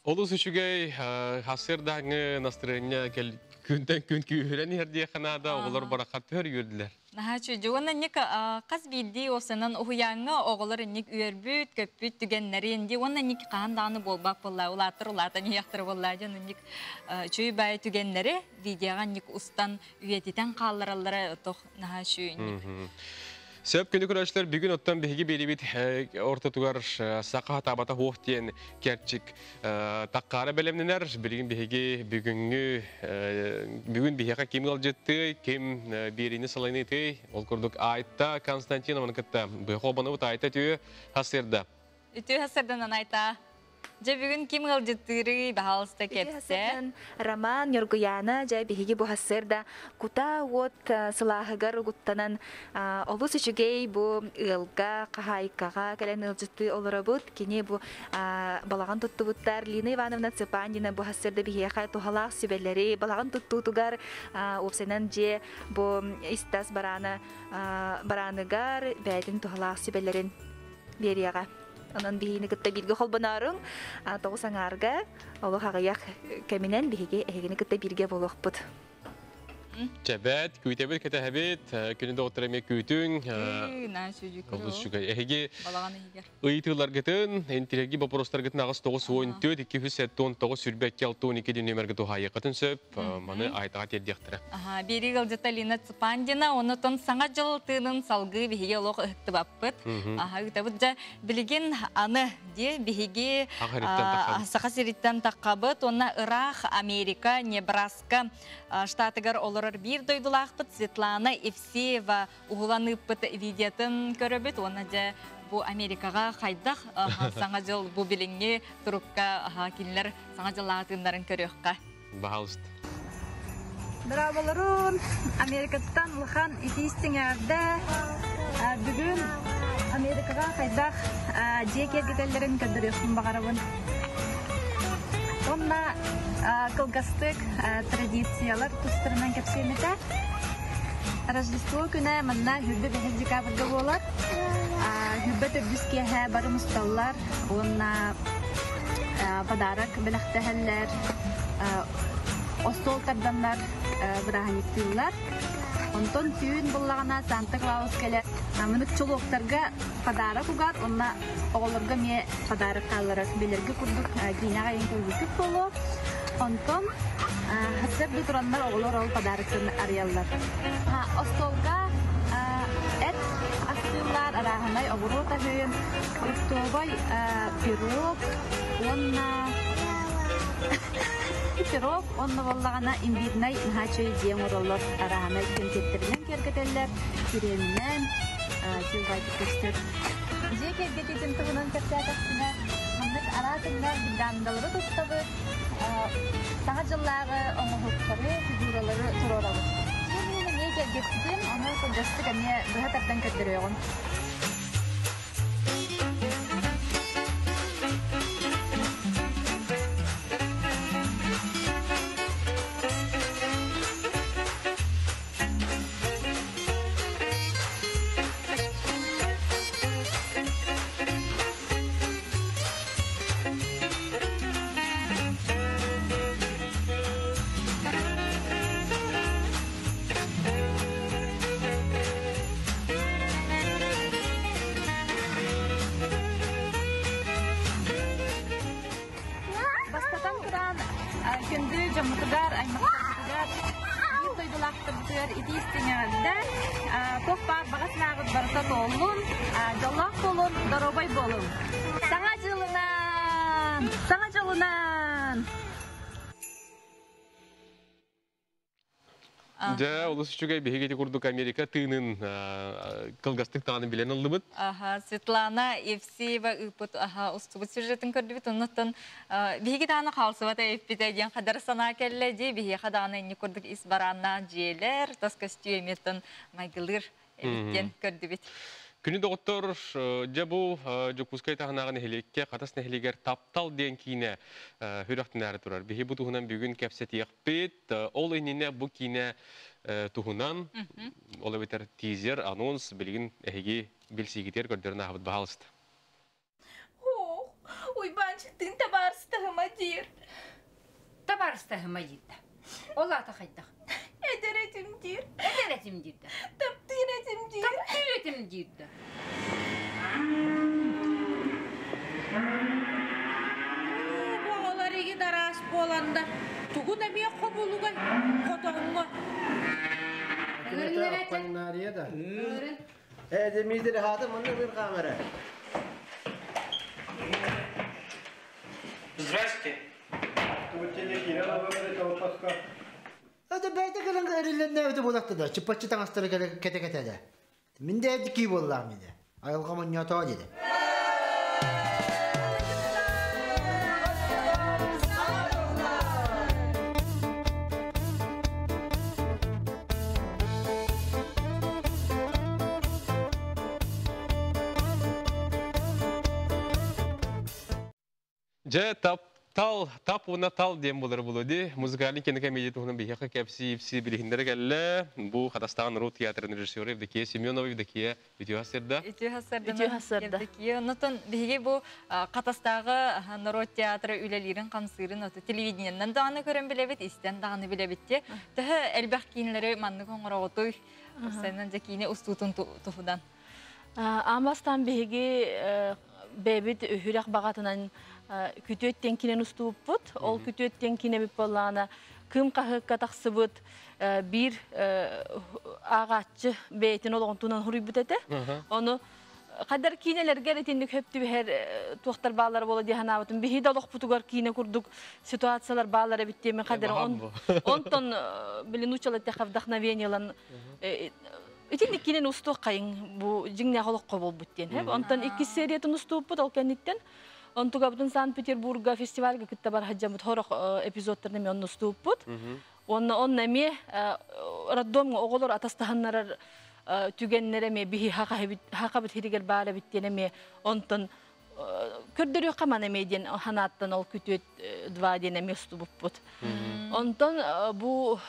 [SPEAKER 1] Олус үчүгэй хасырдааҥы настырыанньа күнтэн күн күүһүрэн иһэр диэххэ наада, оҕолор барахат түһэр үөрдүлэр.
[SPEAKER 2] Наһаа үчүгэй. Уонна инник хас биирдии уопсайынан уһуйааҥҥа оҕолор инник үөрбүт, көппүт түгэннэрин дии уонна инник хаһан даҕаны буолбат буолла, улааттар улаатан иһиэхтэрэ буолла дьон инник үчүгэй баай түгэннэри видеоҕа инник устан үйэтитэн хааллараллара тох наһаа үчүгэй инник.
[SPEAKER 1] Сөп күнү көрөөччүлэр бүгүн оттон биһиги биэрибит ортотугар саха хатаабата хуох диэн кэрчик таккаара бэлэмнэнэр. Билигин биһиги бүгүҥҥү бүгүн биһиэхэ ким ыалдьыттыы, ким биэриини салайныытый, ол курдук Айта Константинованы кытта быһа Айта үтүө хасырда.
[SPEAKER 2] Үтүө хасырданан Айта. Дьэ бүгүн ким ыалдьыттыырый, баһаалыста кэпсэ.
[SPEAKER 10] Роман Ньургуйаана дьэ биһиги бу хассыарда кута уот сылааһыгар угуттанан олус үчүгэй бу ыалга, хаһаайкаҕа кэлэн ыалдьыттыы олоробут. Кини бу балаҕан туттубуттар Лина Ивановна Цыпандина бу хассыарда биһиэхэ туһалаах сүбэлэри балаҕан туттуутугар уопсайынан дьиэ бу истас бараана барааныгар бэйэтин туһалаах сүбэлэрин биэриэҕэ. Онон биһигини кытта бииргэ холбонооруҥ, тоҕус аҥаарга олох аҕыйах кэминэн биһиги эһигини кытта бииргэ буолуохпут.
[SPEAKER 1] Чэбэт, күүтэбит, кэтэһэбит, күнү доҕоттор эмиэ күүтүҥ. Олус үчүгэй. Эһиги ыйытыыларгытын, интириэһиргии боппуруостаргытын аҕыс тоҕус уон төрт, икки үс сэттэ уон тоҕус сүүрбэ икки алта уон икки нүөмэргэ туһаайыаххытын сөп. Маны айтаҕа тиэрдиэхтэрэ.
[SPEAKER 2] Биэрии ыалдьыта Лина Цыпандина, онутун саҥа дьыл тыынын салгыы биһиги олох ыһыктыбаппыт. Аха, ыытабыт дьэ билигин аны дии биһиги Саха сириттэн таххабыт уонна ыраах Америка Небраска штатыгар олорор биир дойдулаахпыт Светлана Евсеева уһулан ыыппыт видеотын көрөбүт уонна дьэ бу Америкаҕа хайдах саҥа дьыл бу билиҥҥи турукка кинилэр саҥа дьыллааҕы тыыннарын көрүөххэ.
[SPEAKER 1] Баһаалыста.
[SPEAKER 11] Браабаларым Америкаттан улахан итии истиҥ эҕэрдэ. Бүгүн Америкаҕа хайдах дьиэ киэргэтэллэрин көрдөрүөхпүн баҕарабын. Онно кылгастык традициялар тустарынан кэпсиэм этэ. Рождество күнэ манна хүрбэ бэһис декабрьга буолар. Хүрбэ төрдүс киэһэ бары мусталлар уонна подарок бэлэхтэһэллэр, остуол тарданнар бырааһынньыктыыллар. Онтон түүн буллаҕына Санта Клаус кэлэр. Мынык чулуоктарга подарок угар, онно оҕолорго эмиэ подарок хаалларар. Билэргэ курдук киинэҕэ иһин көрбүккүт буолуо. Онтон сарсыарда тураннар оҕолор ол подароктарын арыйаллар. Остуолга эт астыыллар, арааһынай оҕуруот аһын, фруктовай пирог уонна пирог уонна буоллаҕына имбирнай наһаа үчүгэй дьиэ оҥороллор, арааһынай кэмпиэттэринэн киэргэтэллэр, кириэминэн чугайдык көстөр. Дьиэ киэргэтиитин туһунан кэпсээтэхпинэ, маннык араас өҥнөөх гирляндалары туттабыт, саҥа дьыллааҕы оҥоһуктары, фигуралары туруорабыт. Дьиэ эмиэ киэргэппитим, ону кылгастык эмиэ быһа тардан көрдөрүөҕүм. Бастатан туран, күндү дьоммутугар, аймахтарбытыгар, биир дойдулаахтарбытыгар итии истиҥ эҕэрдэ. Туох баар баҕа санааҕыт барыта туоллун, дьоллоох буолун, доруобай буолуҥ. Саҥа дьылынан! Саҥа дьолунан!
[SPEAKER 1] Дьэ, олус үчүгэй биһиги ити курдук Америка тыынын кылгастык даҕаны билэн ыллыбыт.
[SPEAKER 2] Аха, Светлана Евсеева ыыппыт аха устубут сюжетын көрдүбүт. Оннуттан биһиги даҕаны хаалсыбата эппитэ диэн хадар санаа кэллэ дии. Биһиэхэ даҕаны инник курдук ис барааннаах дьиэлэр, тас көстүү эмиэттэн майгылыыр эбит диэн көрдүбүт.
[SPEAKER 1] Күнү доҕоттор, дьэ бу Дьокуускай таһынааҕы нэһилиэккэ Хатас нэһилиэгэр Таптал диэн киинэ сүрэхтэнээри турар. Биһи бу туһунан бүгүн кэпсэтиэхпит. Ол иннинэ бу киинэ туһунан, ол эбэтэр тизер, анонс билигин эһиги билсиигитигэр көрдөрөн ааһабыт баһаалыста.
[SPEAKER 11] Уйбаанчыктыын табаарыстаһыма.
[SPEAKER 12] диир.
[SPEAKER 13] Табаарыстаһыма диир да. Ол аата хайдах?
[SPEAKER 12] Эдэр этим диир.
[SPEAKER 13] Эдэр этим диир да.
[SPEAKER 12] Таптыыр этим диир.
[SPEAKER 13] Таптыыр этим диир да.
[SPEAKER 12] Оҕолор игит араас буоланнар тугун эмиэ хобулугай хотоҥҥо.
[SPEAKER 14] Да. Э, Дмитрий, хата манна бір камера.
[SPEAKER 15] Здрасте.
[SPEAKER 14] Это бәйті кэлэн эриллэннээбити буолахта да, чыппаччы таҥастары кэтэ-кэтэ да. Мин да кии буоллаам диде. Айылҕа монньотоо диде.
[SPEAKER 1] Дьэ, таптал, тап уонна тал диэн буолар буолуо дии. Музыкальный кинокомедия туһунан биһиэхэ кэпсии-ипсии билиһиннэрэ кэллэ. Бу Хатастаан норуот театрын режиссера Евдокия Семенова, Евдокия үтүө сарсыарда.
[SPEAKER 2] Үтүө сарсыарда. Евдокия. Оннотон биһиги бу Хатастааҕы норуот театра үлэлиирин хамсыырын оту телевидениеннэн даҕаны көрөн билэбит, истэн даҕаны билэбит те. Төһө элбэх киинэлэри маннык оҥороҕутуй? Сайынан дьэ киинэ устуутун туһунан.
[SPEAKER 16] Аан бастаан биһиги бэйэбит үһүрэх баҕатынан күтүөттэн кинен устубуппут. Ол күтүөттэн кинебит буоллаҕына кым хаһыакка тахсыбыт биир ааҕааччы бэйэтин олоҕун туһунан суруйбут этэ. Ону хадар киинэлэргэ итинник хөп түбэһэр туохтар бааллара буола дии санаабытым. Биһи да олохпутугар киинэ курдук ситуациялар бааллар эбит диэмин хадар онтон билин учала вдохновениелан Итинник кинини устуоххайыҥ бу дьиҥнээх олоххо буолбут диэн. Онтон иккис сериятын устууппут ол кэнниттэн онтугабытын Санкт-Петербурга фестивальга кытта бар сылдьаммыт сорох эпизодтарын эмиэ онно устууппут. Уонна онно эмиэ роддомҥа оҕолор атастаһыннарар түгэннэрэ эмиэ биһи хахабыт хиригэр баар эбит диэн эмиэ онтон көрдөрүөххэ маны эмиэ диэн ханааттан ол күтүөт два диэн эмиэ устубуппут. Онтон бу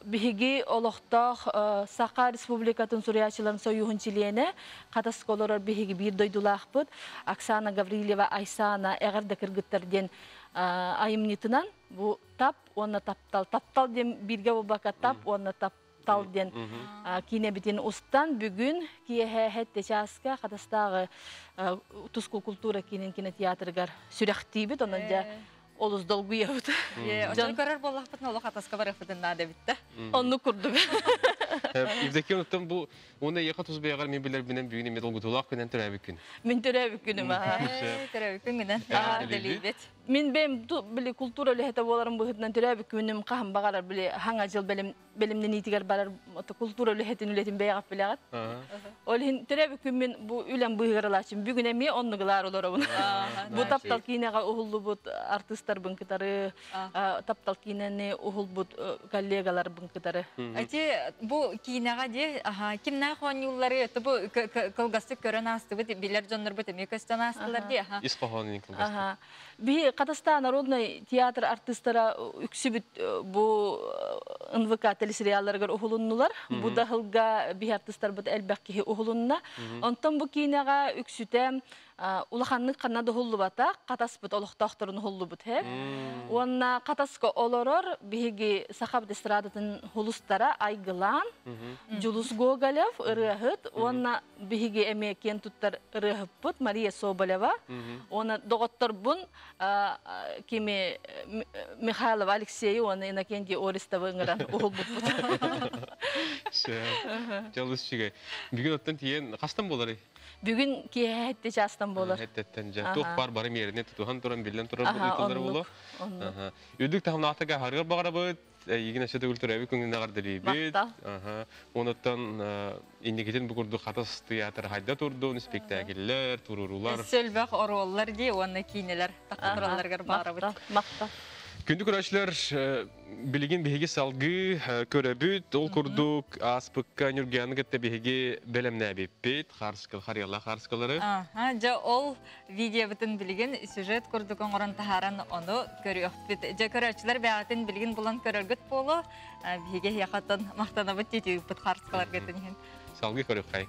[SPEAKER 16] биһиги олохтоох Саха Республикатын суруйааччыларын сойууһун чилиэнэ, Хатаска олорор биһиги биир дойдулаахпыт Оксана Гаврильева Айсана эҕэрдэ кыргыттар диэн айымньытынан бу тап уонна таптал, таптал диэн бииргэ буолбакка тап уонна тап тал диэн киинэбитин устан бүгүн киэһэ сэттэ чааска Хатастааҕы Туску култуура киинин кинотеатрыгар сүрэхтиибит. Онон дьэ олус долгуйабыт.
[SPEAKER 2] Дьон көрөр буоллахпытына олох Хатаска барыахпытын наада эбит да.
[SPEAKER 16] Оннук курдук.
[SPEAKER 1] Евдокия оттон бу уонна эйиэхэ тус бэйэҕэр мин билэрбинэн бүгүн эмиэ долгутуулаах күнэн төрөөбүт күн.
[SPEAKER 16] Мин төрөөбүт күнүм аха.
[SPEAKER 2] Төрөөбүт күнгүнэн дэлийбит.
[SPEAKER 16] Мин бэйэм били култуура үлэһитэ буоларым быһыытынан төрөөбүт күнүм хаһан баҕарар били хаҥа дьыл бэлэм бэлэмнэниитигэр барар култуура үлэһитин үлэтин бэйэҕит билэҕит. Ол иһин төрөөбүт күммүн бу үлэм быыһыгар ылааччым. Бүгүн эмиэ оннугулаар олоробун. Бу таптал киинэҕэ уһуллубут артыыстарбын кытары, таптал киинэни уһулбут коллегаларбын кытары.
[SPEAKER 2] Эти бу киинэҕэ дии кимнээх оонньууллары бу кылгастык көрөн аастыбыт, билэр дьоннорбут эмиэ көстөн аастылар дии.
[SPEAKER 1] Ис хоһоонун кылгастык.
[SPEAKER 16] Биһи Хатастаан народнай театр артыыстара үксүбүт бу НВК телесериалларыгар уһулуннулар. Бу да сылга биһи артыыстарбыт элбэх киһи уһулунна. Онтон бу киинэҕэ үксүтэ улаханнык ханна да уһуллубата, Хатаспыт олохтоохторун уһуллубут һэ. Уонна Хатаска олорор биһиги сахабыт эстрадатын хулустара Айгылаан, Дьулус Гоголев ырыаһыт уонна биһиги эмиэ киэн туттар ырыаһыппыт Мария Соболева уонна доҕотторбун кими Михайлова Алексейы уонна Иннокентий Орестовы ыҥыран уһулбуппут.
[SPEAKER 1] Дьалыс үчүгэй. Бүгүн оттон тиийэн хастан буоларый?
[SPEAKER 16] Бүгүн киэһэ сэттэ чаастан буолар.
[SPEAKER 1] Сэттеттен дьэ. Туох бар бары миэрини тутуһан туран биллэн турар ыытыллар буолуо. Үрдүк таһымнаахтык аһарыгар баҕарабыт. Эйигин өссө төгүл төрөөбүт күҥҥүн эҕэрдэлиибит. Онуттан инникитин бу курдук Хатас тыйаатыр хайда турдун, спектакльлэр, туруорулар.
[SPEAKER 2] Өссө элбэх оруоллар дии уонна киинэлэр тахса туралларыгар баарабыт.
[SPEAKER 16] Махтал.
[SPEAKER 1] Күндү көрөөччүлэр, билигин биһиги салгыы көрөбүт. Ол курдук ааспыкка Ньургуяны кытта биһиги бэлэмнээбиппит. Харскыл, харыйалаах харскалары.
[SPEAKER 2] Аха, дьэ ол видеобытын билигин сюжет курдук оҥорон таһааран ону көрүөхпүт. Дьэ көрөөччүлэр бэйэҕитин билигин булан көрөргүт буолуо. Биһиги эһиэхэ махтанабыт тиитииппит харскаларгытын иһин.
[SPEAKER 1] Салгыы көрүөххэй.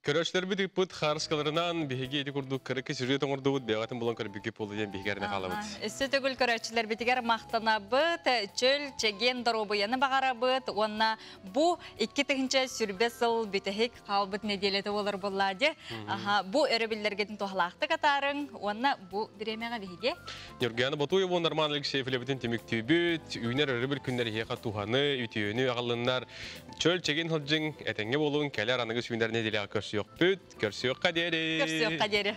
[SPEAKER 1] Көрөчлөрбүт ыппыт харыскаларынан биһиги ити курдук кырыкы сюжет оҥордубут, бэҕэтин булан көрбүккэ буолла диэн биһиги эрэнэ хаалабыт.
[SPEAKER 2] Өссө төгүл көрөөччүлэрбитигэр махтанабыт, чөл, чэгиэн доруобуйаны бағарабыт уонна бу 2020 сыл бүтэһик хаалбыт нэдиэлэтэ буолар буоллаа дии. Аха, бу өрөбүллэргитин туһалаахтык атаарыҥ уонна бу бириэмэҕэ биһиги
[SPEAKER 1] Ньургуяна Ботуева уонна Роман Алексеев үлэбитин түмүктүүбүт. Үүнэр өрөбүл күннэр эһиэхэ туһаны, үтүөнү аҕаллыннар. Чөл чэгин сылдьыҥ, этэҥҥэ буолуҥ, кэлэр аныгы сүүнэр нэдиэлэҕэ көрсүөхпүт. Көрсүөххэ диэри!
[SPEAKER 2] Көрсүөххэ диэри!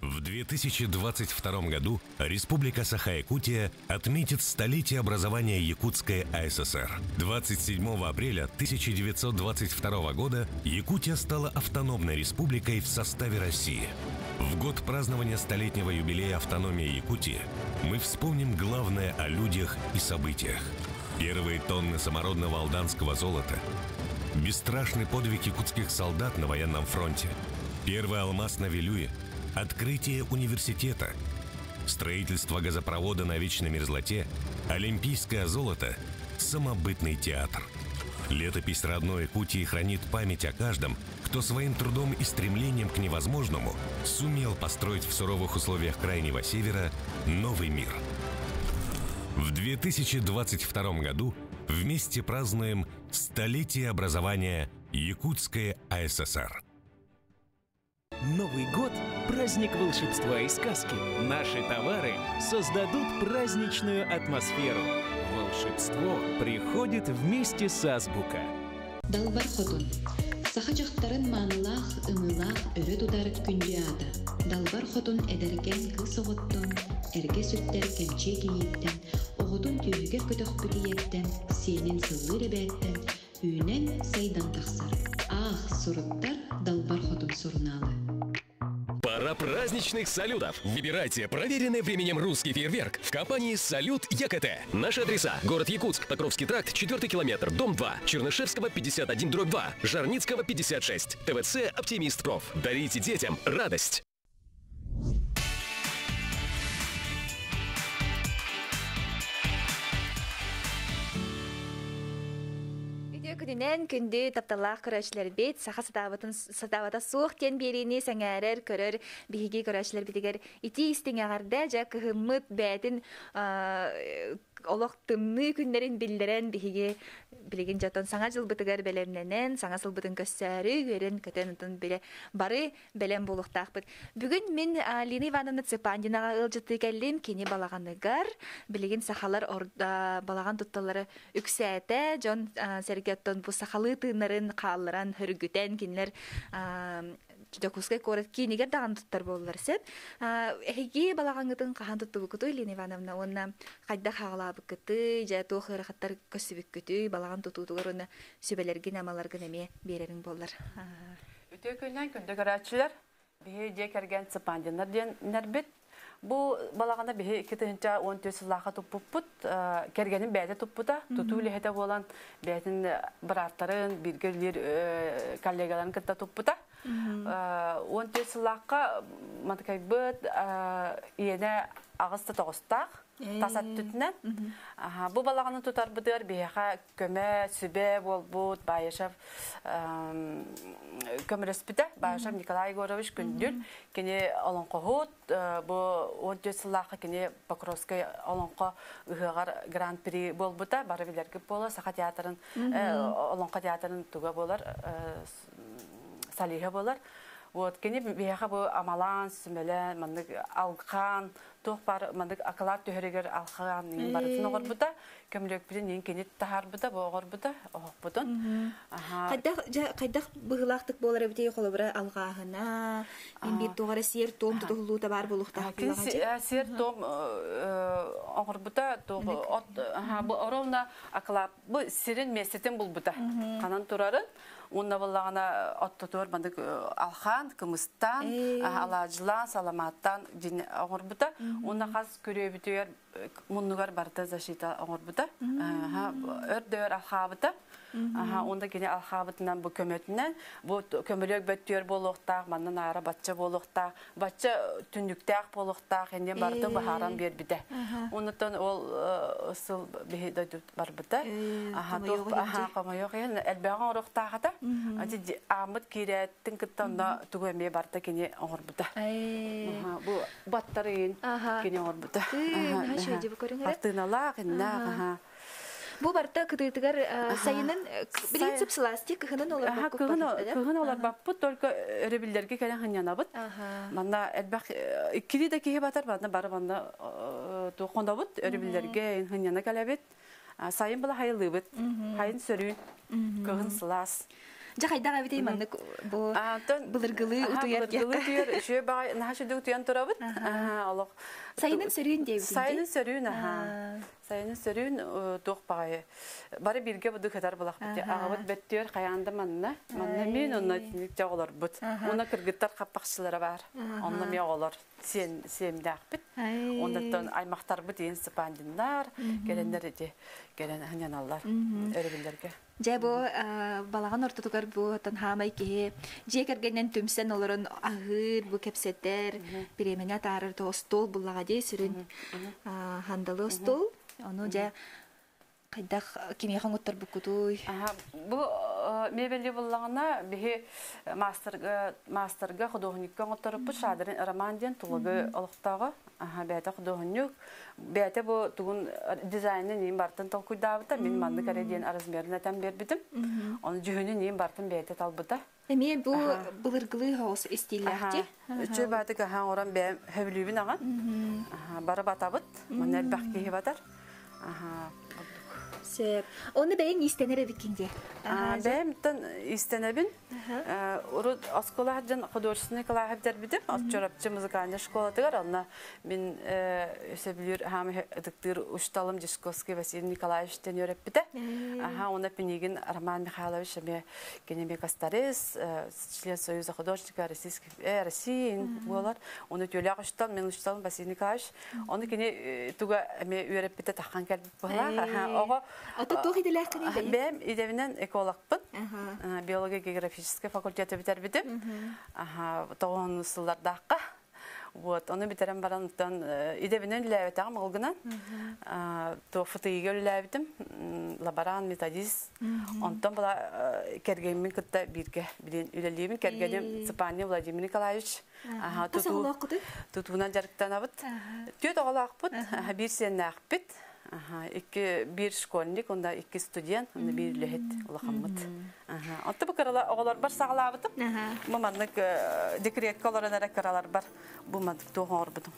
[SPEAKER 15] В 2022 году Республика Саха-Якутия отметит столетие образования Якутской АССР. 27 апреля 1922 года Якутия стала автономной республикой в составе России. В год празднования столетнего юбилея автономии Якутии мы вспомним главное о людях и событиях. Первые тонны самородного алданского золота, бесстрашный подвиг якутских солдат на военном фронте, первый алмаз на Вилюе, открытие университета, строительство газопровода на вечной мерзлоте, олимпийское золото, самобытный театр. Летопись родной Якутии хранит память о каждом, кто своим трудом и стремлением к невозможному сумел построить в суровых условиях Крайнего Севера новый мир. В 2022 году вместе празднуем столетие образования Якутской АССР.
[SPEAKER 17] Новый год – праздник волшебства и сказки. Наши товары создадут праздничную атмосферу. Волшебство приходит вместе с Азбука.
[SPEAKER 18] Далбар хотун. Саха дьахтарын маанылаах, ымыылаах өрө тутар күндү аата. Далбар хотун эдэркээн кыыс оҕоттон, эргэ сүктэр кэмчиэ кийииттэн, оҕотун түөһүгэр көтөхпүт ийэттэн, сиэнин сыллыыр эбээттэн үүнэн, сайдан тахсар. Аах, суруттар Далбар хотун сурунаалы.
[SPEAKER 25] Пора праздничных салютов. Выбирайте проверенный временем русский фейерверк в компании «Салют ЯКТ». Наши адреса. Город Якутск, Покровский тракт, 4 километр, дом 2, Чернышевского, 51, дробь 2, Жарницкого, 56, ТВЦ «Оптимист Проф». Дарите детям радость.
[SPEAKER 10] Үтүө күнүнэн күндү тапталлаах көрөөччүлэрбит саха сатаабатын сатаабата суох диэн биэриини сэҥээрэр көрөр биһиги көрөөччүлэрбитигэр итии истиҥ эҕэрдэ дьэ кыһыммыт бээтин олох тымныы күннэрин биллэрэн биһиги билигин дьонтон саҥа дьылбытыгар бэлэмнэнэн саҥа сылбытын көрсөөрү үөрэн-көтөн отон билэ бары бэлэм буолуохтаахпыт. Бүгүн мин Лина Ивановна Цыпандинаҕа ыалдьыттыы кэллим. Кини балаҕаныгар билигин сахалар балаҕан тутталлара үксээтэ. Дьон сэргэ оттон бу сахалыы тыыннарын хаалларан, хөргүтэн кинилэр Дьокуускай куорат киинигэр даҕаны туттар буоллар сөп. Эһиги балаҕаҥҥытын хаһан туттубуккутуй, Лина Ивановна, уонна хайдах хаалаабыккытый, дьэ туох ыарахаттар көрсүбүккүтүй, балаҕан тутуутугар уонна сүбэлэргин, амаларгын эмиэ биэрэриҥ буоллар.
[SPEAKER 19] Үтүө күннэн күндү көрөөччүлэр, биһи дьиэ кэргэн Цыпандиннар диэннэрбит. Бу балаҕаны биһи 2014 сыллаахха туппуппут. Кэргэним бэйэтэ туппута, тутуу үлэһитэ буолан бэйэтин бырааттарын, бииргэ үлэлиир коллегаларын кытта туппута. 14 сыллаахха матыкайбыт иэнэ аҕыс да тоҕустаах тас өттүтүнэн. Бу балаҕаны тутарбытыгар биһиэхэ көмө, сүбэ буолбут Баишев көмөлөспүтэ. Баишев Николай Егорович Күндүл. Кини олоҥхоһут, бу 14 сыллаахха кини Покровскай олоҥхо ыһыаҕар гран-при буолбута. Бары билэргит буолар, Саха театрын, олоҥхо театрын туга буолар, солиһа буолар. Вот кини биһиэхэ бу амалаан, сүмэлээн, маннык алҕаан, туох баар маннык акылаат түһэригэр алҕаан барытын оҕорбута. Көмүлүөкпүтүн иин кини таһаарбыта, бу оҕорбута, оһохпутун.
[SPEAKER 10] Хайдах дьэ хайдах быһыылаахтык буолар эбитий холобура алҕааһына, мин биир туох эрэ сиэр-туом тутуһуллуута баар буолуохтаах
[SPEAKER 19] Кини сиэр-туом оҥорбута, туох от бу ровно акылаат бу сирин миэстэтин булбута. Ханан турарын уонна буоллаҕына оттотугар маннык алхаан, кымыстаан, алаадьылаан, саламааттаан дьин оҥорбута. Уонна хас күрүөбүтүгэр Муннугар барыта защита оҥорбута. Өрдөөр алхаабыта. Онда кини алхаабытынан бу көмөтүнэн бу көмөлөк бөттүөр буолуохтаах, манна наара бачча буолуохтаах, бачча түннүктээх буолуохтаах иннин барытын быһааран биэрбитэ. Оннуттан ол сыл биһи дойду барбыта. Хомойуох иһин элбэҕи оҥоруохтаахата. Ааммыт киирээттин кытта онно тугу эмиэ барыта кини оҥорбута. Бу баттарыын кини оҥорбута. Хартыыналаах, иннаах.
[SPEAKER 10] Бу барта кытыытыгар сайынын билигин сып-сылаастыы кыһынын олорбоккут.
[SPEAKER 19] Кыһын олорбаппыт, только өрөбүллэргэ кэлэн хынньанабыт. Манна элбэх иккили да киһи батар, манна бары манна хонобут, өрөбүллэргэ хынньана кэлэбит. Сайын была хайылыыбыт. Хайын сөрүүн, кыһын сылаас.
[SPEAKER 10] Дьэ хайдах эбитий маннык бу былыргылыы утуйар
[SPEAKER 19] Былыргылыы утуйар үчүгэй баҕай наһаа үчүгэй утуйан турабыт. Олох
[SPEAKER 10] Сайынын сөрүүн диэбитин.
[SPEAKER 19] Сайынын сөрүүн аха. Сайынын сөрүүн туох баҕайы. Бары бииргэ буду кытар булахпыт. Аҕабыт бөттүөр хайаанда манна. Манна мин онно итинник оҕолорбут. Уна кыргыттар хаппахчылара бар. Онно ми оҕолор сиэн сиэмдээхпит. Оннуттан аймахтарбыт иин Сыпандиннар келеннер ити келен хыняналлар өрөбүллэргэ.
[SPEAKER 10] Дьэ бу балаҕан ортотугар бу оттон хаамай киһи дьиэ кэргэнинэн түмсэн олорон аһыыр, бу кэпсэтэр, бириэмэни атаарар то остуол буллаҕа дии сүрүн хандалы остуол. Ону дьэ хайдах кимиэхэ оҥотторбуккутуй?
[SPEAKER 19] Бу мебели буллаҕына биһи маастарга маастарга худуоһунньукка оҥотторуппут Шадрин Роман диэн Тулагы олохтооҕо. Бэйэтэ худуоһунньук. Бэйэтэ бу тугун дизайнын иин бартын толкуйдаабыта. Мин маннык эрэ диэн размерин этэн биэрбитим. Ону дьүһүнүн иин бартын бэйэтэ талбыта.
[SPEAKER 10] Эмиэ бу былыргылыы хоҕус истииллээхти.
[SPEAKER 19] Үчүгэй баатык аһаан орон бэйэм хөбүлүүбүн аҕан. Бары батабыт. Манна элбэх киһи батар.
[SPEAKER 10] Сөп. Оны бэйэҥ иистэнэр эбиккин дии.
[SPEAKER 19] Бэйэм иистэнэбин. Урут оскуола сылдьан художественный кылааһы бүтэрбитим. Чурапчы музыкальнай школатыгар онно мин сөбүлүүр хаамы ытыктыыр учууталым Дьячковский Василий Николаевич диэн үөрэппитэ. Аха, уонна Пинигин Роман Михайлович эмиэ кини эмиэ костарис, член Союза художника Российской России буолар. Оны төлөөх учуутал, мен учууталым Василий Николаевич. Оны кини туга эмиэ үөрэппитэ таххан кэлбит быһалаах. Оҕо
[SPEAKER 10] Ото туох идэлээххиний?
[SPEAKER 19] Бэйэм идэбинэн экологпын. Биолого-географическай факультеты бүтэрбитим. Тоҕуһун сыллардаахха. Вот, ону бүтэрэн баран оттон идэбинэн үлэлээбэтэҕим ол гынан. Туох ФТИ-гэ үлэлээбитим. Лаборант, методист. Онтон була кэргэммин кытта бииргэ билин үлэлиибин. Кэргэним Цыпанин Владимир Николаевич. Тутуунан дьарыктанабыт. Түөрт оҕолоохпут, биир сиэннээхпит. Икки биир школьник, онда икки студент, онда биир үлэһит улахаммыт. Онто бу кырала оҕолорбор саҕалаабытым. Бу маннык декретка олорон эрэ кыраларбар бу маннык туох оҥорбутум.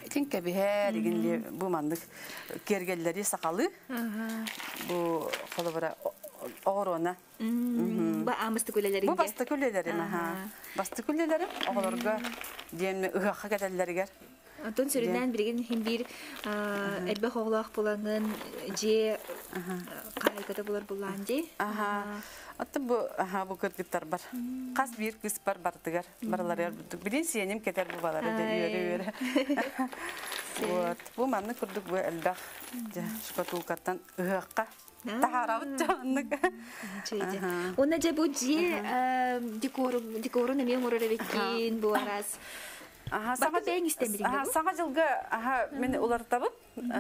[SPEAKER 19] Итин кэбиһэр, игин бу маннык киэргэллэри сахалыы. Бу холобура оҕоруона.
[SPEAKER 10] Бу аамыстык үлэлэрин
[SPEAKER 19] Бу бастакы үлэлэрим, аха. Бастакы үлэлэрим оҕолорго диэн ыһыахха кэтэллэригэр.
[SPEAKER 10] Онтон сүрүннээн билигин иһин биир элбэх оҕолоох булаҥын дьиэ хаһайката булар буллаан дии.
[SPEAKER 19] Аха. Оттон бу аха бу кыргыттар бар. Хас биир кыыс бар бартыгар барыларыгар билин сиэним кетер бу балары да үөрэ үөрэ. Вот. Бу маннык курдук бу элбэх шкатулкаттан ыһыахха таһаарабыт дьоннук.
[SPEAKER 10] Уонна дьэ бу дьиэ декорун декорун эмиэ оҥорор эбиккин бу араас.
[SPEAKER 19] Саҥа саҥа дьылга аха мин улартабын.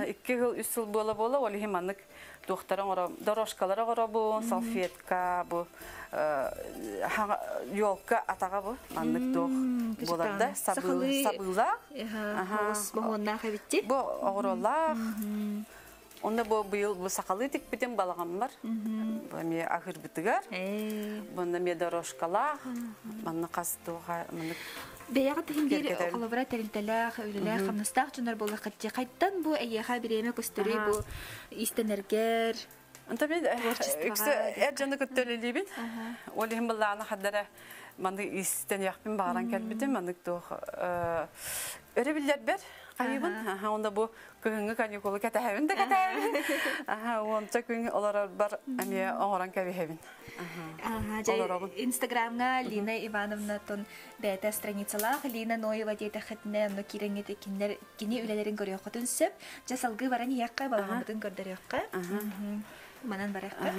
[SPEAKER 19] Икки жыл, үс сыл буола-буола ол иһин маннык туохтары оҥоро дорожкалары оҥоробун, салфетка бу елка атаҕа бу маннык туох буолар да сабыылаах.
[SPEAKER 10] Моһуоннаах эбитти.
[SPEAKER 19] Бу оҕуролаах. Онно бу быйыл бу сахалыы тикпитим балаҕаммар. Бу эмиэ аһыырбытыгар. Бу эмиэ дорожкалаах. Манна хас туоха маннык
[SPEAKER 10] Бэйэҕит иһин биир холобура тэрилтэлээх, үлэлээх, хамнастаах дьоннор буоллаххыт дии. Хайтан бу эйиэхэ бириэмэ көстөрүй бу иистэнэргэр?
[SPEAKER 19] Онто мен үксэ эр дьону кытта үлэлиибин. Ол иһин былаана хардара маннык иистэниэхпин баҕаран кэлбитим. Маннык туох өрө биллэрбэр. хайыбын. Аха, онда бу кыһыҥҥы каникулы кэтэһэбин да кэтэһэбин. Аха, уонча күн олорор бар эмиэ оҥорон кэбиһэбин.
[SPEAKER 10] Инстаграмҥа Лина Ивановна тон бэйэтэ страницалаах Лина Ноева диэтэххитинэ онно киирэҥҥит кинилэр кини үлэлэрин көрүөххүтүн сөп. Дьэ салгыы баран иһиэххэ, балаҕаммытын көрдөрүөххэ. Манан барыахха.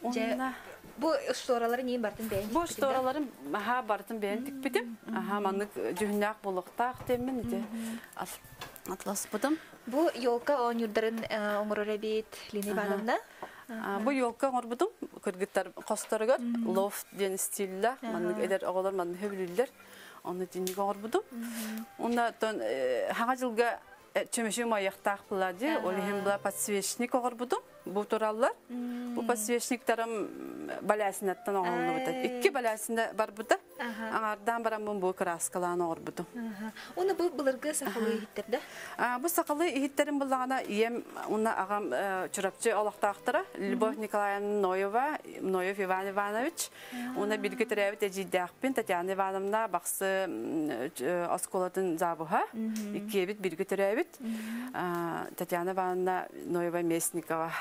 [SPEAKER 10] Дьэ бу штораларын иин бартын бэйэн
[SPEAKER 19] Бу штораларын аха бартын бэйэн тикпитим. Аха маннык дьүһүннээх буолуохтаах диэммин ити атласпытым.
[SPEAKER 10] Бу елка оонньуурдарын оҥорор эбит Лина Ивановна.
[SPEAKER 19] Бу елка оҥорбутум кыргыттар хосторугар лофт диэн стиллээх маннык эдэр оҕолор маннык сөбүлүүллэр. Онно тинник оҥорбутум. Онна хаҥа дьылга чөмөшү майахтаах була ди, ол иһин була подсвечник оҕорбутум. Бу тураллар. Бу подсвечниктарым балясинаттан оҥоһуллубута. Икки балясина барбыта. Аҥардаан бараммын бу кырааскалаан оҕорбутум.
[SPEAKER 10] Уну бу былыргы сахалыы иһиттэр да?
[SPEAKER 19] Бу сахалыы иһиттерим буллаҕына ийэм уна аҕам Чурапчы олохтоохторо Любовь Николаевна Ноева, Ноев Иван Иванович. Уна бирге төрөөбүт эдьиийдээхпин Татьяна Ивановна Бахсы оскуолатын забуха. Иккиэбит бирге төрөөбүт. Татьяна Ивановна Ноева Местникова.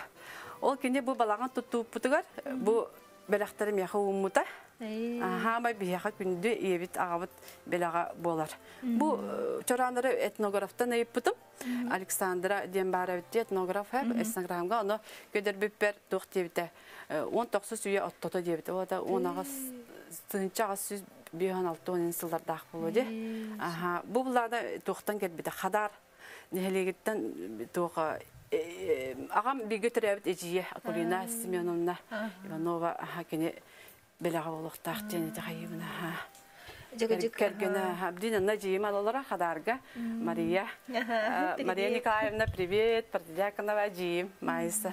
[SPEAKER 19] Ол кини бу балаҕан туттууппутугар бу бэлэхтэри миэхэ ууммута. Хаамай биһиэхэ күндү ийэбит аҕабыт бэлэҕэ буолар. Бу чорааннары этнографтан ыйыппытым. Александра диэн баар эбит этнограф Инстаграмга ону көдөрбүппэр туох диэбитэ 19 үйэ оттото диэбитэ. Ол он аҕыс тыһынча аҕыс сүүс биэһэн алта он сыллардаах буолуо дии. Аха бу булаада туохтан кэлбитэ хадар нэһилиэгиттэн туоха аҕам бииргэ төрөөбүт эдьиийэ Акулина Семеновна Иванова аха кини бэлэҕэ буолуохтаах диэн ити хайыыбын аха. Кэргэнэ Абдин анна дьиим алалара Хадарга Мария Мария Николаевна привет Протодьяконова дьиим Майса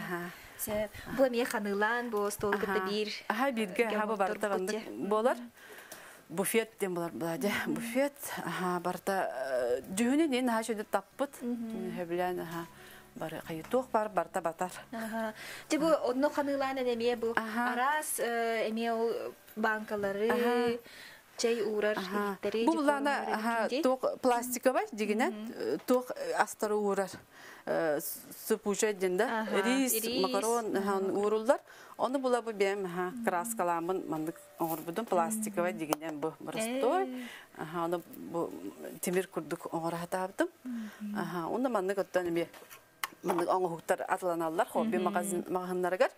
[SPEAKER 10] Бу эмиэ ханыылаан бу стол кытта биир
[SPEAKER 19] Аха бииргэ аха бу барыта маннык буолар буфет диэн болар була буфет аха барыта дьүһүнүн ин аха шөдө таппыт хөбүлээн аха бары хайытуох бар барта батар.
[SPEAKER 10] Дьэ бу онно ханыылаан эмиэ бу араас эмиэ ол банкалары чэй уурар иһиттэри
[SPEAKER 19] Бу булаана туох пластиковай дигинен туох астары уурар сыпуча диэн да рис, макарон ууруллар. Оны була бу бэм краскаламын маннык оҥорбутум пластиковай дигинен бу простой. Аны бу тимир курдук оҥораһатаабытым. Онно маннык оттон эми маннык оҥоһуктар атыланаллар хобби маҕаһыннарыгар.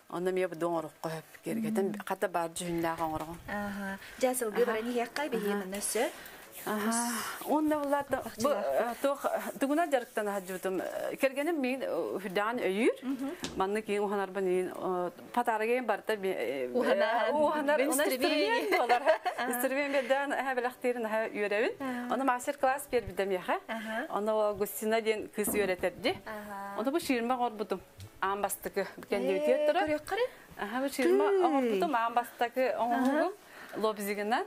[SPEAKER 19] Онно эмиэ бу оҥорукка хөп кергетен хата баар дьүһүннээх оҥоргон.
[SPEAKER 10] Дьэ сылгы баран иһиэххэ биһи манна өссө.
[SPEAKER 19] Онна буллаата бу туох тугуна дьарыктан хаджыбытым кэргэним миин үрдээн өйүүр. Маннык киин уһанарбын иин патарагeen барта уһанар инструмент болар. Инструмент берден аха белахтырын аха үөрэбин. Оны мастер-класс бербидем яха. Оны Густина диэн кыз үөрэтерди. Оны бу ширма горбутум. Аан бастыкы кенди турар. Аха бу ширма оҥорбутум аан бастакы оҥоһугум лобзигынан.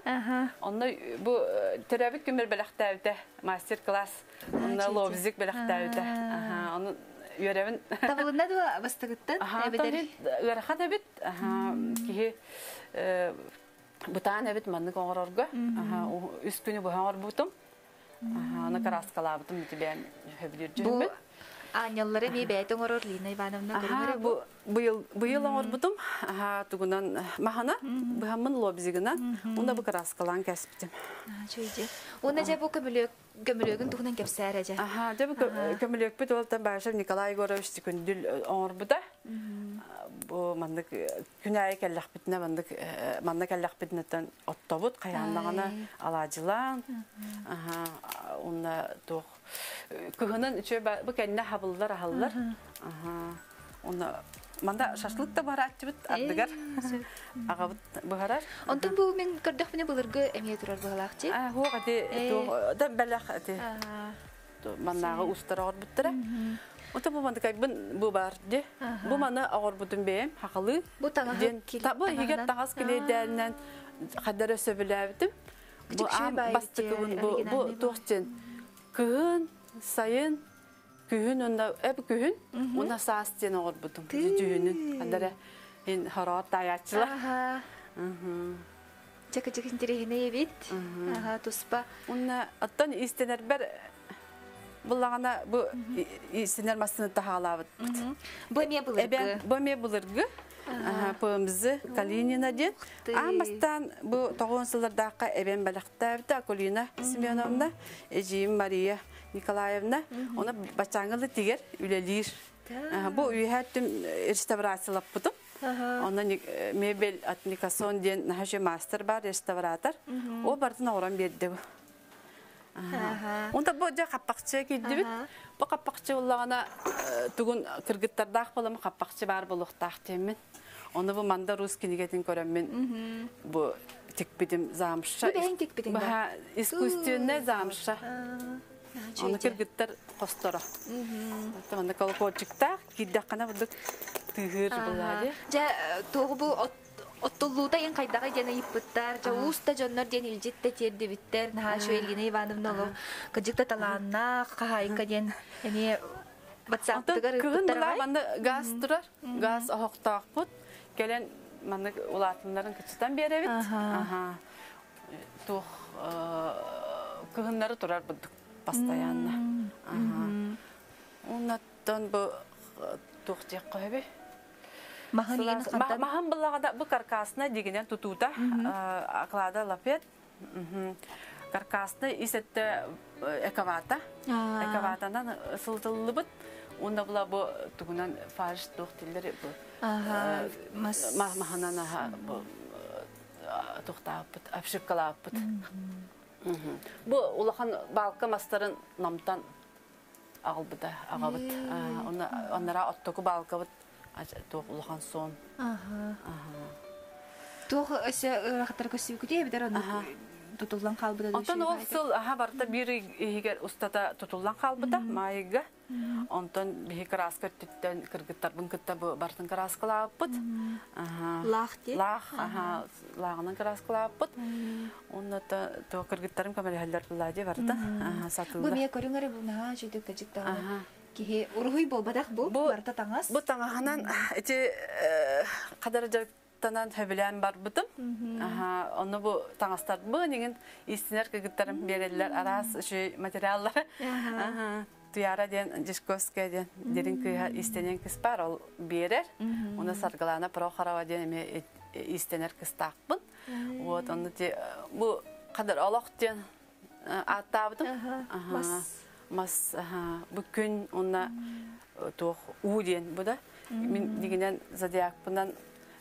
[SPEAKER 19] Онно бу төрөбүт күммэр бэлэхтээбитэ мастер-класс. Онно лобзик бэлэхтээбитэ. Аха, оны үөрэбин.
[SPEAKER 10] Табылынна дуо бастыгыттан?
[SPEAKER 19] Эбэтэр ыарахан эбит. Аха, киһи бытаан эбит маннык оҥорорго. Аха, үс күнү быһа оҥорбутум. Аха, аны караскалаабытым ити бэйэм хөбүлүүр дьүһүммүт.
[SPEAKER 10] Аанньаллары эмиэ бэйэтэ оҥорор Лина Ивановна көрүҥэр
[SPEAKER 19] бу быйыл быйыл оҥорбутум. Аха, тугунан маһана быһаммын лобзигынан уна бу краскалаан кэспитим.
[SPEAKER 10] Чөйдө. Уна дьэ бу көмүлүөк көмүлүөгүн туһунан кэпсээр эдьэ.
[SPEAKER 19] Аха, дьэ бу көмүлүөкпүт уолтан Башев Николай Егорович күндүл оҥорбута. Бу маннык күн аайы кэллэхпитинэ маннык манна кэллэхпитинэттэн оттобут хайааннаҕына алаадьылаан. Аха, уонна туох кыһынын үчүгэй бу кэннэ хабыллар аһаллар. Аха. Уонна манда шашлык да барааччыбыт ардыгар аҕабыт быһарар.
[SPEAKER 10] Онтон бу мин көрдөхпүнэ былыргы эмиэ турар быһалаах чи.
[SPEAKER 19] Хуох ати да бэлэх ати маннааҕы устар оҕорбуттара. Ота бу мандыкайбын бу бар ди. Бу маны оҕорбутум бэйэм хахалы.
[SPEAKER 10] Бу таҥаһы
[SPEAKER 19] Бу иһигэр таҥас килиэйдээнинэн хадара сөбүлээбитим. Бу аан бастакыбын бу бу туох диэн кыһын, сайын, күһүн онно эп күһүн уна саас диэн оҕорбутум. Дьүһүнүн хадара ин хороот таайааччылар.
[SPEAKER 10] Чакычык интириэһинэй эбит. Аха, туспа.
[SPEAKER 19] Уонна оттон иистэнэрбэр буллаҕына бу иистэнэр массыына таһаалаабыт.
[SPEAKER 10] Бу эмиэ былыргы.
[SPEAKER 19] Бу эмиэ былыргы. ПМЗ Калинина диэн. Аан бастаан бу тоҕуон сыллардаахха эбэм бэлэхтээбитэ Акулина Семеновна, эдьиийим Мария Николаевна. Оны баччааҥҥы тигэр үлэлиир. Бу үөһээ өттүм реставрациялаппытым. Онно мебель от Никасон диэн наһаа мастер бар, реставратор. Ол бартын оҕорон биэрдэ бу. Онта бу дьэ хаппахчы киирдибит. Бу хаппахчы буллаҕына тугун кыргыттардаах буолам хаппахчы баар буолуохтаах диэммин. Оны бу Манда Рус кинигэтин көрөммүн бу тикпитим замша.
[SPEAKER 10] Бу бэйэҥ тикпитиҥ
[SPEAKER 19] да? Искусственная замша. Оны кыргыттар хосторо. Онно колокольчиктаах киирдэххинэ бурдук тыыһыыр булаады.
[SPEAKER 10] Дьэ, туоҕу бу оттуллуута иин хайдаҕый диэн ыйыппыттар. Дьэ, уус да дьоннор диэн илдьит да тиэрдибиттэр. Наһаа үчүгэй Елена Ивановна олох кырдьык да талааннаах хаһаайка диэн эмиэ WhatsApp-тыгар
[SPEAKER 19] ыыппыттар. Кыһын була манна газ турар. Газ оһохтоохпут. Кэлэн маннык улаатыннарын кыччатан биэрэбит. Аха. Туох кыһыннары турар бурдук постоянно. Оннаттан бу туох диэххэ сөбүй?
[SPEAKER 10] Маһын
[SPEAKER 19] Маһын былаҕада бу каркасына дигинен тутуута оклада лафет каркасны ис өттө эковата эковатанан сылытыллыбыт уонна була бу тугунан фарш туох тиллер бу маһынан бу тухтааппыт обшивкалааппыт бу улахан балка мастарын намтан аҕалбыта аҕабыт оннара оттоку балкабыт туох улахан суон
[SPEAKER 10] туох өссө ыарахаттар көстүбүкүтүй эбитэр оннук тутуллан хаалбыта
[SPEAKER 19] Онтон ол сыл аха барыта биир иһигэр устата тутуллан хаалбыта маайыга. Онтон биһи кырааска өттүттэн кыргыттарбын кытта бу барытын кырааскалаабыппыт.
[SPEAKER 10] Лаах дии?
[SPEAKER 19] Лаах, аха, лааҕынан кырааскалаабыппыт. Онно то кыргыттарым көмөлөһөллөр булла дии барыта.
[SPEAKER 10] Бу эмиэ көрүҥ эрэ бу наһаа үчүгэй кыдьык даҕаны. Киһи уруһуй буолбатах бу, барыта таҥас.
[SPEAKER 19] Бу таҥаһынан ити хадара дьарыктанан сөбүлээн барбытым. Онно бу таҥастарбын иҥин иистинэр кыргыттарым биэрэллэр араас үчүгэй материаллары. Туяра диэн Дьишковская диэн дирин кыыһа иистэнэн кыс бар, ол биэрэр. Уна Саргылана Прохорова диэн эмиэ иистэнэр кыстаахпын. Вот, онно ти бу қадар олох диэн ааттаабытым.
[SPEAKER 10] Мас.
[SPEAKER 19] Мас, бу күн уонна туох уу диэн бу да. Мин дигинен зодиакпынан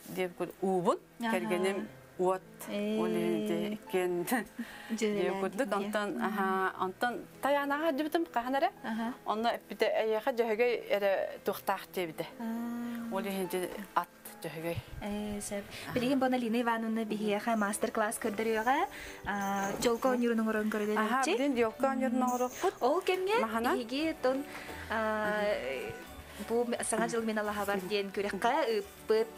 [SPEAKER 19] диэн уубун, кэргэним уот ол иһин иккиэн диэн курдук. Онтон онтон тайаанаҕа дьыбытым хаһан эрэ. Онно эппитэ эйиэхэ дьөһөгөй эрэ туохтаах диэбитэ. Ол иһин ат дьөһөгөй.
[SPEAKER 10] Сөп. Билигин бу Алина Ивановна биһиэхэ мастер-класс көрдөрүөҕэ. Дьолго оонньуурун оҥорон
[SPEAKER 19] көрдөрөөччү. Билин дьолго оонньуурун оҥоруохпут.
[SPEAKER 10] Ол кэмҥэ биһиги тон бу Саҥа дьыл мин алаһабар диэн күрэххэ ыыппыт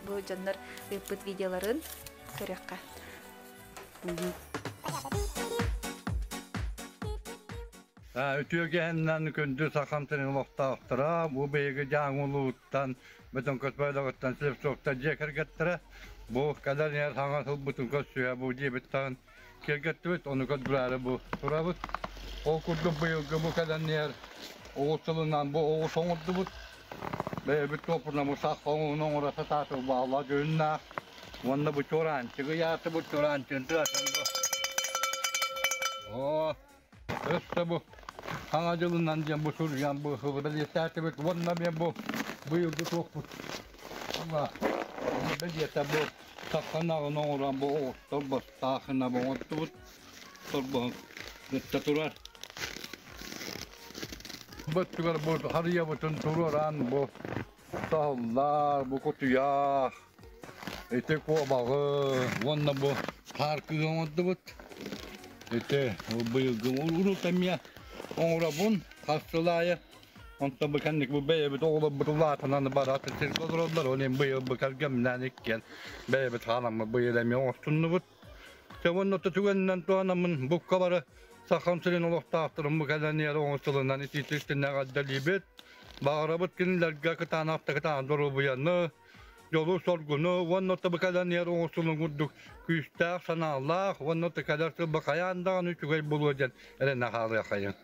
[SPEAKER 10] бу дьоннор ыыппыт видеоларын көрүөххэ.
[SPEAKER 20] Үтүөгэһиннэн күндү сахам сирин олохтоохторо, бу биһиги Дьааҥы улууһуттан, Бөтөҥкөс бөһүөлэгиттэн Слепцовтар дьиэ кэргэттэрэ бу кэлэр иһэр саҥа сылбытын көрсүһэ бу дьиэбиттэн киэргэттибит, ону көрдөрөөрү бу турабыт. Ол курдук быйылгы бу кэлэн иһэр оҕус сылынан бу оҕус оҥордубут. Бэйэбит туоппунан бу сах оҥоһун оҥоро сатаатыбыт баалла дьүһүннээх. Уонна бу чуораанчыгы ыйаатыбыт, чуораанчыгын тыатын бу. Оо, өссө бу Саҥа дьылынан диэн бу суруйан бу бэлиэтээтибит уонна эмиэ бу быйылгы туохпут бэлиэтэ бу саханаҕын оҥорон бу оҕустар бастаахына бу оҥортубут торбоһун кытта турар. Бу өттүгэр бу харыйабытын туруоран бу саһыллар, бу кутуйах, ити куобаҕы уонна бу хаар кыыһы оҥордубут. Ити быйылгы урут эмиэ оҥоробун хас сыл аайы. Онтон бу кэнник бу бэйэбит оҕолорбут улаатынан барат сиргэ олороллор. Ол иһин быйыл бу кэргэмнээн иккиэн бэйэбит хааламмыт быйыл эмиэ оҥостуннубут. Дьэ уонна түгэнинэн туһанаммын букка бары Сахам сирин олохтоохторун бу кэлэн иһэр оҥостулунан итиитик эҕэрдэлиибит. Баҕарабыт кинилэргэ кытаанах да кытаанах доруобуйаны, дьолу-соргуну уонна табыкалан иһэр оҥостулун курдук күүстээх санаалаах уонна тыкалар сылба хайаан даҕаны үчүгэй буолуо диэн эрэнэ хаалыахайын.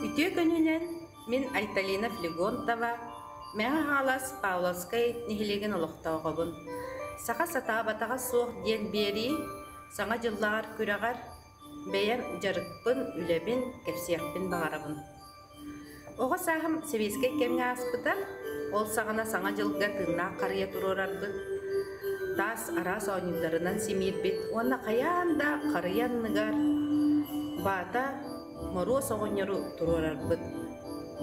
[SPEAKER 4] Үтүө күнүнэн мин Айталина Флегонтова, Мэҥэ Хаҥалас Павловскай нэһилиэгин олохтооҕобун. Саха сатаабатаҕа суох диэн биэрии Саҥа дьыллааҕар күрэҕэр бэйэм дьарыкпын, үлэбин кэпсиэхпин баҕарабын. Оҕо сааһым сэбиэскэй кэмҥэ ааспыта. Ол саҕана Саҥа дьылга тыыннаах харыйа туруорарбыт, таас араас оонньууларынан симиирбит уонна хайаан да харыйа анныгар баата Моруос оҕонньору туруорарбыт.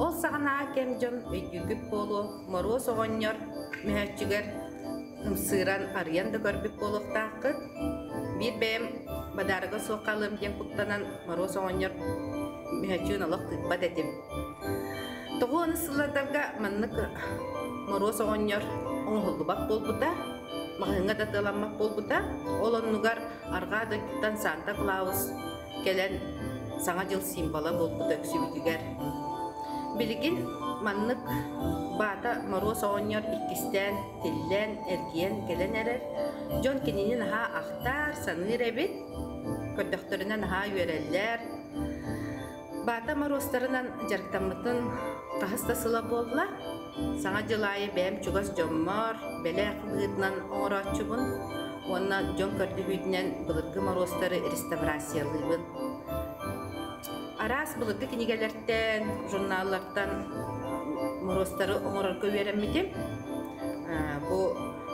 [SPEAKER 4] Ол саҕанааҕы кэм дьон өйдүүгүт буолуо, Моруос оҕонньор мөһөөччүгэр ымсыыран арыйан да көрбүт буолуохтааххыт. Биир бэйэм бадаарыга суох хаалыам диэн куттанан Моруос оҕонньор мөһөөччүгүн олох тыыппат этим. Тоҕо аны сыллардарга маннык Моруос оҕонньор оҥоһуллубат буолбута, маҕаһыыҥҥа да тыаламмат буолбута. Ол оннугар арҕаа дойдуттан Санта Клаус кэлэн Саҥа дьыл символа буолбута үксүбүтүгэр. Билигин маннык баата Моруос оҕонньор иккистээн тиллэн, эргийэн кэлэн эрэр. Дьон кинини наһаа ахтар, саныыр эбит. Көрдөхтөрүнэ наһаа үөрэллэр. Баата Моруостарынан дьарыктаммытын хаһыс да сыла буолла. Саҥа дьыл аайы бэйэм чугас дьоммор бэлэх быһыытынан оҥорооччубун уонна дьон көрдөһүүтүнэн былыргы моруостары реставрациялыыбын. Араас былыргы кинигэлэртэн, журналлартан моруостары оҥорорго үөрэммитим. Бу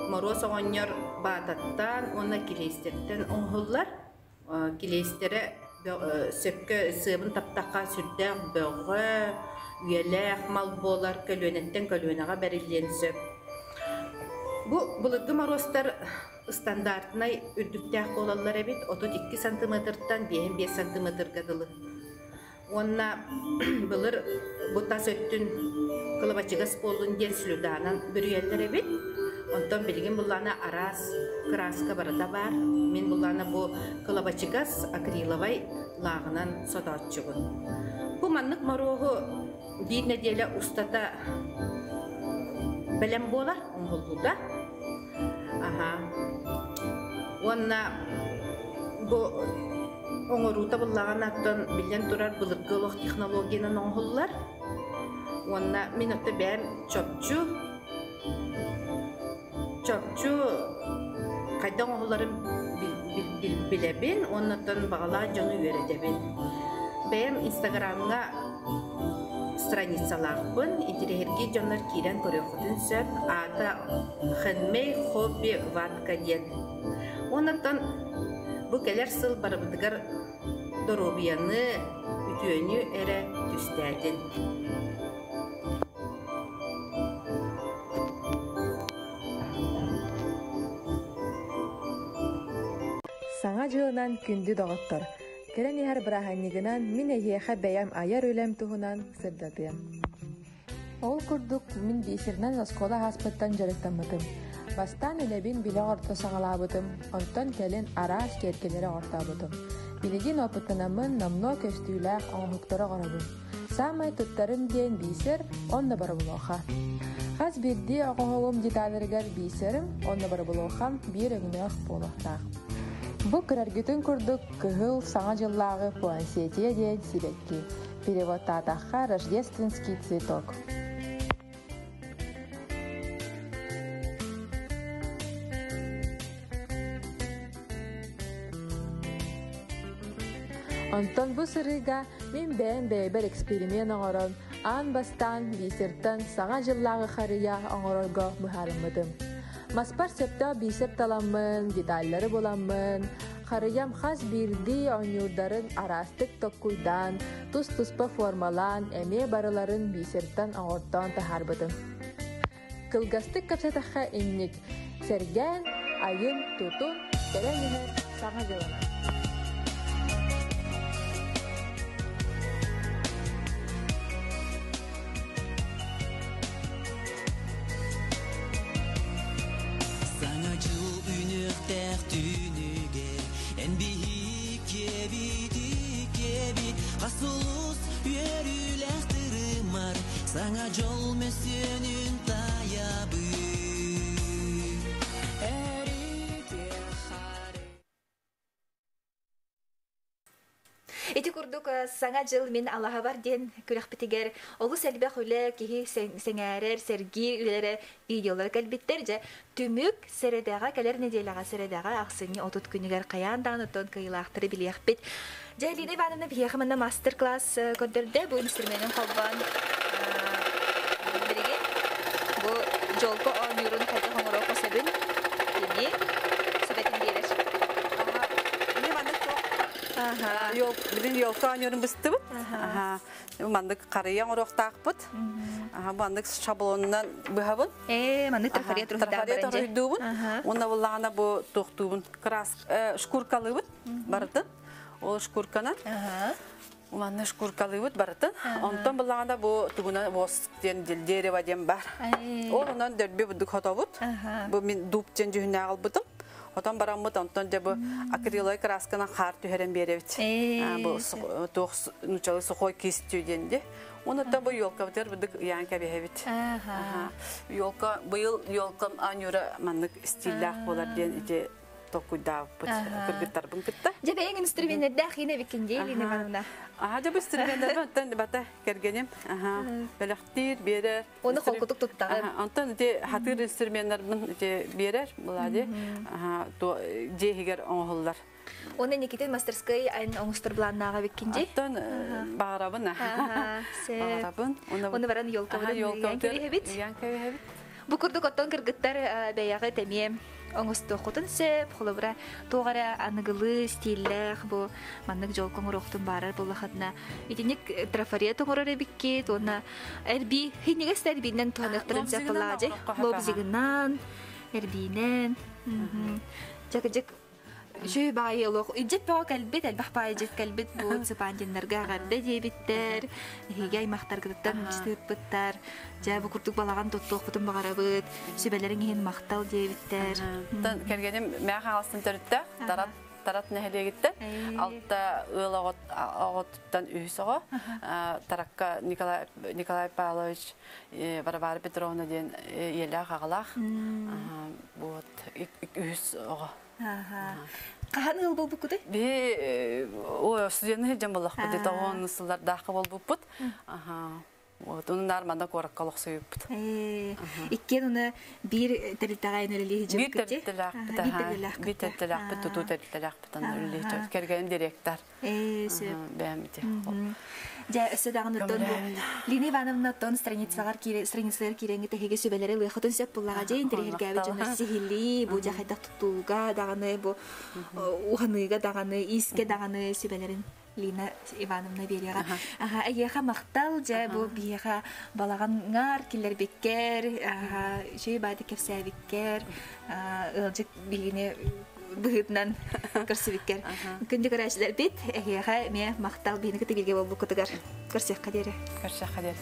[SPEAKER 4] Моруос оҕонньор баататтан уонна килиэстэртэн оҥоһуллар. Килиэстэрэ сөпкө сыабын таптахха сүрдээх бөҕө, үйэлээх мал буолар, көлүөнэттэн көлүөнэҕэ бэриллиэн сөп. Бу былыргы моруостар ыстандартнай үрдүктээх буолаллар эбит, 32 сантиметртан 55 сантиметрга дылы. Уонна былыр бу тас өттүн кылабачыгас буоллун диэн слюданан бүрүйэллэр эбит. Онтон билигин буллаана араас кырааска барыта баар. Мин буллаана бу кылабачыгас акриловай лааҕынан сотооччубун. Бу маннык моруоһу биир нэдиэлэ устата бэлэм буолар, оҥоһуллуута. Аха. Уонна бу оҥоруута буллаҕына оттон биллэн турар былыргы олох технологиянан оҥоһуллар. Уонна мин отто бэйэм чопчу чопчу хайдах оҥоһулларын билэбин уонна оттон баҕалаах дьону үөрэтэбин. Бэйэм Инстаграмҥа страницалаахпын, интэриэһиргиир дьоннор киирэн көрүөххүтүн сөп. Аата Handmade Hobby Ватка диэн. Уонна бу кэлэр сыл барыбытыгар доруобуйаны, үтүөнү эрэ түстээтин.
[SPEAKER 21] Саҥа дьылынан күндү доҕоттор! Кэлэн иһэр бырааһынньыгынан мин эһиэхэ бэйэм айар үлэм туһунан сырдатыам. Ол курдук, мин бисеринэн оскуола ааспыттан дьарыктаммытым. Бастаан үлэбин билэ оҕорто саҕалаабытым, онтон кэлин араас киэргэлэри оҕортообутум. Билигин опыттанаммын номнуо көстүүлээх оҥоһуктары оҥоробун. Саамай туттарым диэн бисер уонна боробулуоха. Хас биирдии оҥоһугум деталларыгар бисерим уонна боробулуохам биир өҥнөөх буолуохтаах. Бу көрөргүтүн курдук кыһыл Саҥа дьыллааҕы пуансетия диэн сибэкки. Переводтаатахха рождественский цветок. Онтон бу сырыыга мин бэйэм бэйэбэр эксперимент оҥорон, аан бастаан бисертан Саҥа дьыллааҕы харыйа оҥорорго быһаарыммытым. Маспар сөптөөх бисер таламмын, деталлары буламмын, харыйам хас биирдии оонньуурдарын араастык токкуйдаан, тус-туспа формалаан, эмиэ барыларын бисертан оҥортоон таһаарбытым. Кылгастык кэпсэтэххэ инник: сэргээн, айын, тутун, кэлэн иһэр Саҥа дьылынан.
[SPEAKER 5] Жол мөсөнүн таябы.
[SPEAKER 10] Ити курдук Саҥа дьыл мин алаһабар диэн күрэхпитигэр олус элбэх үлэ киһи сэҥээрэр, сэргиир үлэлэрэ видеолара кэлбиттэр. Дьэ, түмүк сэрэдэҕэ кэлэр нэдиэлэҕэ сэрэдэҕэ ахсынньы 30 күнүгэр хайаан даҕаны оттон кыайыылаахтары билиэхпит. Дьэ, Лина Ивановна биһиэхэ манна мастер-класс көрдөрдө. Бу инструменын холбоон билигин бу дьолго оонньуурун хайдах оҥоруохха сөбүн кини сүбэтин биэрэр.
[SPEAKER 19] Билин елка оонньуурун быстыбыт. Маннык харыйа оҥоруохтаахпыт. Маннык шаблонунан быһабын.
[SPEAKER 10] Ээ, маннык трафарет
[SPEAKER 19] трафарет уруһуйдуубун. Уонна буллаҕына бу туохтуубун крас шкуркалыыбыт барытын. Ол шкурканан Манна шкуркалыыбыт барытын. Онтон буллаҕына бу тугунан воск диэн дерево диэн бар. Ол онон дөрбү бурдук хотобут. Бу мин дуб диэн дьүһүннээх ылбытым. Отон бараммыт онтон дьэ бу акриловай красканан хаар түһэрэн биэрэбит. Бу туох нучалы сухой кистью диэн ди. Онуттан бу елкабытыгар бурдук ыйаан кэбиһэбит. Елка быйыл елкам анюра маннык стиллээх буолар диэн ити толкуйдаабыппыт кыргыттарбын кытта.
[SPEAKER 10] Дьэ бэйэҥ инструменнэрдээх иинэ эбиккин дии, Лина Ивановна.
[SPEAKER 19] Аха, дьэ бу инструменнэрбин оттон бата кэргэним бэлэхтиир, биэрэр.
[SPEAKER 10] Оны холкутук туттаҕын.
[SPEAKER 19] Онтон ити хатыыр инструменнарбын ити биэрэр, була ди. Дьиэ иһигэр оҥоһуллар.
[SPEAKER 10] Оны Никитин мастерской айн оҥостор былааннааҕа эбиккин дии.
[SPEAKER 19] Оттон баҕарабын. Баҕарабын.
[SPEAKER 10] Оны баран елкабытын ыйан кэбиһэбит.
[SPEAKER 19] Ыйан кэбиһэбит.
[SPEAKER 10] Бу курдук оттон кыргыттар бэйэҕит эмиэ оҥостуоххутун сөп, холобура, туох эрэ аныгылыы стиллээх бу маннык дьолго оҥоруохтун баарар буоллахытына итинник трафарет оҥорор эбиккит уонна эрбии хинньигэс да эрбиинэн туһаныахтарын сөп буоллаҕа лобзигынан эрбиинэн дьэ Үчүгэй баайы олох илдьит бөҕө кэлбит, элбэх баайы дьит кэлбит бу Цыпандиннарга эҕэрдэ диэбиттэр, эһиги аймахтаргытыттан ымчытыыппыттар, дьэ бу курдук балаҕан туттуохпутун баҕарабыт, сүбэлэриҥ иһин махтал диэбиттэр.
[SPEAKER 19] Кэргэним Мээх Хаҥаластан төрүттээх, Тарат Тарат нэһилиэгиттэн алта ыал оҕотуттан үһүс оҕо Таракка Николай Николай Павлович Варвара Петровна диэн ийэлээх аҕалаах вот үһүс оҕо.
[SPEAKER 10] Хаһан ыал буолбуккутуй?
[SPEAKER 19] Биһи студенты сылдьан буоллахпыт, тоҕон сыллардаахха буолбуппут. Вот, унунаар манна куоракка олохсуйуппут.
[SPEAKER 10] Иккиэн уну биир тэрилтэҕэ үлэлии
[SPEAKER 19] Биир тэрилтэлээхпит, биир тэрилтэлээхпит, тутуу тэрилтэлээхпит, үлэлии Кэргэним директор. Бэйэм ити.
[SPEAKER 10] Дьэ, өссө даҕаны оттон бу Лина Ивановна оттон страницалар страницалар киирэҥҥит эһиги сүбэлэри ылыаххытын сөп буллаҕа дьэ интэриэһиргээбит дьоннор сиһилии бу дьэ хайдах туттууга даҕаны бу уһаныыга даҕаны иискэ даҕаны сүбэлэрин Лина Ивановна биэриэҕэ. Аха, эйиэхэ махтал дьэ бу биһиэхэ балаҕаҥҥар киллэрбиккэр, үчүгэй баады кэпсээбиккэр, ыалдьыт биһигини быһыытынан көрсүбүккэр. Күндү көрөөччүлэрбит, эһиэхэ эмиэ махтал биһини кытта бииргэ буолбуккутугар. Көрсүөххэ диэри.
[SPEAKER 19] Көрсүөххэ диэри.